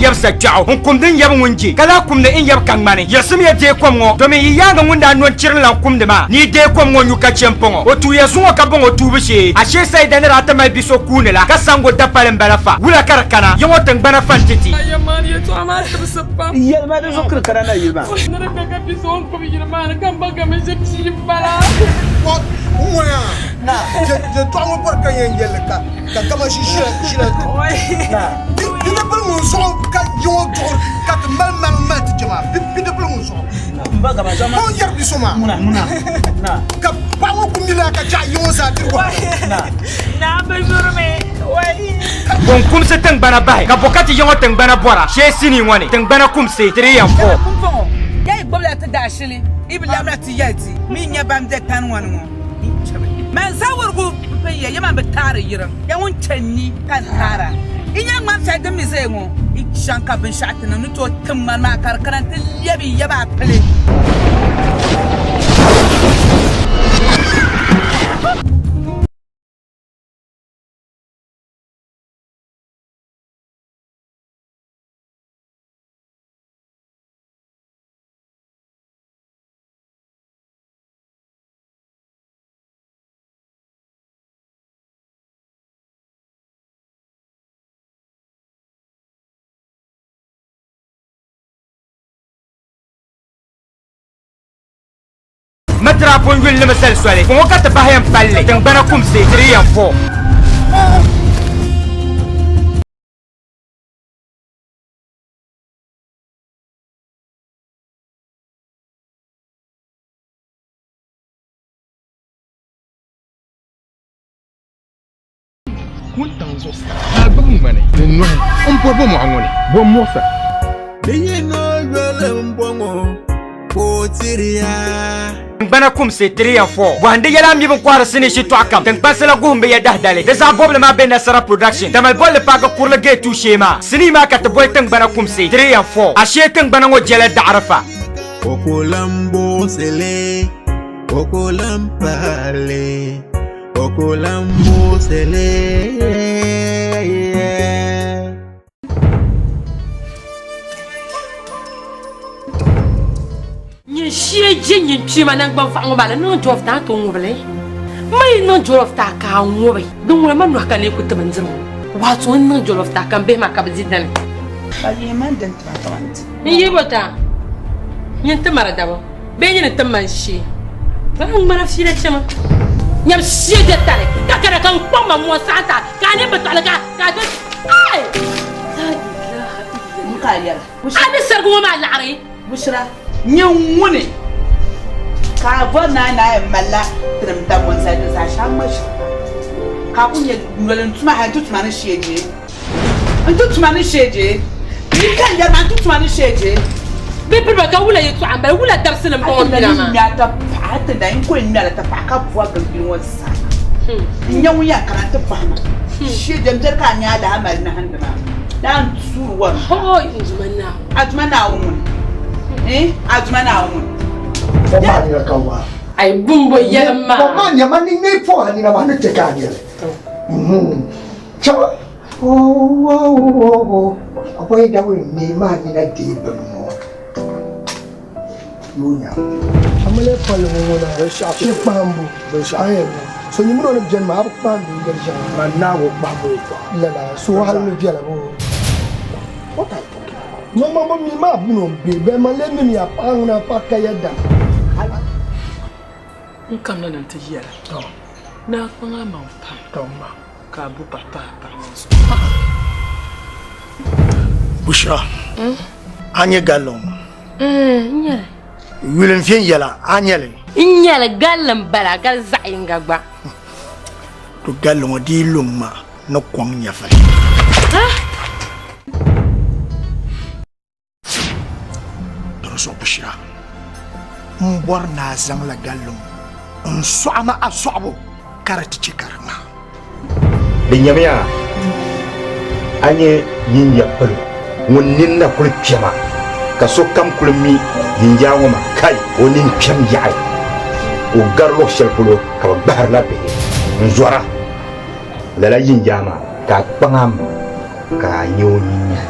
n yab sakpɛɣu, n kumdi n yab ŋun je, ka lahi kumdi n yab ka ŋmani. Yiɣisimiya deei kom ŋɔ, domin yi yaaŋa ŋun daa no n-chiri n-lan kumdi maa ni yi deei kom ŋɔ nyu ka chɛ m-pɔŋɔ. O tuuya zuŋɔ ka bɔŋ o tuubu shee. Ashee Saida ni daa ti mali bi so kuuni la, ka saŋgo dapali m-bala fa. Wula ka di kana? Ya ŋɔ tiŋgbana fa nti ti. Yɛlimaŋli yɛtɔɣa maa tibisi pam. Yɛlima di zuɣu kirikara na yili maa. Ni di be ka bi so n-gbubi yili maa ni ka m ba Gami ʒe bia m-bala. N ŋɔya yɛltɔɣa ŋɔ bɔri ka yɛn yɛlli ka ka kaman ʒila ʒila bidibili ŋun zuɣu ka yi ŋɔ duɣu ka ti mali mali mali ti kpɛ maa bidibili ŋun zuɣu o ni yɛri bi so maa ka paɣa ŋɔ ku mila ka chɛ yi ŋɔ zaa diri wahala. Bɔ n-kumsi tiŋgbana bahi, ka bɔ ka ti ya ŋɔ tiŋgbana bɔra shee sinii ŋɔ ni? Tiŋgbana kumsi, 3 and 4. Pumpɔŋɔ, ya yi gbibila ti daashili, yi bi labina ti yɛli ti mi nya ban be tani ŋɔ ni ŋɔ. Man zawurigu m-pun ya, ya man bi taari yiriŋ. Ya ŋun chɛ n ni ka n taara. Yi nya ŋmani shɛli din mi zaya ŋɔ, yi chaŋ ka binshɛɣu ti niŋ ni tooi tim ŋmani maa ka di kana nti lɛbi ya maa pili. Matira pun yuli ni mi sali soli, ŋɔ ka ti bahi yɛn palli tiŋgbana kumsi 3 and 4. Wuntaŋ zuɣusaa ka a gbubi ŋmani ni nɔhi m-bɔri bo mɔɣu ŋɔ ni? Bo m-muɣis a? Di yi no yoli m-bɔŋɔ ka o tiri ya. Tiŋgbana kumsi 3 and 4 bɔhindi yɛla a mi bin kɔhiri sinii shitɔɣu kam tiŋkpansi la guhim bi ya dahidali. Di zaɣ bɔbili maa be Nasara Production Tamale bolli paaki kurili gate 2 shee maa. Sinii maa ka ti boli tiŋgbana kumsi 3 and 4. Ashee tiŋgbana ŋɔ jɛla daɣiri fa. O ku lan buɣisi li, o ku lan pahi li, o ku lan buɣisi li. Nyin shee je nyin kpema naŋgban faɣa ŋɔ maa ni niŋ jollof ti a ni tooi ŋubi li? Ma yi niŋ jollof ti a ka a ŋubi, din ŋuna ma nɔhi ka n lee ku ti bindirigu. Wato n niŋ jollof ti a ka m bihi maa ka bɛ di dini. Ka yihi man din tima kaman ti. N yi bo taa, nyin ti mara dabo bee nyini ti man shee. Bala ŋmana fiila chɛma. Nyam shee je tali ka kana ka n kpaŋ ma moɔ saɣim ta ka a nini bi tɔɣili ka ka a ti ai! La ilaha illallah. N ka a yɛra. A ni sarigi ŋɔ maa laɣiri. Bushira, nyin ŋuni ka a bɔri ni a ni a yɛn malila tinim Dagbaŋ zali di zaa shɛŋa ŋma ʒiri pam ka a ku nyɛ noli n-tuma hali nti tuma ni shee je. N ti tuma ni shee je. Yi ka n yɛri maa n ti tuma ni shee je. Bɛ piri ba ka wula yɛtɔɣa m-bala, wula dabisili m-bɔŋɔ A ti bira na maa. ŋme a tapaɣa, a ti na n ku yɛn ŋme a la tapaɣa ka bɔri bɛ bini ŋɔ zaa. N nya ŋun yɛn kana nti bɔhi ma shee je m-beri ka a nya alaha mali nahindi maa. Daa n tuuri wari maa. Hooy n Duuma Naawuni. A Duuma Naawuni ŋuni? Eh, a Duuma Naawuni ŋuni? Kom maa nina ka waa. Ai bumbo yɛlim maa. Kom maa nyɛma ni ŋmɛ pɔŋ a nina maa ni chɛ ka a nyɛli. Chaba oh oh oh oh Akwai da wani nema ni na debin mo. Yonya. Amale pali ŋɔ ŋɔ na shi kpahimbu binshɛɣu a yɛn niŋ so nyimiri o ni beni maa a bi kpahindi n yɛli shɛŋa Man naag o kpahimbu yɛltɔɣa. Lala so hali ni bela bo. What are you talking about? No man bi mi maa buni o be bɛ man lee mimi a paɣa ŋuna paɣa ka yɛda. N kamina na nti yɛli ni a kpaŋ a maŋ pam ka a bo paɣa pahi a paɣa maa zuɣu. Bushra, a nya galli ŋɔ? N nya li. Yuli n viɛnyɛla, a nya li? N nya li, galli m-bala, gali zaɣ yinga gba. To galli ŋɔ dii lu m-ma ni kɔŋ nyɛvili. Di zuɣu Bushira, m bɔri ni a zaŋla galli ŋɔ n-sɔɣi ma a sɔɣibu ka di ti chɛ ka di ŋmaa. Di nyamiya, a nyɛ yinya palo ŋun nini na kuli kpɛma, ka sokam kuli mi yinyaa ŋɔ maa, kai, o nini kpɛm yaɣi, o gari luɣ shɛli polo ka bɛ gbahirila bihi n-zɔra. Lala yinyaa maa ka a kpaŋ a maŋ ka a nya o nyinyahi.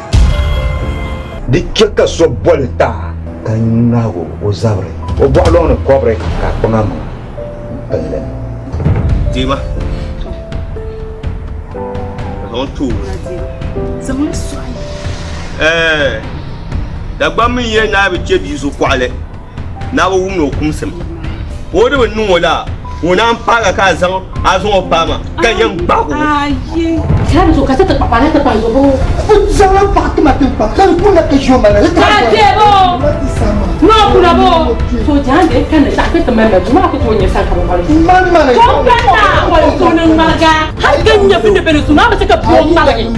Di chɛ ka so boli ti a ka ŋmaag o zabiri o bɔɣu lɔŋ ni kɔbiri ka a kpaŋ amaŋa m-pili li. Deema, ka zaŋ ti o. Ɛɛ, Dagbaŋ mi yɛli ni a bi chɛ bia so kɔɣili, ni a bi wumdi o kumsim. Ka o di bi niŋ o laa, ka o naan paag a ka a zaŋ a zaŋ o paai ma, ka n yɛn gbaag o. Zaŋla paɣa tima tiŋkpaŋ ka di kuna ka ʒi o mali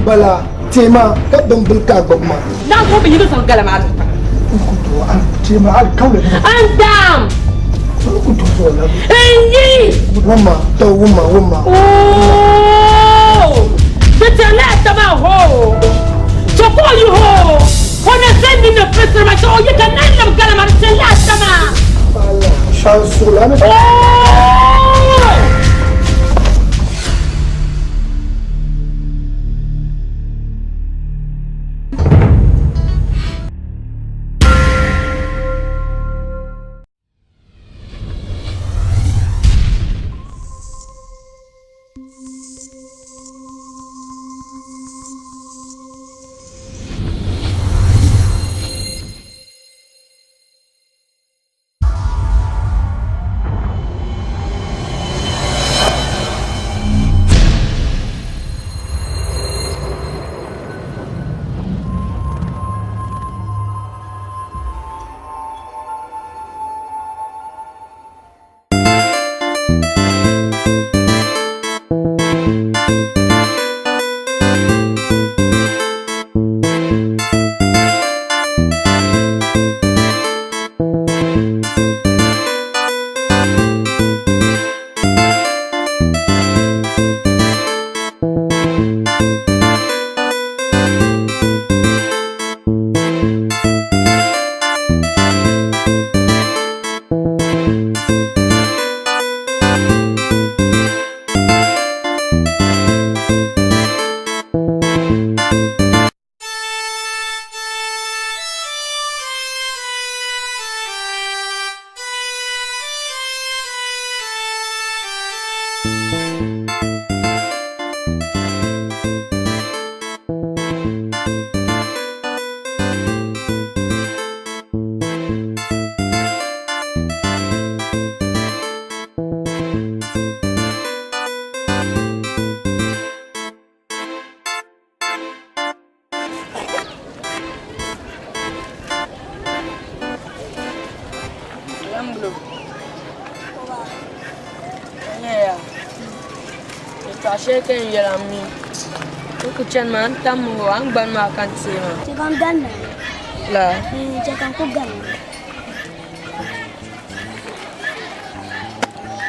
Bala tema ka bimbili ka a gbubi ma. Tema alikauli. An N-yi! Wumma, to wumma, wumma. Ooh! Ti tirila taba hoo! Chɛ ka o yi hoo! O na zani ni ni pisiri ma chɛ o yi ka naan lab galima di tirila taba. Shan suɣula ni. Ooh! Yɛltɔɣa shɛli ka n yɛla m mi n ku chani maa n tammi o a ni gbani maa ka n teei maa. Chɛ ka n gani La. Chɛ ka n ku gani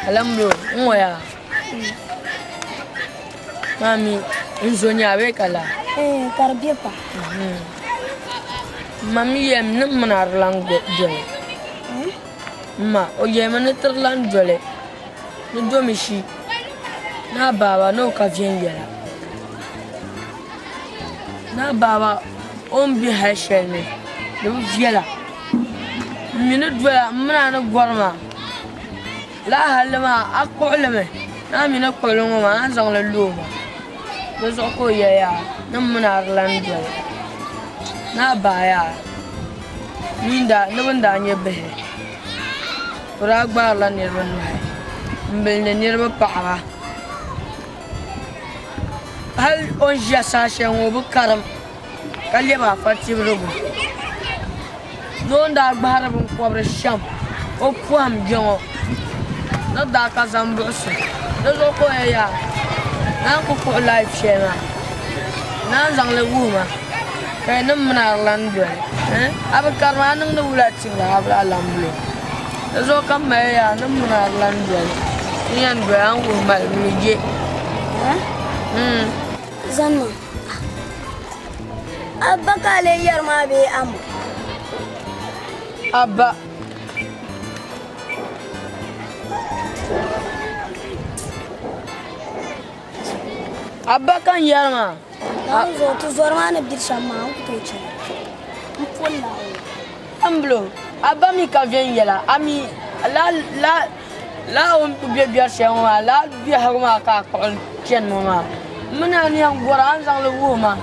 Alhamdu n ŋɔ yaa maa mi n zo nya bee ka la. Ka di be pa. M ma mi yɛlimi ni m mini a di lan doli. M ma o yɛlimi ni ti di lan doli ni domishi ni a baaba ni o ka viɛnyɛla. Ni a baaba o ni be hali shɛli ni di bi viɛla. M mi ni dola m mini a ni gɔri maa lala halli maa a kpuɣi li mi ni a mi ni kpuɣi li ŋɔ maa a ni zaŋ li lo o ma. Di zuɣu ka o yɛli yaa ni m mini a di lan doli ni a bahi yaa ni bɛ ni daa nyɛ bihi bɛ daa gbaarila niriba nuhi m-bilindi niriba paɣiba. Hal o ni ʒiya saha shɛli ŋɔ o bi karim ka lɛbi afa tibirigu. Ni o ni daa gbahiri biŋkɔbiri shɛm o pɔhim bɛ ŋɔ ni daa ka zambuɣisi. Di zuɣu ka o yɛli yaa, Naan ku kpuɣi live shɛli maa, naan zaŋ li wuhi ma ka yi niŋ mini a di lan doli. A bi karim a niŋdi wula tibiri a bi lahi lan bili o. Di zuɣu ka m mali yaa ni m mini a di lan doli. N yɛn doli a ni wuhi ma li mi je. Zanima, a ba ka a lee yɛri maa bee a ma? A ba. A ba ka n yɛri maa. Naawuni zuɣu ti zɔri maa ni biri shɛm maa n ku tooi chɛ li. po Naawuni. Amblo, a ba mi ka viɛnyɛla, a mi la la la o ni kuli be biɛri shɛli ŋɔ maa, lala biɛhigu maa ka a kpuɣi chani ŋɔ maa. M mini a ni yɛn gɔra, a ni zaŋ li wuhi ma,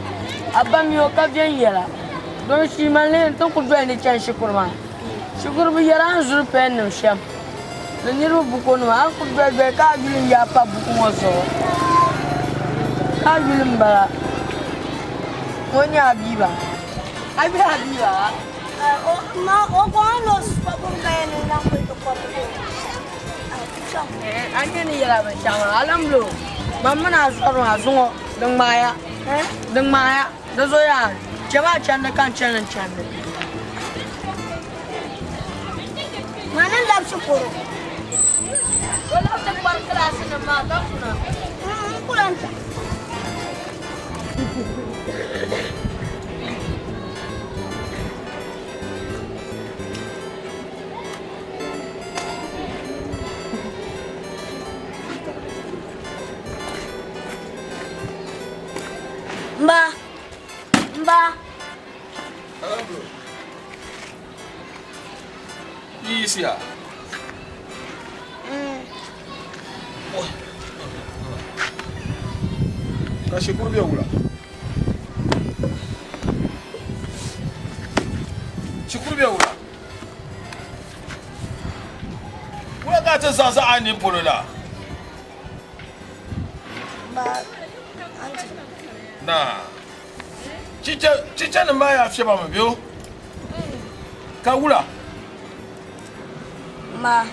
a ba mi o ka viɛnyɛla. Domi shii man lee ti ni kuli doli ni chani shikuru maa. Shikuru bi yɛri a ni zuri pɛn nim shɛm ni niriba bukunima, a ni kuli doli doli ka a yuli n-yaa pa buku ŋɔ zuɣu. Ka a yuli m-bala. Ŋɔ nyɛ a bia ba? A yuli a bia ba? Ma o kɔŋ ni o sɔbiri gaya ni lan kuli ti kɔrigi o. A nya ni yɛla binshɛɣu maa, Alamblo, man mini a zɔri maa zuŋɔ di ŋmaaya, di ŋmaaya, di zoya chɛ ma a chandi ka n chani n chandi. Ma ni labi shikuru. O labi ti kpari kilaasinima maa ka kuna. N ku lan ta. Mba, mba. Yiɣisiya. Ka shikuru be wula? Shikuru be wula? Wula ka a ti zaɣ zaɣ a nini polo la? Naa. Chichanima maa yaa fiɛba mi bɛ o? Ka wula? Ma.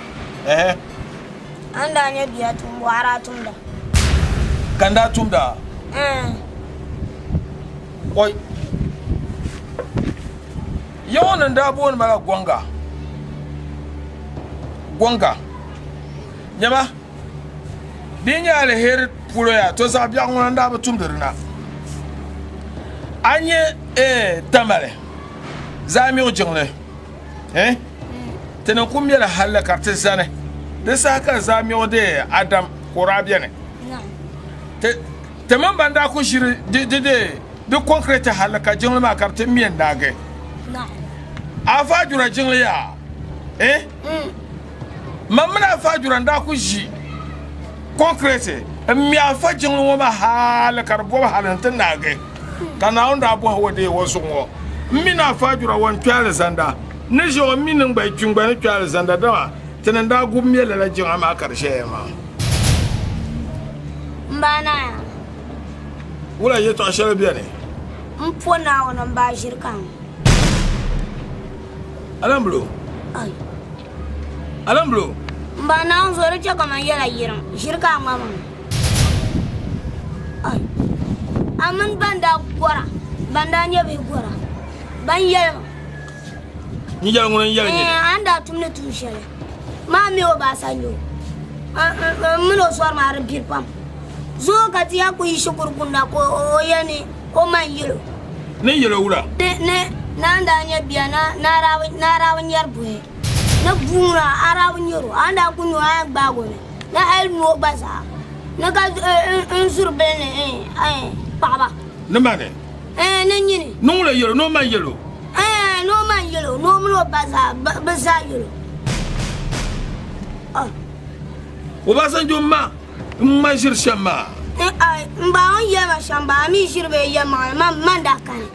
Ɛhɛ. A ni daa nyɛ bia tumbu a daa tumda? Ka n daa tumda? Ɛɛn. Oi. Ya ŋɔ ni n daa booni ma la Gɔŋga. Gɔŋga. Nyama, di yi nyɛ aliheri polo yaa, to zaɣ biɛɣu ŋuna n daa bi tumdi di na. A nya eh, Tamale zaamiɣu jiŋli, eh? Ti ni ku mɛli halli ka di ti zani. Di saha ka zaamiɣu deei Adam ka o daa beni. Ti ti mini ban daa ku ʒiri di di di di concrete halli ka jiŋli maa ka di ti mɛ n-naagi. Afa Ajura jiŋli yaa, eh? Man mini Afa Ajura n-daa ku ʒi concrete m-mɛ Afa jiŋli ŋɔ maa hali ka di bɔbi hali nti naagi. Ka Naawuni daa bɔhi o deei o zuɣu ŋɔ, M mini Afa Ajura ŋɔ n-kpe alizanda ni ʒe o mi ni n gba yi kpi n gba ni kpe alizanda dama ti ni daa gubi mɛ lala jiŋa maa ka di ʒeya maa. M ba Naaya. Wula yɛtɔɣ shɛli beni? M po Naawuni m ba ʒiri ka n. Alamblo. Ai. Alamblo. M ba Naawuni zuɣu di chɛ ka man yɛla yiriŋ, ʒiri ka a ŋma ma. Ai. A mini ban daa gɔra, ban daa nyɛ bihi gɔra, ban yɛli ma. N yɛli ŋuni n-yɛli nyini? Ɛɛn, a ni daa tumdi tuun shɛli maa mi o baasa nyo. M mini o sɔri maa di biri pam. Zuŋɔ ka ti yaa kuli yi shikuru kunna ka o yɛli ni o ma n-yɛl o. Ni yɛl o wula? Ni ni a ni daa nyɛ bia ni a daa bi nyari buhi, ni bua ŋuna a daa bi nyar o, a ni daa kuli nya o a yɛn gbaag o mi, ni hal noo gba zaa, ni ka n zuri bili ni paɣiba. Ni mani? Ɛɛn, ni nyini. Ni ŋuna yɛl o, ni o ma n-yɛl o? Ɛɛn, ni o ma n-yɛl o, ni o mini o ba zaa, bɛ zaa yɛl o. Obasanjo ma n-ŋma ʒiri shɛm maa. N ba ŋun yɛli ma shɛm ba, a mi ʒiri bee yɛlimaŋli, man daa kani.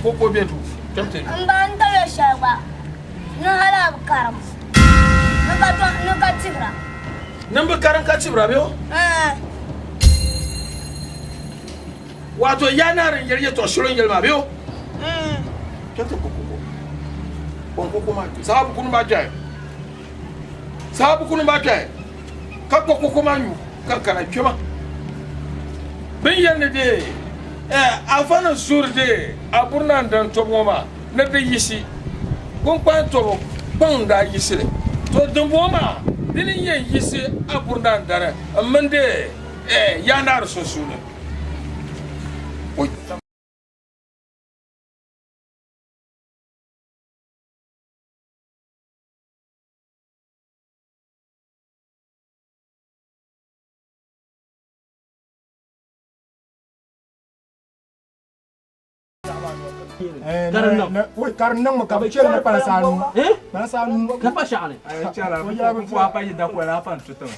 Koko be duu, kpɛm ti. N ba n tabi ya shɛli gba, ni hali a bi karim, ni ka tibira. Ni m bi karim ka tibira bee? Ɛɛn. Wato ya naa din yɛli yɛtɔɣ shɛli o ni yɛli maa bee o? Kpɛm ti koko kɔŋ koko maa kpe saha buku maa kpɛhi saha buku maa kpɛhi ka kpa koko maa nyu ka kana kpɛma bin yɛli ni dee afa ni zuri dee a buri na n-dan tɔbu ŋɔ maa ni di yiɣisi kpunkpan tɔbu kpaŋ n-daa yiɣisi li to dimbɔŋɔ maa dini n-yɛn yiɣisi a buri na n-dani m mini dee yaa naari sunsuuni. Ka di niŋmi ka bɛ chɛli ni kpalansi anu. Kpalansi anu. Ka pa shɛɣu ni. O yɛla bɛ puhi pa yi dakoya la a pa n-tu tiŋa.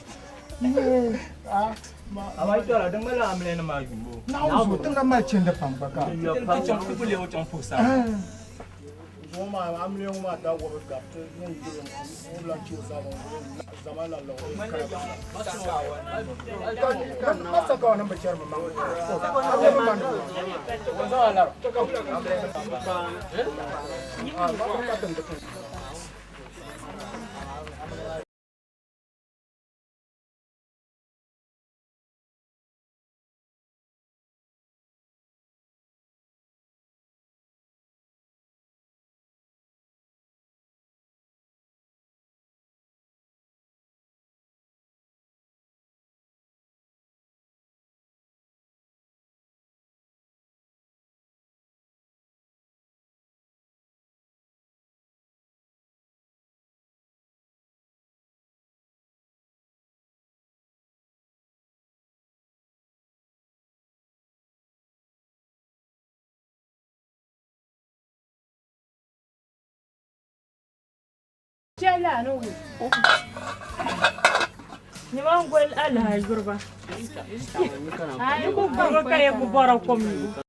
Amaa yi chɛla di ŋmanila amiliya nim maa yumbo. Naawuni zuɣu tiŋ na mali chindi pam gba ka. Ti chaŋ ti ku leei o chaŋ puhi saa. Zuŋɔ maa amiliya ŋɔ maa daa wɔbi gariti ŋun gbubi ŋun lan chɛ o zabiri zama la lɔɣu Ma sakawa nim bi chɛri bi maŋ. Nyama goli alaha yuriba. Yi ku guriba ka yi ku bɔra kom nyubu.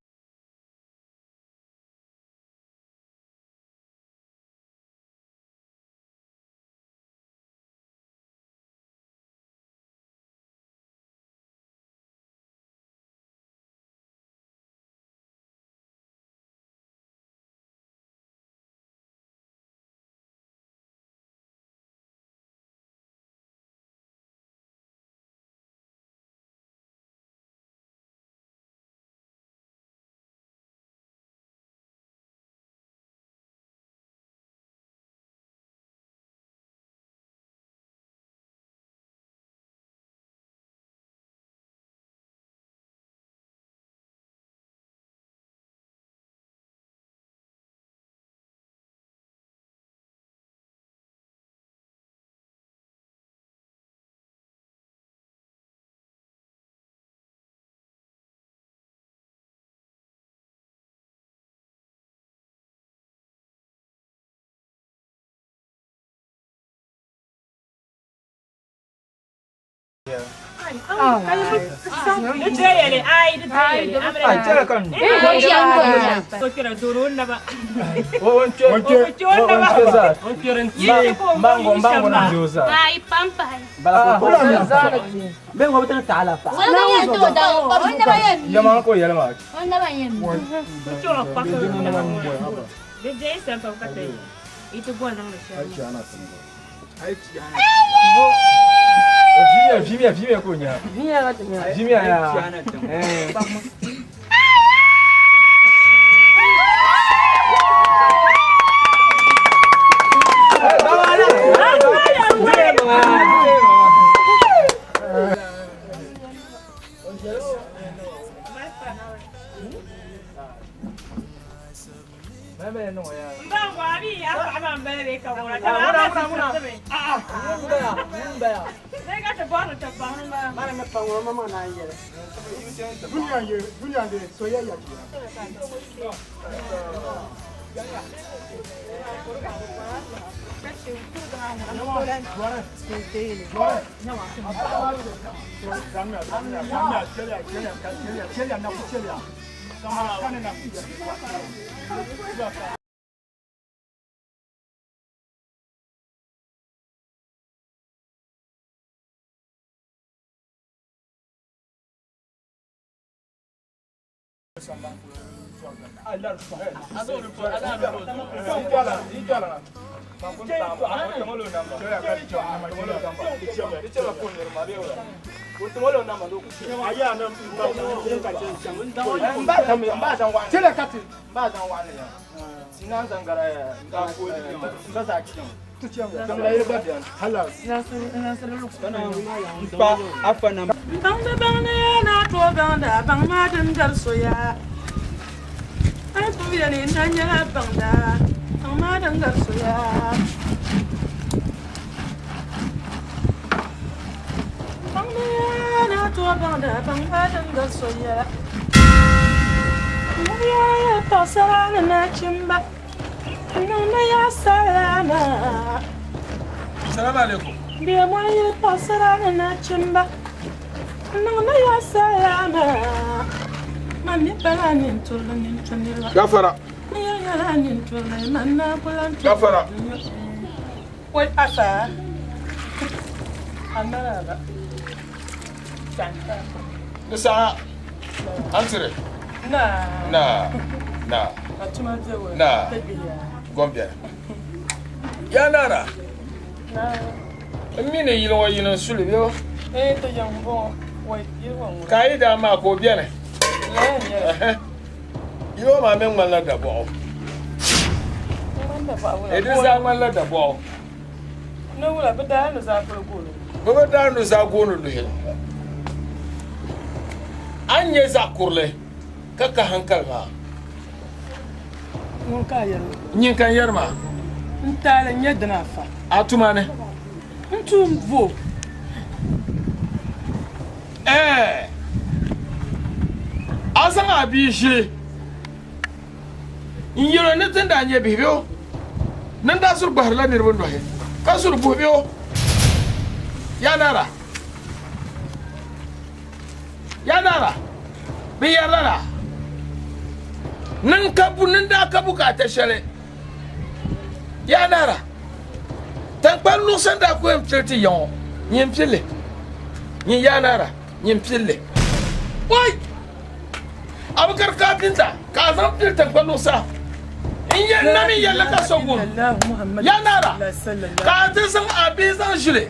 Baŋdi baŋdi yaa naa tooi baŋdi a baŋ maa din gari so yaa. A yi kuli yɛli n na nyɛla baŋda baŋ maa din gari so yaa. Baŋdi yaa naa tooi baŋdi a baŋ maa din gari so yaa. Biɛla paɣasara ni nachimba n niŋdi ya salama. Salamu alaikum. Biɛmɔri yili paɣasara ni nachimba n niŋdi ya salama. Man mi pala ninturili nintu niriba. Gafara. N yɛli nyɛla ninturili man naa ku lan turi. Gafara. Wai afa. Amaraba. Di saha an tiri. Na. Na. Na. A tuma bɛ wɔ. Na. Gom bɛni. Ya nara. Na. N mi ni yili ŋɔ yini n suli bɛ o. Ee ti yɛn bɔŋɔ. Wai yili ŋɔ ŋuna. Ka a yi daa maa ka o bɛni. Lala n nyɛli. Yili ŋɔ maa mi ŋmanila dabɔɣu. Ee di zaa ŋmanila dabɔɣu. Ni wula bɛ daa nuzaa polo gooni. Bɛ bi daa nuzaa gooni luhi. A ni nyɛ zaɣ kurili ka ka hankali maa. Ŋun ka a yɛri ŋɔ? Nyin ka n yɛri maa. N taali n-nyɛ dini afa? A tuma ni. N tuum bo? Ɛɛ! A zaŋ a bia ʒili. N yɛl o ni ti ni daa nyɛ bihi bɛ o ni n daa zuri gbahirila niriba nɔhi ka zuri buhi bɛ o. Yaa Naara! Yaa Naara! Bɛ yɛri lala ni n ka bu ni n daa ka bukaata shɛli. Yaa Naara! Taŋkpari luɣisa n daa ku yɛn pili ti ya ŋɔ, nyin pili li. Nyin Yaa Naara, nyin pili li. Wai! A bi kari kaapinta ka a zaŋ pili taŋkpa luɣusa n yɛn na mi yɛlli ka so gum ya naara ka a ti zaŋ a bihi zaŋ ʒili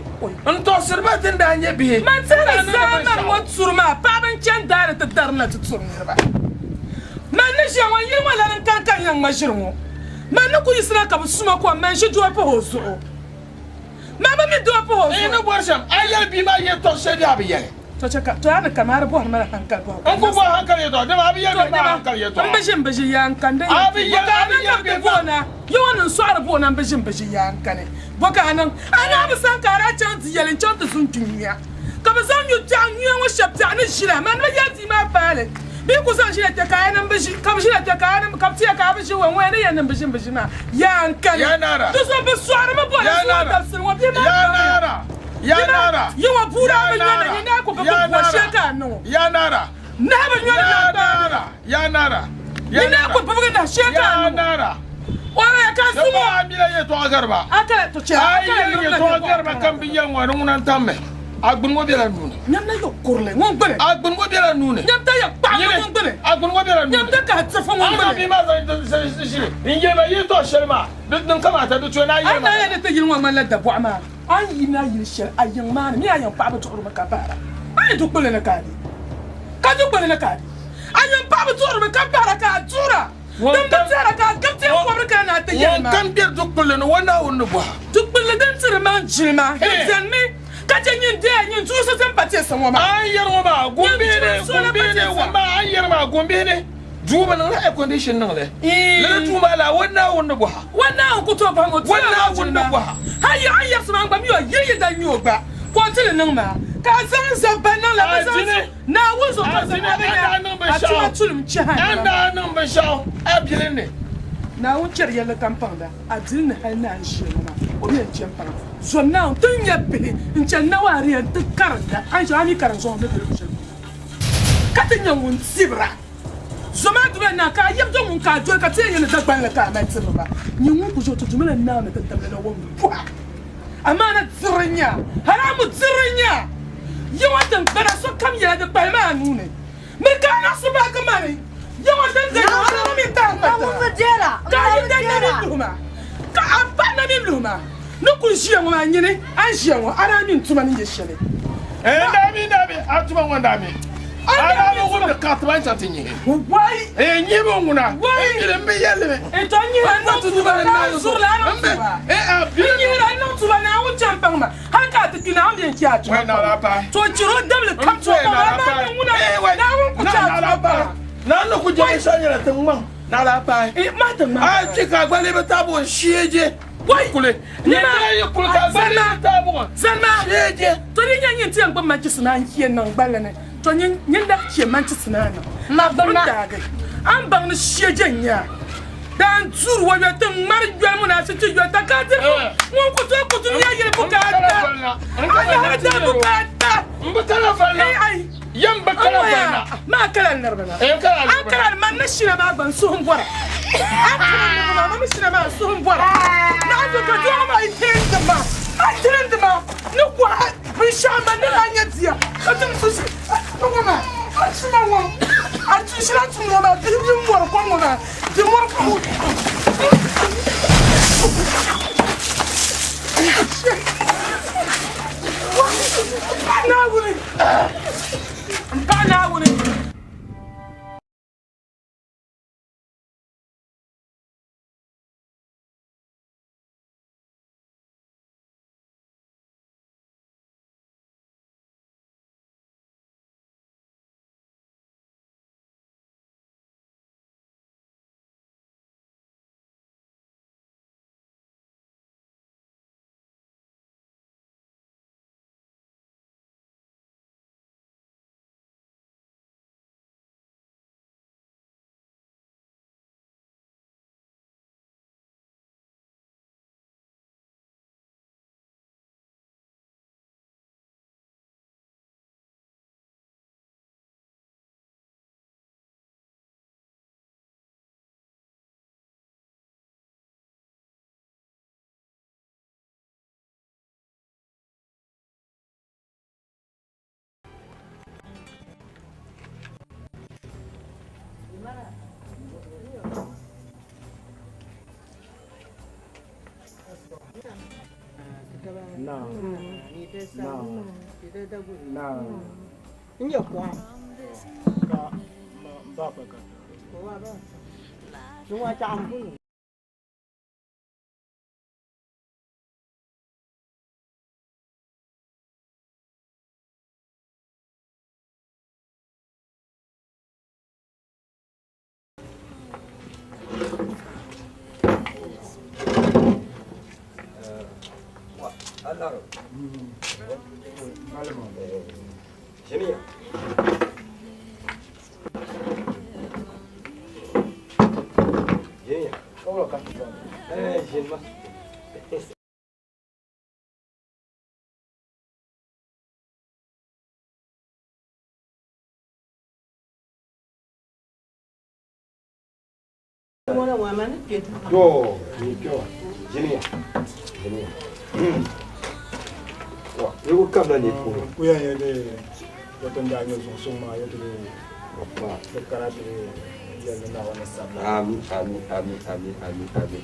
n tɔɣisiri ba ti ni daa nyɛ bihi. Man tɛhiri zaamani ŋɔ turi maa paɣaba n-chani daa ni ti darina ti turi niriba. Man ni ʒiya ŋɔ n yili ŋɔ lani n-kani ka n yɛn ŋma ʒiri ŋɔ. Man ni ku yiɣisina ka bɛ su ma kom, man ʒi doo pahi o zuɣu. Man bi mi doo pahi o zuɣu. N ni bɔri shɛm, a yɛli bia maa yɛtɔɣ shɛli bee a bi yɛli? To chɛ ka, to a ni kama a di bɔhiri ma la hankali bɔhigu. N ku bɔhi hankali yɛtɔɣa, dama a bi yɛli bɛ maa hankali yɛtɔɣa. M bi ʒi m bi ʒi yaa n-kani din A bi yɛn ti. yɛli, Bɔ ka a a bi niŋ ka yɛli bɛ bɛ ti booni a? Yawa ni n sɔɣiri booni a m bi ʒi m bi ʒi yaa n-kani. Bɔ ka a niŋ? A naa bi saŋ ka a daa chaŋ ti yɛli n-chaŋ ti zu n-kpi nyuya, ka bɛ zaŋ nyu biɛɣu nyuya ŋɔ shɛb biɛɣu ni ʒila. Mani bi yɛli bia maa paali. Bɛ yi ku zaŋ ʒila kpe ka a ni m bi ʒi, ka bɛ ʒila kpe ka a ni, ka bɛ ti ya ka a bi ʒi wɛ ŋɔ ya ni yɛn ni m bi ʒi m bi ʒi maa yaa n-kani. Yaa Naara! Di zuɣu bɛ sɔɣirimi bɔri Yaa zuɣu Naara! dabisili ŋɔ bia maa Yaa baŋya. Naara! Ya Naara! Yi ŋɔ buuri a bi nyɔni yi naa ku bi bi bo shee ka a niŋ o. Ya Naara! Nahi bi nyɔni Ya Naara! Ya Naara! Yi naa ku bibigi nahi shee ka a niŋ o. Ya Naara! O ya ka zuŋɔ. Dama a mila yɛtɔɣa gariba. A kala to chɛ. A yi yɛli yɛtɔɣa gariba kam bi yɛli ŋɔ ni ŋuna n-tam mi. A gbuni ŋɔ bela nuu ni. Nyam na yɔ kurili ŋun gbuni. A gbuni ŋɔ bela nuu ni. Nyam ta yɛ kpaɣili ŋun gbuni. A gbuni ŋɔ bela nuu ni. Nyam ta kahi tifu ŋun gbuni. A bia maa zaŋ ʒili n-yɛli ba yɛtɔɣ shɛli maa di niŋ kamaata di to ni a yɛli ma. A na yɛli ni ti yili ŋɔ ŋmanila dabɔɣu maa. A ni yina yili shɛli a yiŋ maa ni mini a yiŋ paɣiba duɣirimi ka bahira, a ni du kpulli ni ka a di, ka du kpulli ni ka a di. A yiŋ paɣiba duɣirimi ka bahira ka a duɣira, din bi tɛhira ka a gabiti a kɔbiri kana ni a ti yɛli ma. Ŋun kam beri du kpulli ni, o Naawuni ni bɔha. Du kpulli din tiri maŋ jilima, di benimi ka chɛ nyin deei nyin duɣi so din pa teesa ŋɔ maa. A ni yɛri ŋɔ maa, gumbihi ni, gumbihi ni, a ni yɛri maa, gumbihi ni. Duu bi niŋla air condition niŋ li. Lala duu maa laa, o Naawuni ni bɔha. O Naawuni ku tooi bɔhim o O Naawuni ni bɔha. Hal a yiɣisi maa n gba mi o yili yi da nya o gba ka o ti li niŋ maa ka a zaŋ zabba niŋ la bɛ zaŋ Naawuni zuɣu ka o zaŋ a bi nya a tuma tulim chɛhi a A ni daa niŋ binshɛɣu a bili ni. Naawuni chɛri yɛlli kam paŋda a bili ni hal ni a ni ʒiya ŋɔ maa o mi yɛn chɛ m-paŋ zom Naawuni ti ni nya bihi n-chani Nawaariya nti karinda a ni ʒe a mi karim zɔŋ ni be luɣ shɛli polo ka ti nya ŋun tibira. Zoma duma naa ka a yab do ŋun ka a doli ka ti yɛn yɛli ni Dagbanli ka a mali tibiri ba. Nyin ŋun ku ʒe o ti duma la naa ni ti damli la wum buɣa. Amaa na diri nya, haramu diri nya. Yi ŋɔ tiŋgbana sokam yɛla di kpahi maa nuu ni. Miri ka a naɣisi baagi mani. Yi ŋɔ din da yi ŋɔ mi tahi kpatira. Ka a yi da na mi luhi ma. Ka a paɣa na mi luhi ma. Ni kuli ʒiya ŋɔ maa nyini a ni ʒiya ŋɔ a daa mi n tuma ni nyɛ shɛli. N daa mi, n daa mi, a tuma ŋɔ n daa mi. A daa bi wumdi ka ti ban chaŋ ti nyihi. Wai! Ee, nyihibu ŋuna. Wai! N yili m bi yɛli mi. N to n nyihira n niŋ tuuba ka a zuri la a niŋ tuuba. N nyihira n niŋ tuuba Naawuni chɛ m paŋ ma hal ka a ti kpi Naawuni yɛn chɛ a tuma paŋ ma. To chɛr o dabili kam ti o paŋ ma amaa ni ŋuna Naawuni ku chɛ a tuma paŋ a. Naawuni ni ku jɛm binshɛɣu nyɛla tiŋ ŋmaŋ naɣila paai. Mahi tiŋ ŋmaŋ. A kpi ka a gba lebi taabo n-sheeje. Wai! Kuli. Zalima! Zalima! To di nyɛ nyin ti yɛn gbubi manchisi maa n-chɛ niŋ gballi ni, to nyin daa chɛ manchisi maa niŋ. Ma gbubi ma. N taagi. A ni baŋ ni shia je n-nyɛ a. Daa n duuri wa yoli ti ŋmari yoli munaafichi yoli ta ka diri ŋun ku tooi ku dunia yili bukaata. A yahiri daa bukaata. M bi kala valina. Yɛm bi kala valina. Maa kala niriba na. A kala man ni shina maa gba n suhu m bɔra. A kala niriba maa man ni shina maa n suhu m bɔra. Naɣizu ka dɔɣi maa yi tirindi ma. A tirindi ma ni kɔhi binshɛɣu man ni daa nyɛ bia ka tim su ŋɔ maa a tuma ŋɔ a tuushila tum ŋɔ maa bihi bi mɔri kom ŋɔ maa bi mɔri kom ŋɔ. Naawuni m paɣa Naawuni. To, ni kpɛwa, ʒiniya, ʒiniya. Wa, ni ku kabila ni puuni. Ku yɛn yɛ di yɛti n daa nyɛ zuɣu suŋ maa yɛti di di kana ti yɛli ni Naawuni ni sabila. Ami, ami, ami, ami, ami, ami.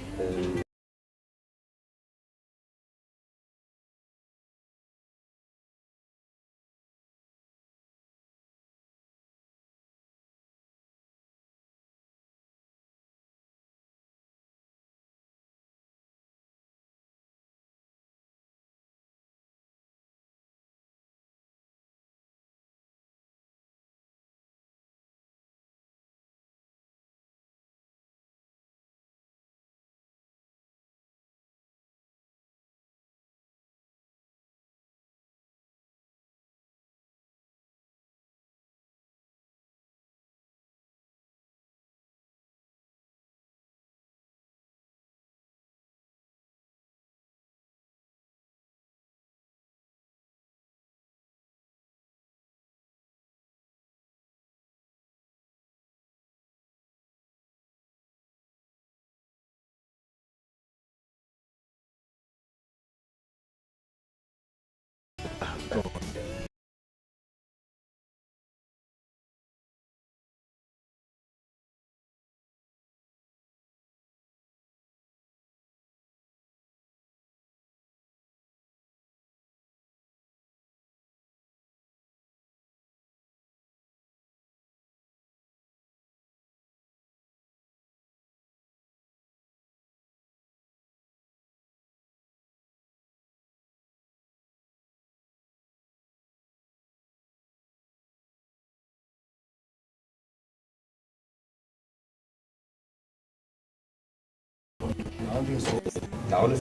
Naawuni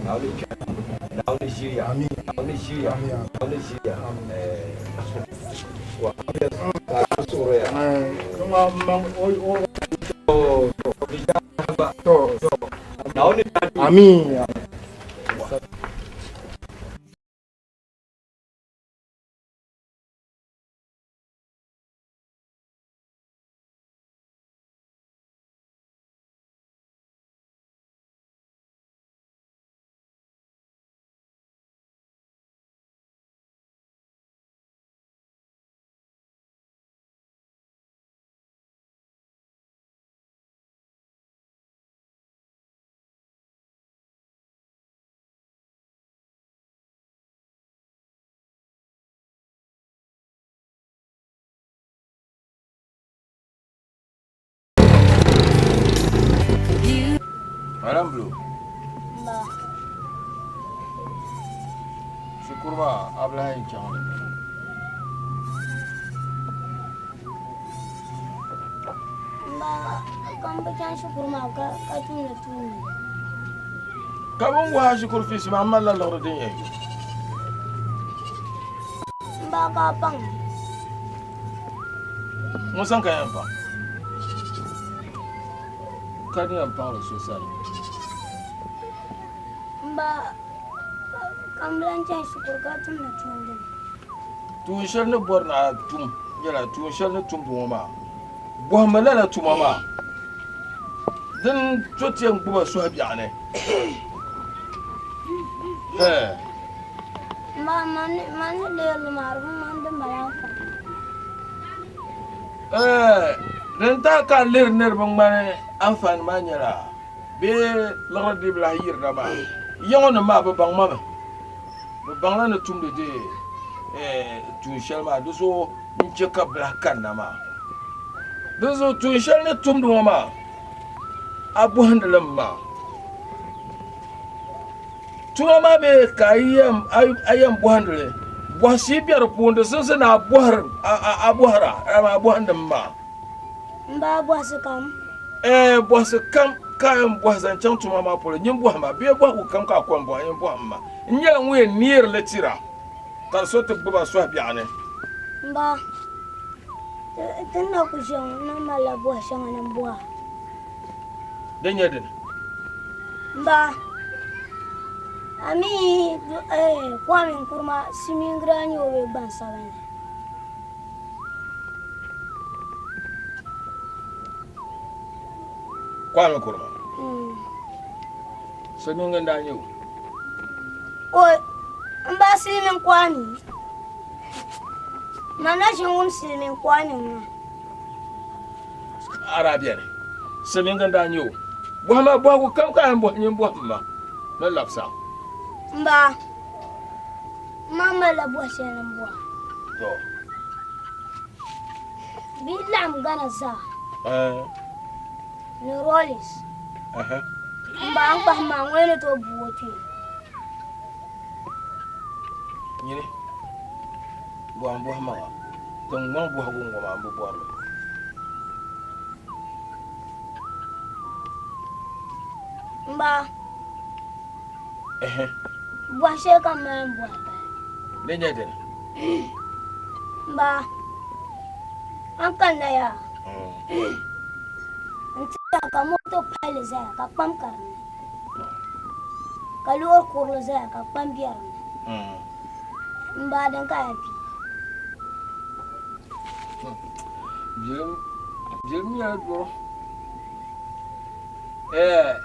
Naawuni Naawuni ʒiriya Naawuni ʒiriya Naawuni ʒiriya. Amin. Madam Blue. Shikuru maa a bi lahi yɛn chaŋ li. Mba ka m bi chaŋ shikuru maa ka ka tumdi tuuni. Ka bɛ ni wahi shikuru fees maa m malila liɣiri din yɛn yo. Mba ka a paŋ mi. Ŋun sani ka yɛn paŋ. Ka di yɛn paŋla so sani. Mba ka m bi lahi chaŋ shikuru ka tumdi tuuni dini. Tuun shɛli ni bɔri ni a tum nyɛla tuun shɛli ni tumdi ŋɔ maa. Bɔhimmi lala tuma maa din to ti yɛn gbuba suhi biɛɣu ni. Hɛɛ. Mba man ni leeri li maa di bi ŋmani din bala anfaani. Ɛɛ din tahi ka a lihiri ni di bi ŋmani anfaani maa nyɛla bee liɣiri di bi lahi yirina maa ya ŋɔ nim maa bi baŋ ma mi. Bɛ baŋla ni tumdi di tuun shɛli maa, di zuɣu n-chɛ ka bɛ lahi kanna maa. Di zuɣu tuun shɛli ni tumdi ŋɔ maa, a bɔhindi li mi maa. Tuma maa mi ka a yɛn bɔhindi li, bɔhisi yi be di puuni, di simsi ni a bɔhira, amaa a bɔhindi mi maa. M ba bɔhisi kam. Ɛɛn, bɔhisi kam ka a yɛn bɔhi zaŋ chaŋ tuma maa polo, nyin bɔhim a, bee bɔhigu kam ka a kɔŋ bɔhi, nyin bɔhim ma. N nyɛla ŋun yɛn neeri li tir a, ka di so ti gbib a sɔhi biɛɣu ni. M ba, ti ni na kul ʒiya ŋɔ, n na malila bɔhi shɛŋa ni m bɔh a. Din nyɛ dini? M ba, a mi Kwame Nkrumah silimiingi daa nyɛ o bee gbansabinli? Kwame Nkrumah silimiingi n daa nyɛ o. O n ba silimiin Kwame man na ʒin wum silimiin Kwame ŋɔ. A daa beni silimiingi n daa nyɛ o. Bɔhima bɔhigu kam ka a yɛn bɔhi nyin bɔhim ma ni labisa. M ba. Man malila bɔhi shɛli ni m bɔha. To. Bɛ yi laɣim Ghana zaa. Ni Rawlings. M ba n kpahi maa ŋɔ ni tooi bu o kpee. Nyini bɔhim bɔhi maŋa tiŋgbɔŋ bɔhigu ŋɔ maa m bi bɔri li. M ba. Bɔhi shɛli ka m mali m-bɔhi bala. Di nyɛ dini? M ba, a ni kanna yaa nti nya ka moto palli zaya ka kpam ka di ni, ka loori kurili zaya ka kpam be di ni. M ba, din ka ya bia? Bilim nyɛla dɔro. Ɛɛ,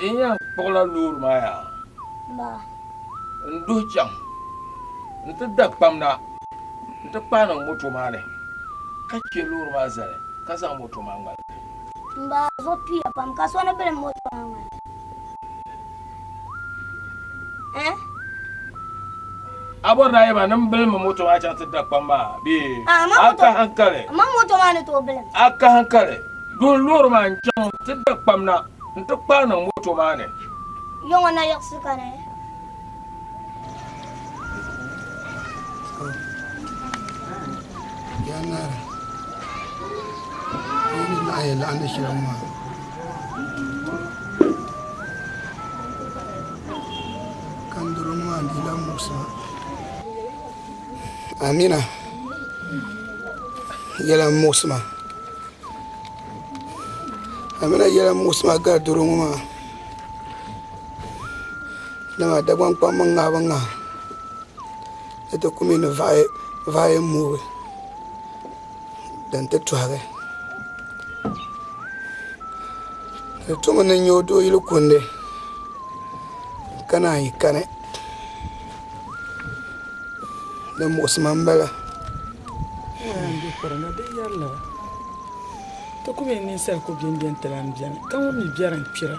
n yɛn kpuɣila loori maa yaa n-duhi chaŋ nti da kpam na nti kpaai niŋ moto maa ni ka che loori maa zali ka zaŋ moto maa ŋmaligi. M ba zuɣu tuya pam ka so ni bilim moto maa ŋmaligi. Ɛɛh? A bɔri ni a yɛli ma ni m bilimmi moto maa chaŋ ti da kpam maa bee? A ka hankali. Ma moto maa ni tooi bilim. A ka hankali. Duhi loori maa n-chaŋ ti da kpam na nti kpaai niŋ moto maa ni. Yɔŋɔ na yiɣisi kani. Yaa naara, yi ni laɣim ya laɣindi shɛli ŋɔ maa. Ka n doro ŋɔ maa n-dii lan muɣisi ma. Amina. Yɛla n muɣisi ma amina yɛla n muɣisi ma gari doro ŋɔ maa dama Dagbaŋ kpamba ŋahibu ŋahi ni ti ku mi ni vaɣi yɛn moogi din ti tɔhigi di tumi ni n nyɛ o doo yili kundi ka naan yi kani Din muɣisi ma m-bala. Ti ku mi ninsal ku bembe nti lan beni, ka ŋun mi biɛri n-kpira.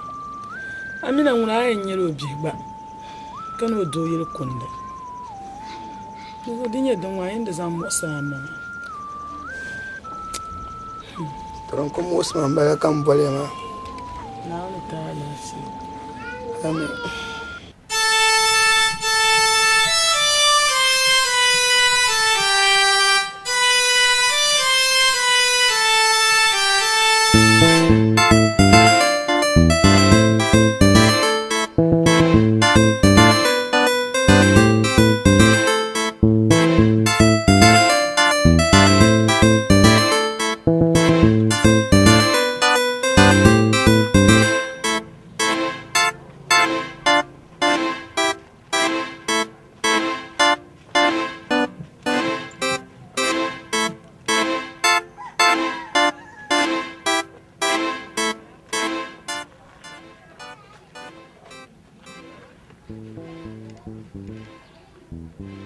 Amina ŋuna a yɛn nyɛla o bihi gba, ka ni o doo yili kundi. Dinzuɣu di nyɛ din ŋɔ a yɛn di zaŋ muɣisi a maŋa. To din ku muɣisi ma m-bala ka m boli ya maa. Naawuni ti a alaafee. Amin.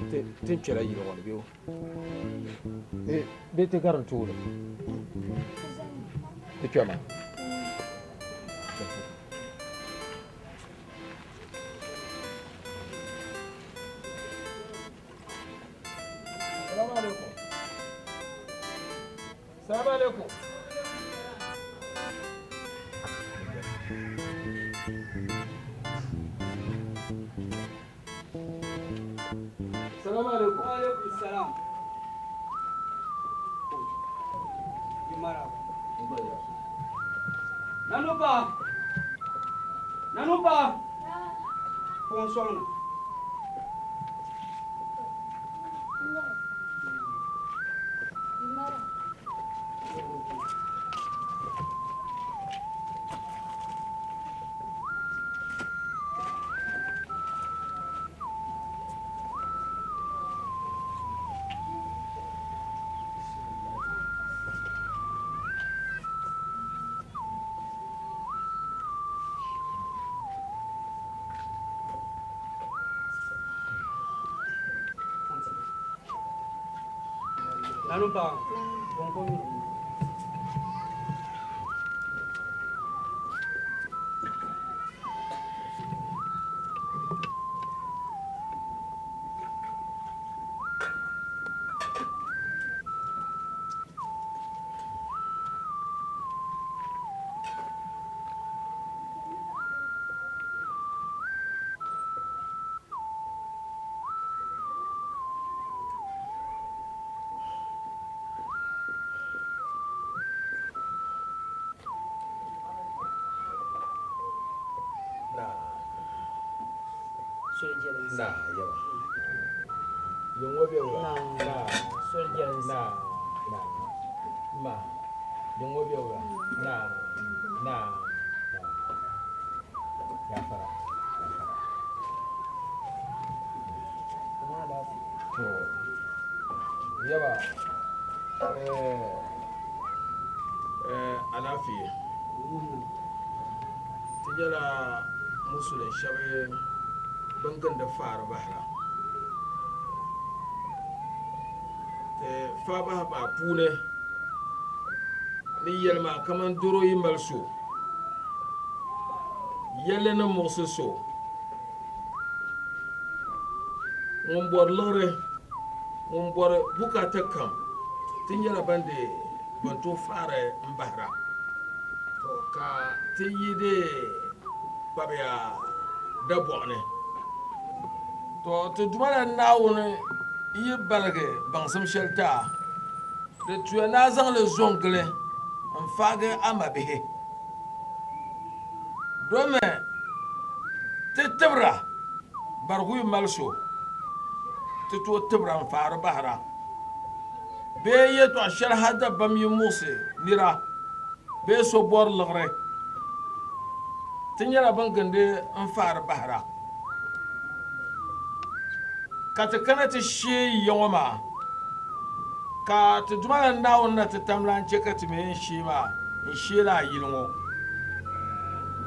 Ti ni kpɛla yili ŋɔ ni bee? Bee ti gari n tooni? Ti kpɛma. Salamu alaikum. Salamu alaikum. Salamu alaikum. Wa alaikum salam. Nanupa. Nanupa. Pon sɔŋna. Nanupa. Bonko nyuru. Alaafee ti nyɛla musulin shɛba bin gindi faari bahira ti faabahi maa puuni ni yɛli maa kamani doro yi mali so yɛlli ni muɣisi so ŋun bɔri liɣiri ŋun bɔri bukaata kam ti nyɛla ban di ban tooi faari n bahira to ka ti yi di kpabiya dabɔɣu ni to ti Duuma la Naawuni yi baligi baŋsim shɛli ti a di tuya ni a zaŋ li zo n-gili n-faagi a mabihi domi ti tibira barigu yi mali so ti tooi tibira n-faari bahira. Bee yɛtɔɣ shɛli hal dabam yi muɣisi nira bee so bɔri liɣiri, ti nyɛla bɛn gindi n-faari bahira. Ka ti kana ti sheei ya ŋɔ maa, ka ti Duuma la Naawuni na ti tam lan chɛ ka ti mi n-sheei maa n-sheela a yili ŋɔ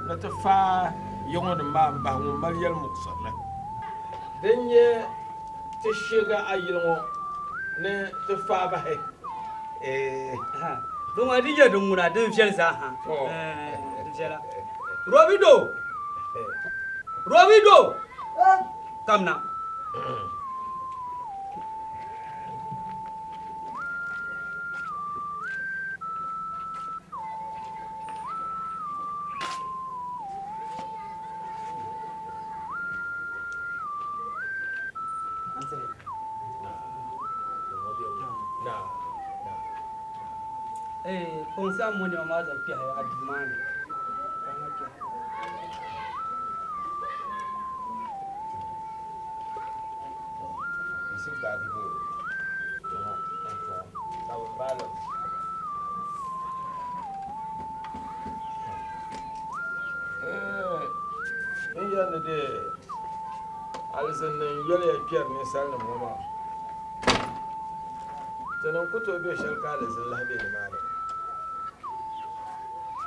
ni ti faai ya ŋɔ nim maa m-bahi ŋun mali yɛlimuɣisirili. Din nyɛ ti sheega a yili ŋɔ ni ti faai bahi. Din ŋɔ di nyɛ din ŋuna din viɛli zaa ha. Di viɛla. Robido! Robido! Kamna. Kpaŋsi a mo nɛma maa zaŋ kpɛhi a duu maa ni. N yɛli ni dee Alizinnim yoliya kpɛri ninsalinim ŋɔ maa. Tinim ku tooi be shɛli ka alizin lahi be nimaani.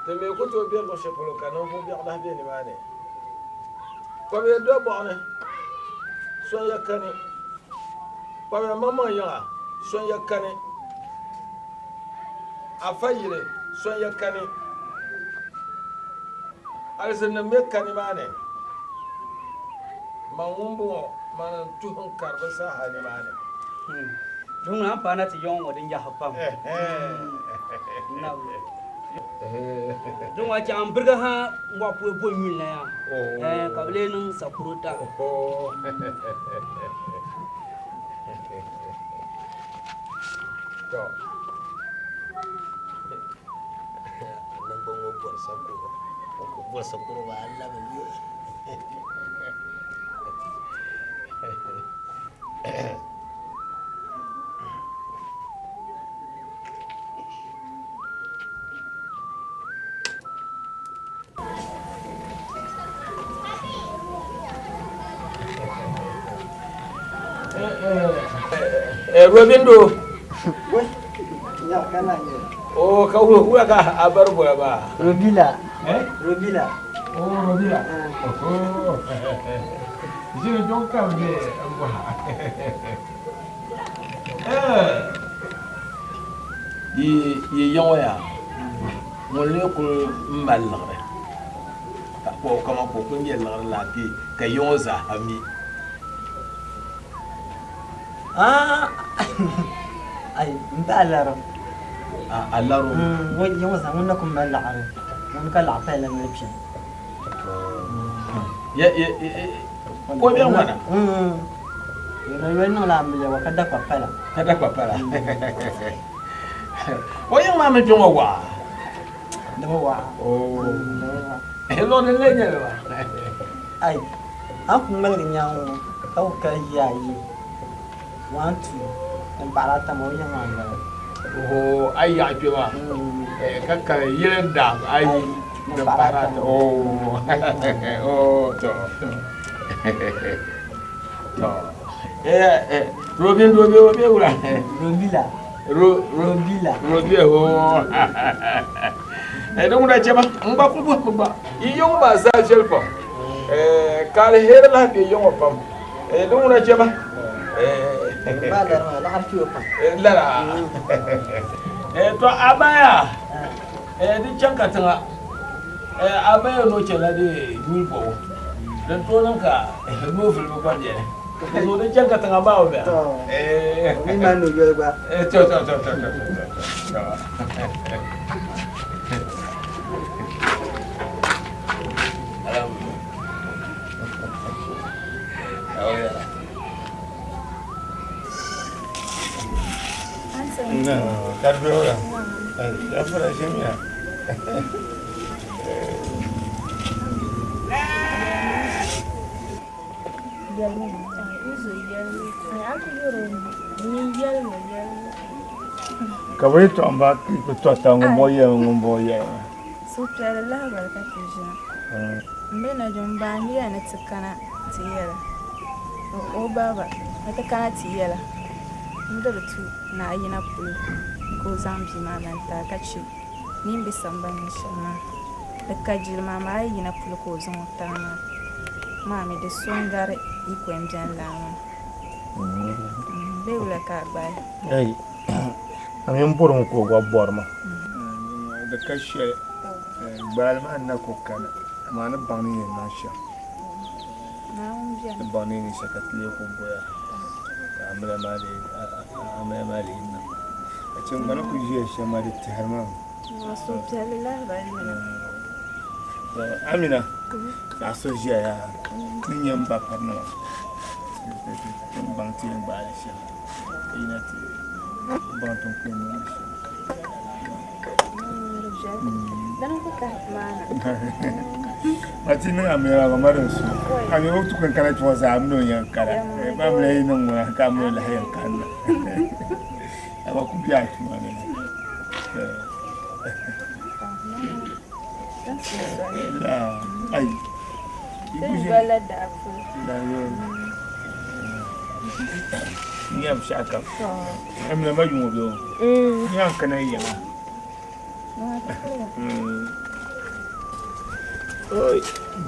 Ti mi ku tooi be luɣ shɛli polo ka ninvuɣ biɛɣu lahi be nimaani. Kpabiya do bɔɣu ni, sonya kani. Kpabiya maŋmaŋ yiŋa, sonya kani. Afa yili, sonya kani. Alizinnim mi ka nimaani. Man ŋun bɔŋɔ, mani n-tuhi n-kari bɛ zaa ha nimaani. Din ŋuna a ni paai na ti yɔŋ ŋɔ din yahi pam. Din ŋɔ a chaŋ m-birigi ha mɔɣu puhi bo nyuli na yaa ka bɛ lee niŋ sakurota. Tɔ! Naŋgban ŋɔ bɔri sakoro, o ku bɔri sakoro maa a labi li. Robindo. Oh, ka wula ka a bari bola ba. Robila. Eh? Robila. Oh, Robila. Oh. Jini jong kam be mbwa. Eh. Yi yi yaŋɔ yaa ŋun lee kuli mali liɣiri ka kaman ka o kuli nyɛ liɣiri laafee ka yaŋɔ zaaha mi. Ai m bahi larim. A larim? Yaŋɔ zaa ŋun na kuli mali liɣiri ŋuni ka laɣa pali la mali kpɛm. Ko bɛ ŋwana? Yoli niŋla amiliya gba ka da kpa pala. Ka da kpa pala. O yiŋ maa mi kpe ŋɔ waɣa? Di bi waɣa. Luɣ din lee nyɛ li maa? Ai, a ni ku ŋmaligi nyaaŋa ŋɔ ka ku kali yiya ayi, one, two, din pahiri ata maa o yiŋ maa m-bala. Oho, a yi yaɣi kpe maa ka kali yili n-daag ayi din pahiri ata. Oh, oh, to, to. To. Eh, Robin, Robin, Robin wula. Robila. Ro, Robila. Robila, oh. Eh, din ŋuna chɛma, n gba kuli bɔhimi gba. Yi yiŋ maa zaa viɛli pam. Eh, ka aliheri lahi be yiŋ ŋɔ pam. Eh, din ŋuna chɛma. Eh. Ba lari maa, laɣiri kpe o pam. Eh, lala. Eh, to abaya. Eh, di chaŋ katiŋa. Eh, abaya no chɛla di nyuli bɔbu. Din tooi niŋ ka noo vulibu gba beni. Di zuɣu di chaŋ katiŋa maa o bɛ. Eh. O mi mali no yoli gba. Eh, to to to to to to to. No, Carbiola. Ya fara shemia. Ka bɛ yɛtɔɣa m-ba ku tɔri taba ŋumbɔŋɔ yɛlimi ŋumbɔŋɔ yɛlimi. Suhupiɛlli lahibali ka ti ʒina. M be Najom baa n-yuya ni ti kana ti yɛla. O baaba ni ti kana ti yɛla n-di di tu ni a yina polo ka o zaŋ bia maa na n-ti a ka che ni yi be sambani ni shɛm maa. Di ka jilima amaa a yi yina polo ka o zaŋ o ti a maa, maa mi di so n-gari yi ko m-beni laa maa. Bee wula ka a gbaai? Ai, a mi m-bɔri mi ka o gba bɔri ma. Di ka shɛli, gbaali maa na ku kani, amaa a ni baŋ ni yɛn niŋ shɛm. Ni baŋ ni yɛn niŋ shɛm ka ti lee ku bɔya ka amiliya maa lee niŋ. Ka chɛ n gba ni ku ʒiya shɛm maa di tɛhiri ma mi. Amina, ka a so ʒiya yaa ni nyɛ m ba pirinima ti ni baŋ ti yɛn gbaai li shɛm ka yina ti baŋ ti ni ku yɛn niŋdi shɛm. Ma ti niŋ amiliya maa gba ma din so a mi o ti ku kana kpɛ ŋɔ zaa a mi ni o yɛn kana ba amiliya yi niŋ ŋuna ka a mi o lahi yɛn kanna a gba ku be a tuma ni.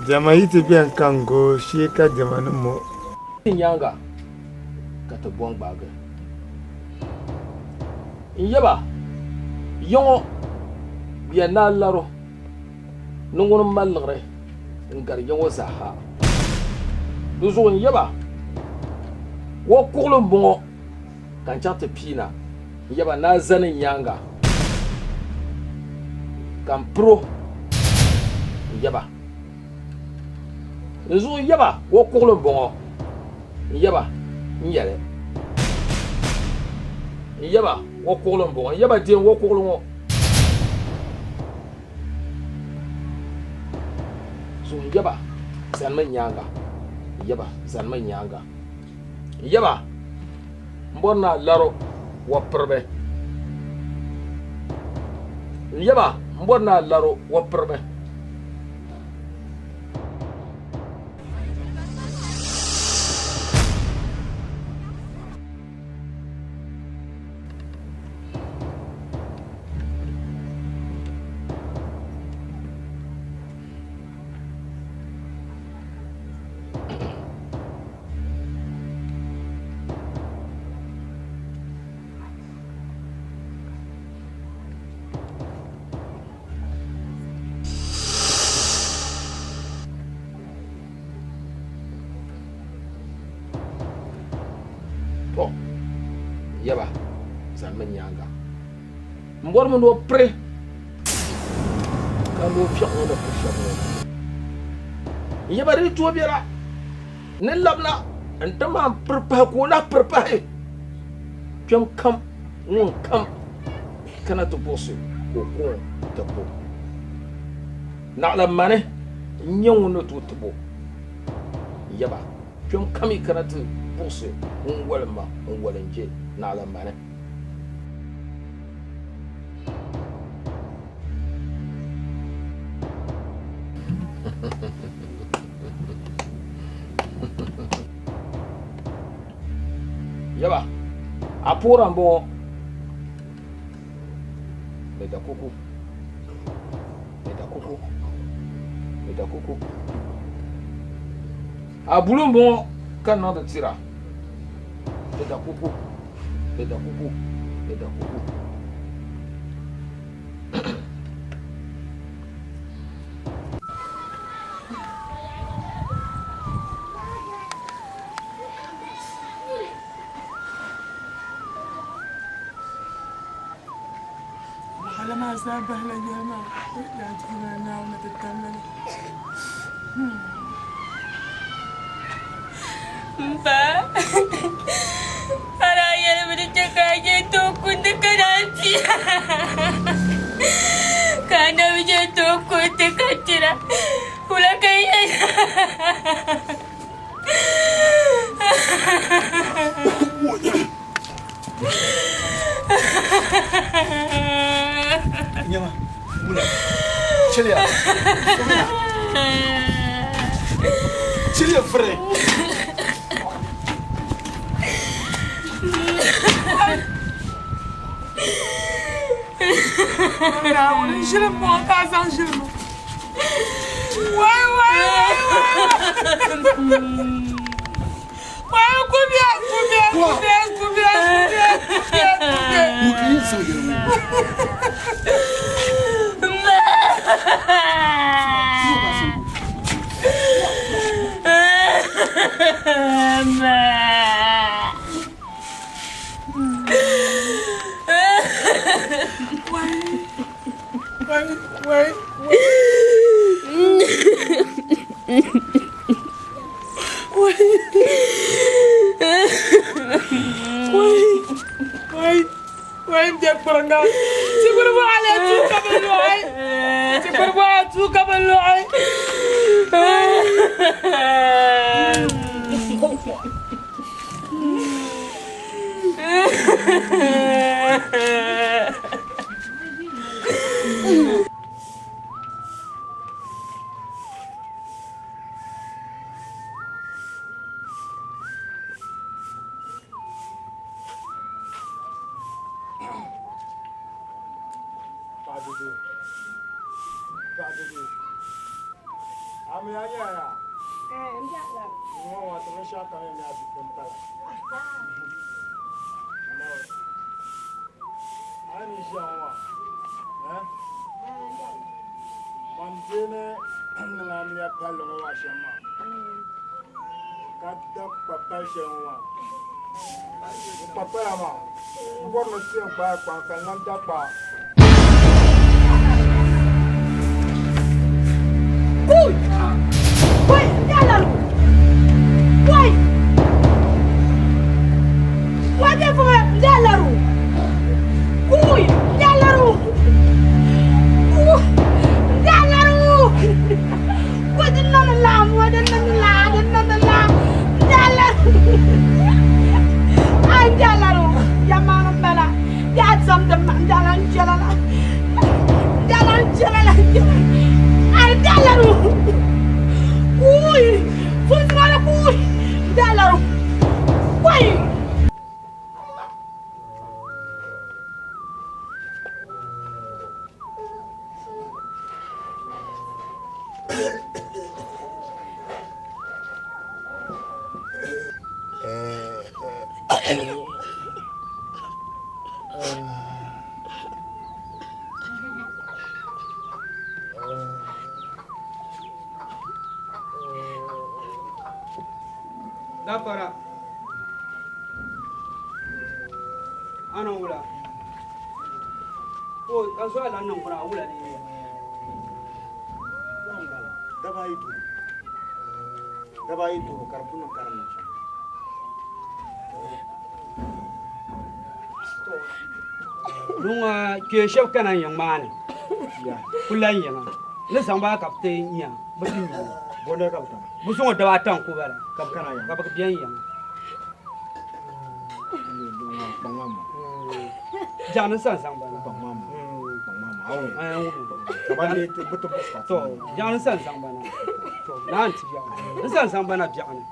Diɛma yi ti beni ka n go shee ka diɛma ni mo. Di nyaaŋa ka ti bɔŋ gbaagi n yaba ya ŋɔ bɛ naa laro ni ŋuni m-mali liɣiri n-gari ya ŋɔ zaaha. Di zuɣu n yaba o kuɣili m-bɔŋɔ ka n chaŋ ti pii na n yaba naa zani n nyaaŋa ka m pir o n yaba. Di zuɣu n yaba o kuɣili m-bɔŋɔ n yaba n yɛli n yaba o kuɣili m-bɔŋɔ n yaba deem o kuɣili ŋɔ. Zuɣu n yaba zanimi n nyaaŋa n yaba zanimi n nyaaŋa n yaba n bɔri ni a laro wa piribi n yaba n bɔri ni a laro wa piribi. To, yaba zanimi nyaaŋa. M bɔrimi ni o piri ka ni o piɛɣu ŋɔ ni piri shɛm ŋɔ. N yaba di yi tooi biɛla ni labina n-ti maan piri pahi ka o lahi piri pahi kpɛm kam ŋun kam kana ti buɣisi ka o kuŋ tibbu. Naɣila mani n-nyɛ ŋun ni tooi tib o. N yaba kpɛm kam yi kana ti buɣisi ŋun wolim ma n wolim je naɣila mani. Yaba, a puura m-bɔŋɔ ni dakuku ni dakuku ni dakuku. A bulu m-bɔŋɔ ka n niŋdi tira ni dakuku ni dakuku ni dakuku. Wahala maa zaa bahila yɛli maa yaa Duuma Naawuni ti tamli ni. M ba, a daa yɛlimi ni chɛ ka a je tooi kundi ka daa kpira, ka a na bi je tooi kundi ka kpira, wula ka n yɛn Chiriya firi. Naawuni ʒili m-bɔŋɔ ka a zaŋ ʒili ma. Wai wai wai wai. Wai kubiya kubiya kubiya kubiya kubiya kubiya kubiya. Wai wai wai wai n bɛ kpiriŋa tikuri bɔɣali tuu ka bi loɣi tikuri bɔɣa tuu ka bi loɣi. Ka da kpa pali shɛli ŋɔ maa n kpa pala maa n bɔri ni ti yɛn gbaai kpaŋ ka n lan da kpaa. Gafara. Ana wula. Ko an so ala niŋ kuna wula ni. Daba ayi dubu. Daba ayi dubu ka di pun niŋ karim ni shɛm. Luŋa kpeen shɛba kana yiŋ maa ni ku lan yiŋa ni zaŋ ba ka bɛ ti nya bɛ ti nya bɛ zuŋɔ daba ata n-ku bala ka bɛ bɛn yiŋa. Biɛɣu ni san zaŋ ba na. To biɛɣu ni san zaŋ ba na. To naa n-ti biɛɣu ni san zaŋ ba na biɛɣu ni.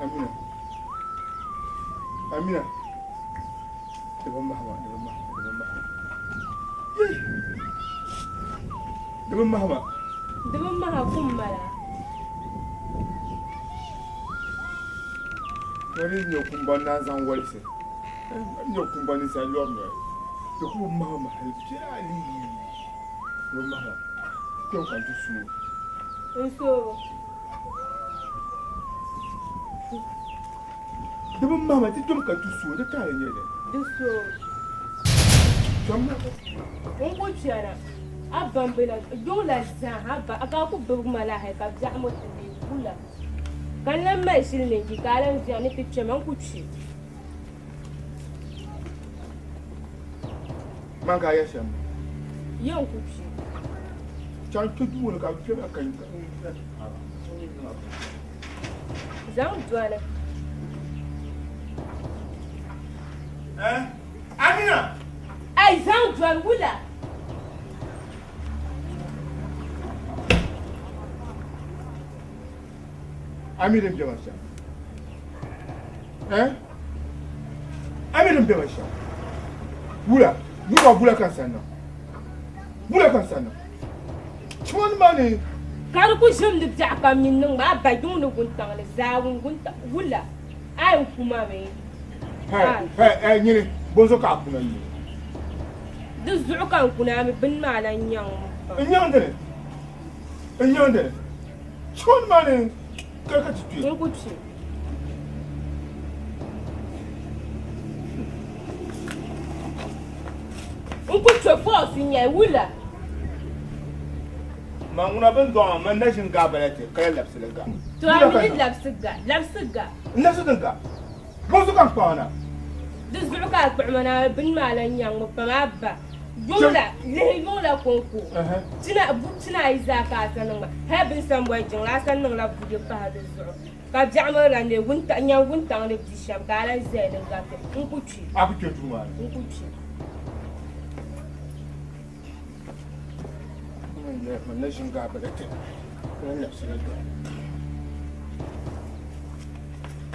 Amina. Amina. Di bi mahima, di bi mahima, di bi mahima. Di bi mahima. Di bi maha kum mala. Wani nyɛ kumbani naan zaŋ wolisi. Nyɛ kumbani sa lɔri noli. Di ku bi mahima hali biɛli. Di bi mahima. Kpɛm ka n ti suui. N soobo. Di bi mahima ti dom ka ti su o, di taali n-nyɛ li. Di su o. Kpɛm na. N ku kpɛna, a bambi la yuŋ la zaa, a ba ka a ku bibigi ma la hali ka biɛɣu ŋɔ ti leei wula. Ka n lan mali shili ni n yi ka a lan viɛŋ ni ti kpɛma, n ku kpi. Man ka a yɛli shɛm? Ye n ku kpi. Chaŋ kpe duu ŋɔ ni ka bɛ kpɛma ka n Zaŋ dɔni. Eh? Amina! Ai, zaŋ dɔni wula? A mi din bɛ ma shɛm? Eh? A mi din bɛ ma shɛm? Wula, wula wula ka n sanna. Wula ka n sanna. Chimani maa ni. Ka di ku ʒimdi biɛɣu kam nyin niŋ ma a ba yiŋ ni wuntaŋ ni zaawuni wuntaŋ wula a yɛn ku ma mi? Hɛ, hɛ, hɛ, nyini, bonso ka a kuna yi? Di zuɣu ka n kuna a mi bini maa lan nyaŋ m pam. N nyaŋ dini, n nyaŋ dini. Chimani maa ni ka ka ti kpi. N ku kpi. N ku kpe fɔɔsi n-nyɛ wula. Man ŋuna bin dɔɣi ma, man na ʒini ga bala ti, ka la labisi li ga. To a mi ni labisi ga, labisi ga. N labisi din ga? Bɔzuɣu ka n kpaɣi na? Di zuɣu ka a kpuɣi ma na, bini maa lan nyaŋ mi pam a ba. Yuŋ la, lihi yuŋ la kɔŋko. Pina, bu pina ayi zaa ka a sa niŋ ma. Hali bini sa m-boli jiŋli, a sa niŋla buyi pahi di zuɣu. Ka biɛɣu mi lan leei nyaŋ wuntaŋ ni bi shɛm ka a lan zaya ni gariti. N ku kpi. A ku kpe duu maa ni? N ku kpi.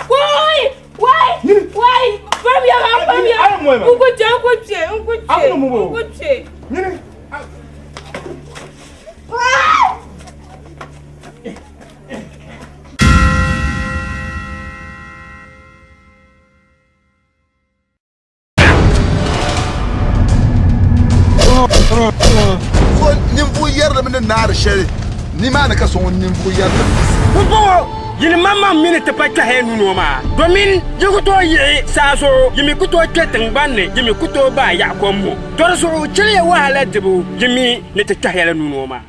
Wai! Wai! Wai! Kpamiya maa, kpamiya! N ku kpe, n ku kpe, n ku kpe, n ku kpe. So ninvuɣ yɛrilimi ni naari shɛli nimaani ka so ŋun ninvuɣ yɛrilim Pumpɔŋɔ yinim maŋmaŋ mi ni ti pa kpɛhiya nuu ŋɔ maa, domin yi ku tooi yiɣi saa zuɣu, yi mi ku tooi kpe tiŋgbani ni, yi mi ku tooi baai yaɣi kom ŋɔ. Tɔ di zuɣu chɛliya wahala dibu, yi mi ni ti kpɛhiya la nuu ŋɔ maa.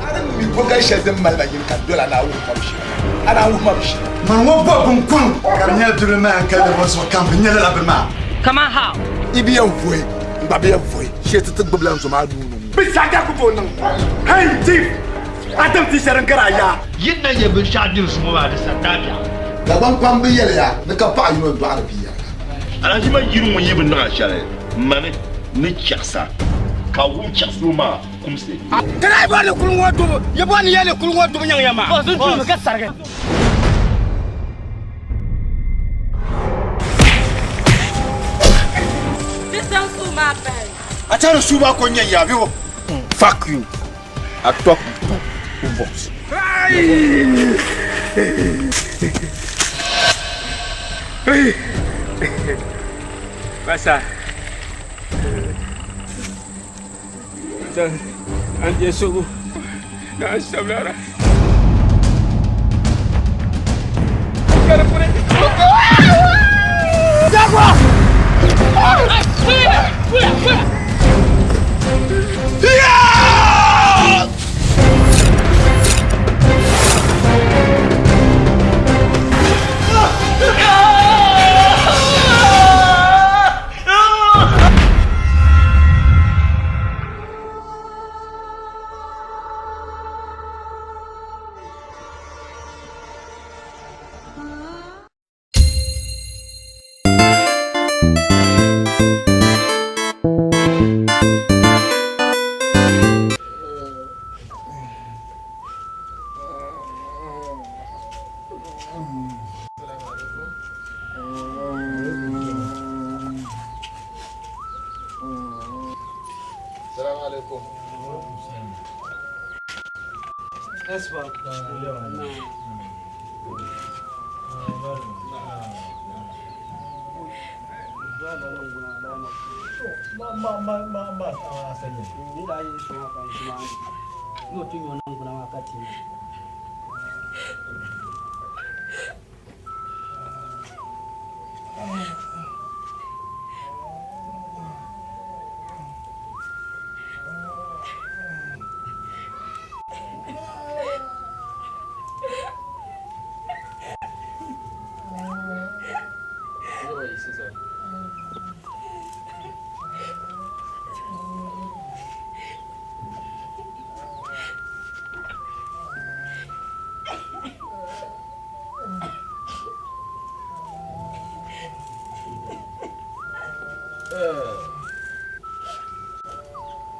A ni mi bɔgal shɛli din mali ma yini ka dol a ni a wuhi ma bi shɛli. A naan wuhi ma bi shɛli. Man ŋɔ bɔ bin kuŋ ka di nyɛla bibili maa yɛn kali di zuɣu kam bɛ nyɛ lala bini maa. Kaman how? I bi yɛn vohi, n gba bi yɛn vohi shee ti ti gbibila n zo maa nuu ni ŋɔ. Bɛ saga ku tooi niŋ. Hey chief, a tim ti shɛli n-gari a yaa. Yi ni na nyɛ binshɛɣu diri zuŋɔ maa, di sa dabiɛɣu. Dagbaŋ kpam bi yɛliya ni ka paɣa yino n-dɔɣiri bia yɛliga. Alahima yiri ŋun yi bi niŋ a shɛli, mani ni chaɣisa, ka a wum chaɣisibu maa kumsi. Ti daa bɔri ni kuli ŋɔ dubu, yi bɔri ni yɛli kuli ŋɔ dubu nyaŋ ya maa. Bɔsi n-tuumi ka sarigi. Di zaŋ suu maa pahi. A chani suu maa ko n-nyɛ ya bɛ o. Fuck you. I talk you talk. Who box? Basa. An je sogo. Na sablara. Jagua! Yeah! Assalamu alaikum.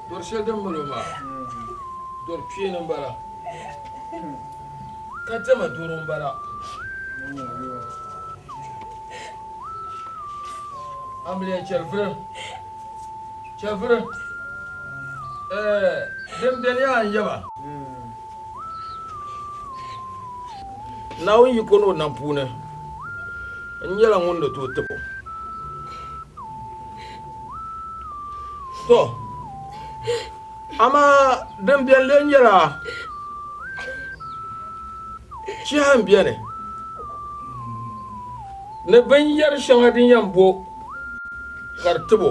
Dɔri shɛli din mali o maa dɔri kpeeni m-bala ka diɛma dɔro m-bala amiliya chɛliviri chɛliviri din beni yaa n-yaba Naawuni yiko ni o nam puuni n nyɛla ŋun ni tooi tib o. To, amaa din beni lee nyɛla chiha m-beni ni binyɛr shɛŋa din yɛn bo ka di tib o.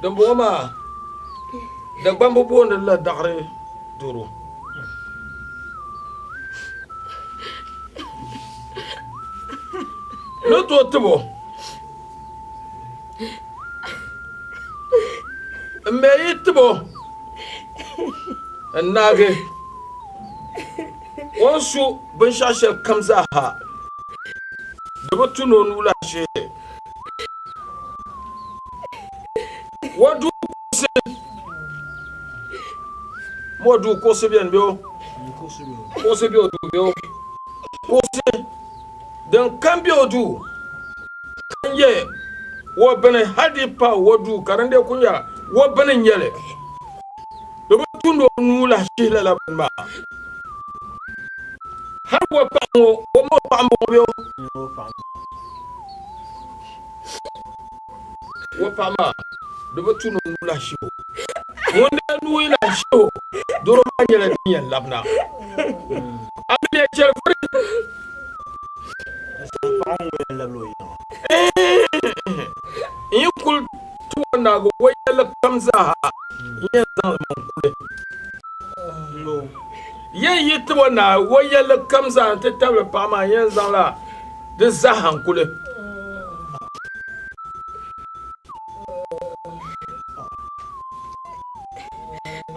Dimbɔŋɔ maa, Dagbamba booni li la daɣiri doro. Ni tooi tib o, m mi yi tib o n-naagi o ni su binshɛɣu shɛli kam zaaha, di bi tu ni o nuu lahi sheei. O duu kuɣusi mo duu kuɣusi beni bɛ o kuɣusi bɛ o duu bɛ o kuɣusi din kam bɛ o duu ka nyɛ o bini hali di pa o duu ka din dee ku nyɛla o bini n nyɛli di bi tu ni o nuu lahi shihi lala bini maa hali o paɣa ŋɔ o mi o paɣa n bɔŋɔ bɛ o O paɣa maa di bi tu ni o nuu lahi shihi o. Ŋun daa nuu yi lahi shihi o, doro maa nyɛla din yɛn labina. Amiliya chɛli vuri. N yi kuli ti o naagi o yɛlli kam zaaha, n yɛn zaŋ li mi n-kuli. Yɛn yi ti o naagi o yɛlli kam zaa nti tabili paɣa maa, n yɛn zaŋla di zaaha n-kuli.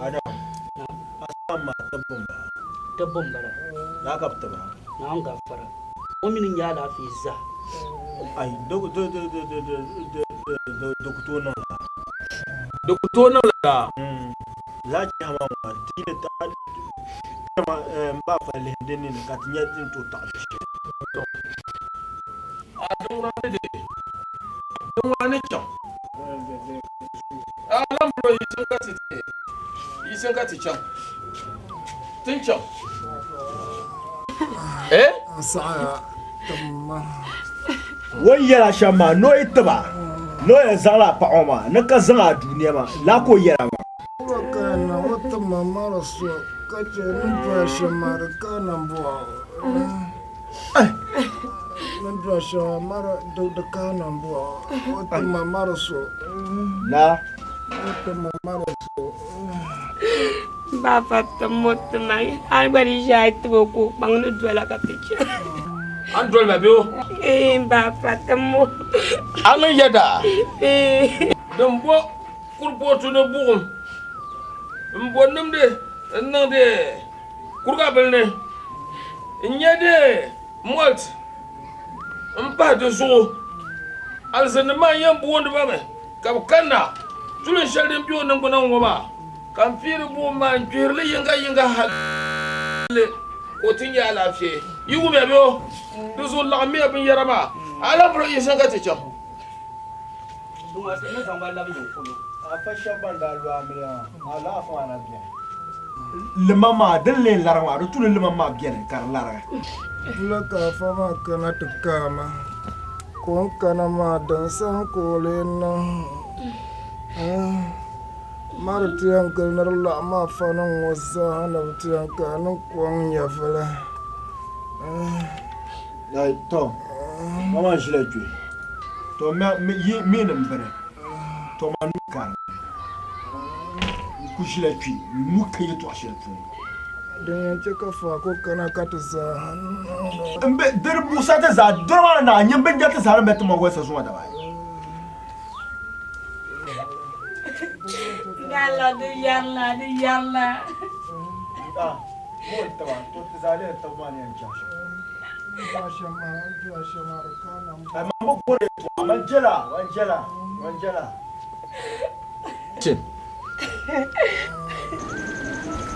Adam, a saɣim maa tibbu m-bala. Tibbu m-bala. Laa ka bɛ tibira. Naawuni gafara. O mini n-nyɛ alaafee zaa. Ai, di ku tooi niŋ lala. Di ku tooi niŋ lala. Lala chiha maa ŋɔ ti yi ni taɣi kpɛma m-ba fa lihi di nini ka ti nya di ni tooi taɣi shɛli. A din ŋuna ni di, din ŋuna ni chaŋ. A lan bolo yiɣisim ka ti ti, yiɣisim ka ti chaŋ. Ti ni chaŋ. Eh? N saɣaya timma. O ni yɛl a shɛm maa, ni o yi tib a, ni o yɛn zaŋla a paɣ ŋɔ maa ni ka zaŋ a duu nɛma la ka o yɛl a maa. O kana o ti ma mara so ka chɛ ni dɔya shɛm maa di ka nambɔɣu. Ni dɔya shɛm maa mara di ka nambɔɣu. O ti ma mara so. Naa. O ti ma mara so. Ba fa tim o ti ma a gba di ʒe a yi tib o ka o kpaŋ ni dola ka ti chɛ. A ni doli ba bee o? Ee, ba fa tim o. A niŋ yɛda? Ee. Din bo kuripootu ni buɣim m-bo nimdi n-niŋdi kuriga bili ni n-nyɛ di mɔlt m-pahi di zuɣu. Alizinnim maa n-yɛn booni ba mi ka bɛ kanna tulin shɛli din be o niŋgbuna ŋɔ maa, ka m piiri buɣim maa n-kpihiri li yiŋgayiŋga hali ka o ti nya alaafee. Yi wumya bɛ o? Di zuɣu laɣimmiya binyɛra maa, a lahi boli o yiɣisini ka ti chaŋ. Ni zaŋ ba labi yiŋ polo. Afa shɛba ban daa lu amiliya maa, alaafee maa na beni. Lima maa, din lee larigi maa, di tu ni lima maa beni ka di larigi. Wula ka afa maa kana ti kaai ma? Ka o ni kana maa, din saha ka o lee niŋ? Ma di ti yɛn gili ni di lɔɣu maa fanim ŋɔ zaaha ni bɛ ti yɛn kaai ni kɔŋ nyɛvili. Tɔ, ma maa ʒila kpe. Tɔ, yi mi ni m bini. Tɔ, ma nuu ka di ni. N ku ʒila kpe, n nuu ka yɛtɔɣ shɛli puuni. Din yɛn chɛ ka faako kana ka ti zaaha niŋdi. M bi di di buɣisa ti zaa dɔro maa ni naa nyini bindira ti zaa din be ti ma wolisa zuŋɔ daba ayi. Gala di yɛrila di yɛrila.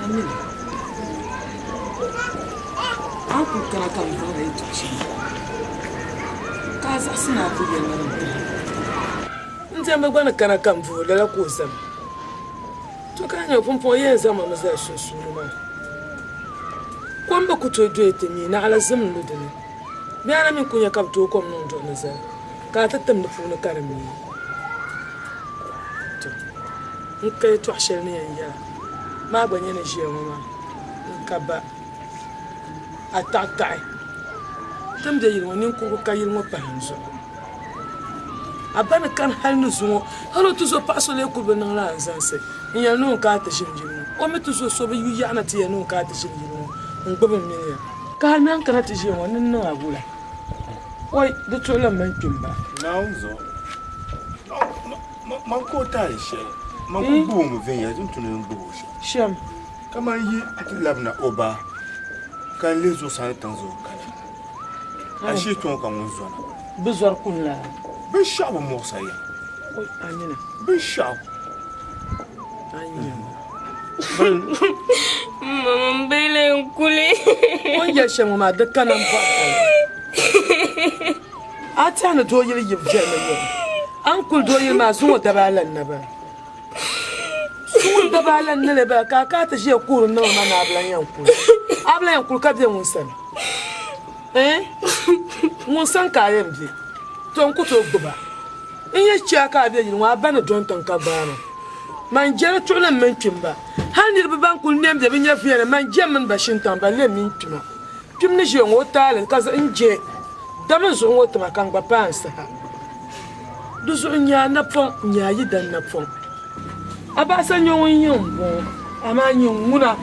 Amina, a ni kuli kana ka n bɔhiri yɛtɔɣ shɛli ka a zaɣisi ni a ku yɛli ma din pahi. N diɛmdi gba ni kana ka n vuhi lala ka o zami. To ka a nya pumpɔŋɔ yɛn zaŋ ma mi zali sunsuuni maa. Kom bi ku tooi doya ti mi, naɣila zim n-lu di ni. Bee a na mi ku nya ka bɛ tooi kom niŋ duɣu ni zali ka a ti tim di puuni ka di mii. To, n ka yɛtɔɣ shɛli ni yɛn yɛla maa gba nyɛ ni ʒiya ŋɔ maa, n ka ba. A taɣi taɣi ti ni be yili ŋɔ ninkurugu ka yili ŋɔ pahi n zuɣu. A ba ni kani hal ni zuŋɔ, hal o tuzo paɣ so lee kul bi niŋla anzansi n-yɛli ni o ni ka a ti ʒini yili ŋɔ. O mi tuzo so bi yu yaɣi na ti yɛli ni o ni ka a ti ʒini yili ŋɔ n-gbibi m mini ya. Ka hal ni a ni kana ti ʒiya ŋɔ, n ni niŋ a wula? Oi, di tuɣili m mini kpim ba. Naawuni zuɣu, man ka o taali shɛli, man ku gbibi o mi viɛnyɛla din tu ni n gbibi o shɛm. Shɛm. Kaman yi ti labina o ba, ka n lihi zuɣusaa ni tiŋ zuɣu kana. Ashee kpe ŋɔ ka ŋun zɔna. Bɛ zɔri kuni la. Binshɛɣu bi muɣisa ya. Oi, Amina. Binshɛɣu. Mama m bele n kuli. O ni yɛli shɛm ŋɔ maa di kana m bɔri hali. A tɛha ni doo yili yibu viɛlimi yom. A ni kuli doo yili maa zuŋɔ daba ala n-na bala. Zuŋɔ daba ala n-na lee bala ka a kana ti ʒiya kuhiri niŋdi ma ni a bi lan yɛn kuli. A bi lan yɛn kuli ka be ŋun sani? Ɛɛn? Ŋun sani ka a yɛn be? To n ku tooi gbib a. N yi chɛ a ka a be yili ŋɔ, a ba ni dɔni tiŋ ka gbaai ma. Man jɛri tuɣili m mini kpimba. Hal niriba ban kul ne m-be bɛ nyɛviya ni, man je m mini ba shintaŋ, ba lem mini kpima. Kpim ni ʒiya ŋɔ, o taali ka n je, dama n zuɣu ŋɔ tima ka n gba paai n saha. Di zuɣu n-nyɛ a napɔŋ, n-nyɛ a yidan napɔŋ. A baɣisa nyɛ ŋun yiŋ m-bɔŋɔ, amaa nyin ŋuna,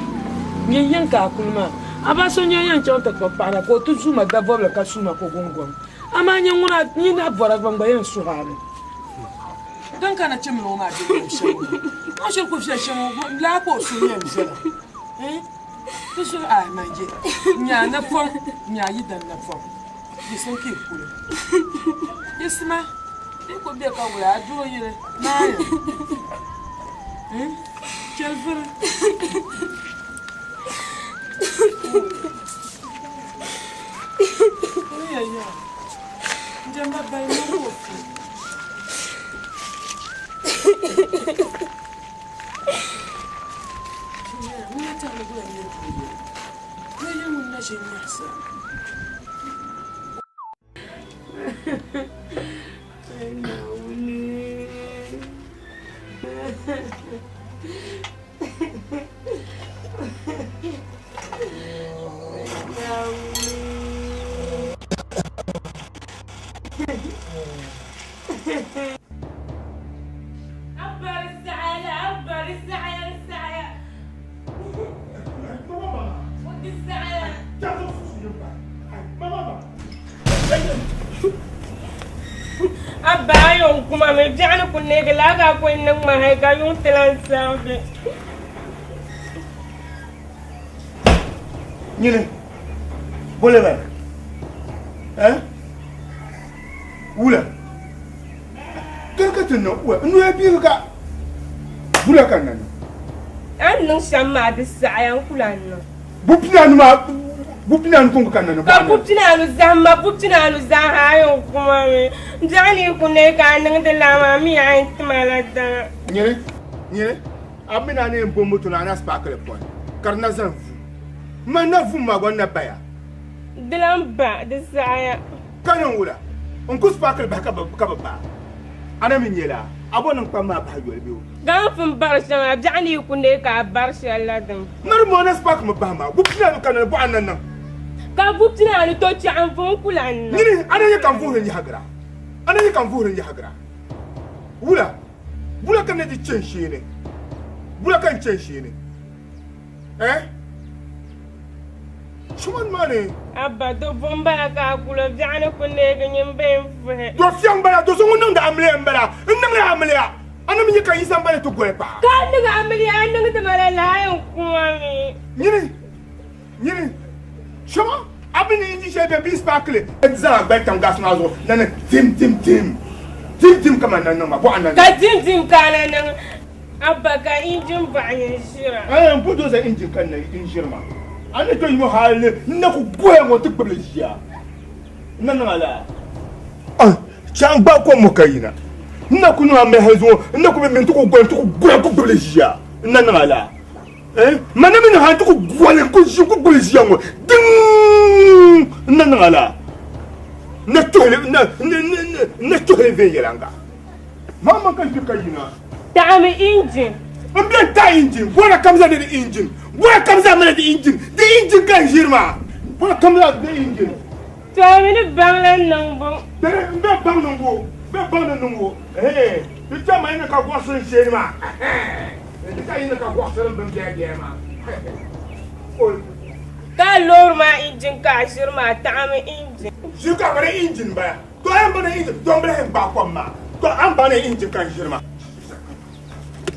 nyin yiŋ ka a kuli maa. A baɣisa nyɛ yɛn chaŋ ti kpuɣi paɣa na ka o ti zu ma dabɔbili ka su ma ko guŋgɔŋ. Amaa nyin ŋuna, nyin nahi bɔra gba, n gba yɛn suhi a mi. Din kana chimli ŋɔ maa bɛ luɣ shɛli ŋɔ, o ni shiri ku viɛl shɛm ŋɔ, laa ka o suhu yɛn viɛla. Di zuɣu a manje, n-nyɛ a napɔŋ, n-nyɛ a yidan napɔŋ. Yiɣisim ka yi kuli. Yiɣisima, di yi kuli be ka wula, a duri o yili, naaya. Chɛli vuri. Kuli ya yaha. N jɛmba bali niŋ ka o fi. Ŋuna tɛhili gula nyɛ duri yili. Doo yili ŋun na ʒi n-nyaɣisira. Abba a yɛn kuma mi biɛɣuni ku neegi laa ka a kuli niŋ ma hali ka yuŋ ti lan saɣigi. Nyini bole bala eh wula kani ka ti niŋ n noya biigi ka bula ka n na niŋ. A ni niŋ shɛm maa di saɣiya n ku lan niŋ. Bu pinaanu maa. Bupi na anu konko ka nani Ka bupi na anu zahim ma bupi na anu zahim ha a yɛn kuma mi. Biɛɣu ni yi ku neei ka a niŋdi laa maa mi a yɛn tima la daŋa. Nyini, nyini, a mi ni a ni yɛn bo moto ni a na spaakili pɔi ka di na zani vu. Man na vum maa gba n na baya. Di lan ba, di saɣiya. Ka niŋ wula? N ku spaakili bahi ka bi baai. A na mi nyɛ laa, a bo niŋkpam maa bahi yoli bee o? Ka n pun bari shɛŋa, biɛɣu ni yi ku neei ka a bari shɛli la dini? Ŋari mɔɣu na spark mi bahi maa, buku pinaanu ka nani bɔɣa na niŋ. Ka buku pinaanu to kpɛɣu n vuhi n ku lan niŋ. Nyini, a na nyɛ ka n vuhiri n yahigira, a na nyɛ ka n vuhiri n yahigira. Wula, wula ka n na di chɛ n sheeni? Wula ka n chɛ n sheeni? Eh? Chuma nimaani. Abba, do buɣim m-bala ka a kul o biɛɣu ni ku neegi nyin bee n-vuhi. Do fiɛŋ m-bala, do so ŋun niŋdi amiliya m-bala. N niŋla amiliya. A ni mi nya ka Yisa m-bala ti goli paɣa. Ka a niŋ amiliya, a niŋdi ma la lala n kuma mi. Nyini, nyini, chuma a mi ni inji shɛli bɛ bee spaakili n zaŋ a gbali tam gas maa zuɣu na ni dim dim dim dim dim kaman na niŋ ma bɔɣa na niŋ. Ka dim dim ka a na niŋ. Abba ka injin baɣa nyin ʒira. Ɛɛn, bulldozer injin ka n na ʒiri maa. A ni to yimo hali n na ku goya ŋɔ ti gbibili ʒiya. N na niŋ a laa. Chaŋ gbaai kom ŋɔ ka yina. N na ku niŋ a mali hali zuŋɔ n na ku mi n ti ku goya n ti ku goya ku gbibili ʒiya. N na niŋ a laa. Ɛɛn, ma na mi niŋ hali n ti ku goli n ku ʒi n ku gbibili ʒiya ŋɔ diŋ n na niŋ a laa. N na tuhili n na tuhili viɛnyɛliŋga. Maŋmaŋ ka ʒi ka yina. Taɣimi injin. N bɛ taɣi injin. Bɔra kam zaa di injin. Bɔra kam zaa mali di injin. Di injin ka n ʒiri maa. Bɔra kam zaa di injin. To a mi ni baŋ la niŋbu. Dini n bɛ baŋ niŋbu. N bɛ baŋ ni niŋbu. Ɛhɛn. Di chɛ ma yini ka gɔɣisiri n sheeni maa. Ɛhɛn. Di chɛ yini ka gɔɣisiri n bin biɛhi biɛhi maa. Ol. Ka loori maa injin ka a ʒiri maa taɣimi injin. Ʒiri ka a mali injin bala. To a yɛn bani injin to n bi lahi gbaai kom maa to a ni bani injin ka n ʒiri maa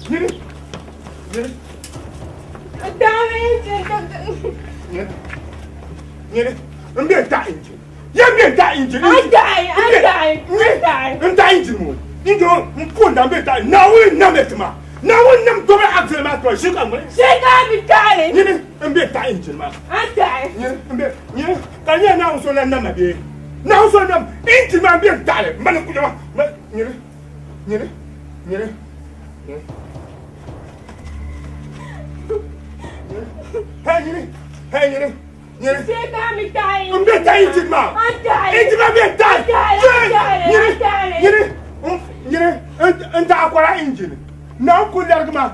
nyini nyini nyini nyini n bɛ taɣi injin yɛn bɛ taɣi injin n taɣi injin ŋɔ injin n pun da n bɛ taɣi naawuni nam ti ma naawuni nam to bɛ accident maa to ʒi ka ŋmani ʒi ka mi taɣili nyini n bɛ taɣi injin maa nyini n bɛ nyini ka nyɛ naawuni so lan nam ma bee Naawuni so nam injin maa bɛ taɣili mani kujama nyini nyini nyini nyini hey nyini hey nyini nyini n bɛ taɣi injin maa injin maa bɛ taɣi nyini nyini nyini n taɣi kɔra injin naawuni ku lɛrigi ma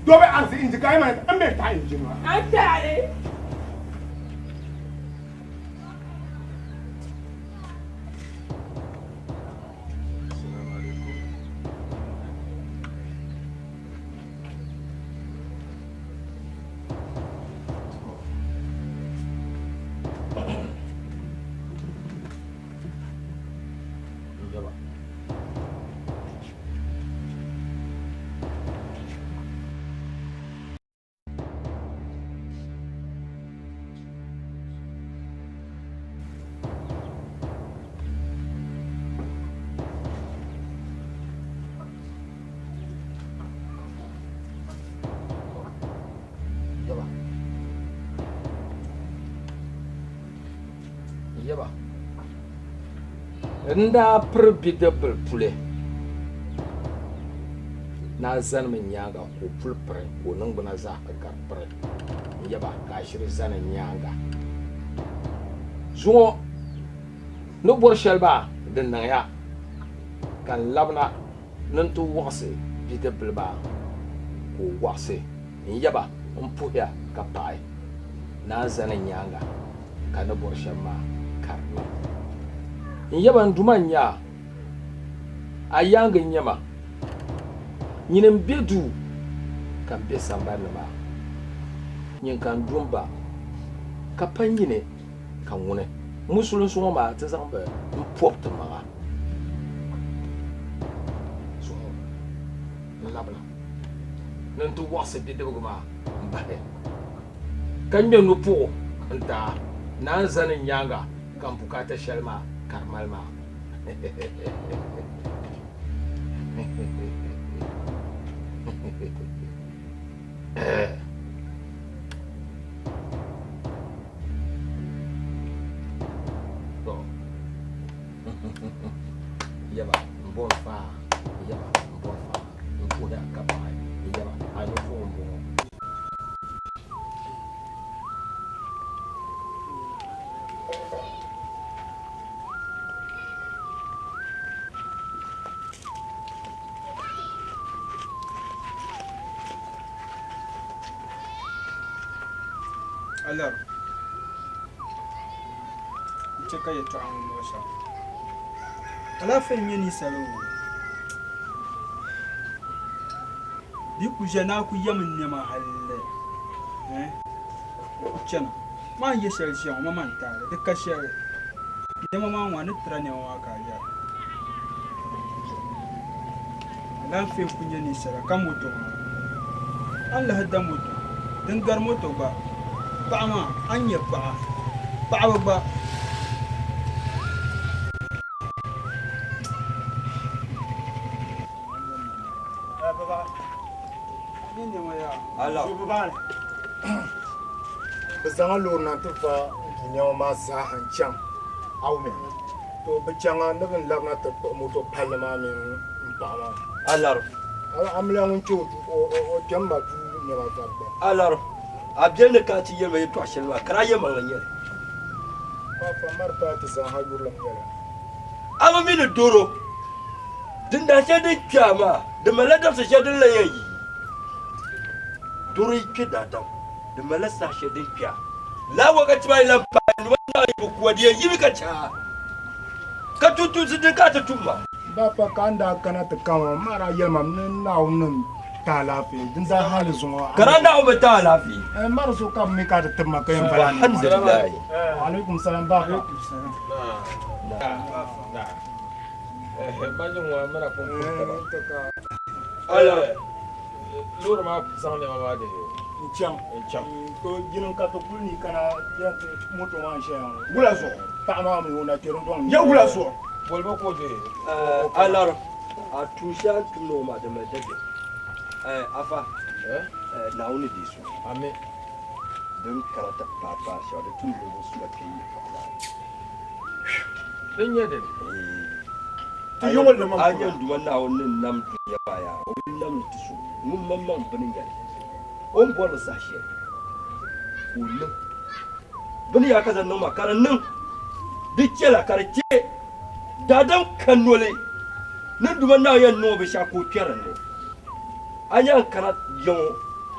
doo bɛ arisi injin ka ayi maa n bɛ taɣi injin maa. Yaba n daa piri bidibbil puli naa zanimi nyaaŋa ka o puli piri ka o niŋgbuna zaa gari piri n yaba ka a ʒiri zani n nyaaŋa. Zuŋɔ ni bɔri shɛli maa di niŋya ka n labina ni n ti wɔɣisi bidibbil maa ka o wɔɣisi n yaba m puhiya ka paɣi naa zani n nyaaŋa ka ni bɔri shɛm maa ka di niŋ. N yaba n Duuma n-nyɛ a, a yaaŋa n-nyɛ ma. Nyini m-be duu ka m be sambani ni maa. Nyin ka n du m-ba, ka pa nyini ka ŋuni. Musulinsi ŋɔ maa ti zaŋ ba m-pɔbi ti maŋa zuɣu n-labina ni n ti wɔɣisi bidibigi maa m-bahi, ka ŋme nupuɣu n-ti a ni a ni zani n nyaaŋa ka m bukaata shɛli maa ka di mali maa. bɔri faa n yaba n bɔri faa n puhiri a ka paɣi n yaba a ninvuɣu n bɔŋɔ. Alaro n chɛ ka yɛltɔɣa ŋɔ muɣisa alaafee n-nyɛ ninsala o di yi ku ʒiya ni a ku yɛmi n nɛma hali n ku chana maa ni yɛ shɛli ʒiya ŋɔ ma n-taali di ka shɛli nɛma maa ŋɔ a ni tira nɛma maa ka a yɛra Alaafee n-ku nyɛ ninsala ka moto maa. A ni lahi da moto din gari moto gba, paɣa maa a ni nya paɣa, paɣaba gba. Bɛ zaŋla loori na nti va n-du nɛma maa zaaha n-chaŋ Awume. To bɛ chaŋa ni bɛ ni labina ti kpuɣi moto palli maa mini m paɣa maa. Alaro. Amiliya ŋun kpe o duu, o kpɛm ma duu nɛma vari gba. Alaro, a beli ni ka a ti yɛli ma yɛltɔɣa shɛli maa, ka di a yɛlimaŋli n-nyɛ li. Papa, mari paai ti zaaha yurilim nyɛla. A bi mi ni doro din daa shɛli din kpe a maa, di malila dabisi shɛli din lan yɛn yi. Doro yi kpe daadam, di malila saha shɛli din kpe a. Lala wakati maa yi lan paai, nima naɣ yi bi ku a, di yɛn yimi ka chɛ a, ka tumtumsi din ka a ti tum maa. Ba pa ka n daa kana ti ka ma, maa daa yɛli ma ni Naawuni ni ti alaafee, din daa hali zuŋɔ. Ka daa Naawuni bi ti alaafee? Mari so ka bɛ mi ka a ti tib ma ka yɛn pala a nini maa. Alhamdulillahi. Wa alaikum salam ba pa. Loori maa zaŋ nɛma maa dihi n-chaŋ. N-chaŋ. To yinim ka ti kuli ni kana yɛn ti moto maa n-ʒɛya ŋɔ. Wula zuɣu? Paɣa maa mi o na kpe dundɔŋ ni. Ya wula zuɣu? Boli ba ka o dihi. Alaro, a tuun shɛli a ni tum ni ŋɔ maa di mali dabiɛm. Afa, Naawuni deei so. Ami. Din kana ti paai paai shɛba di tum ninvuɣ suma kpe yi paɣa maa ni. Din nyɛ dini? Ti yuŋ li A nyɛ n Duuma Naawuni ni nam dunia maa yaa, o bi nam li ti so ŋun maŋmaŋ bini n-nyɛ li. O ni bɔri li saha shɛli ka o niŋ. Bɛ ni yaa ka zaŋ niŋ maa ka di niŋ, di chɛla ka di chɛ daadam ka noli ni n Duuma Naawuni yɛn niŋ o binshɛɣu ka o kpɛri di ni. A nya n kana ya ŋɔ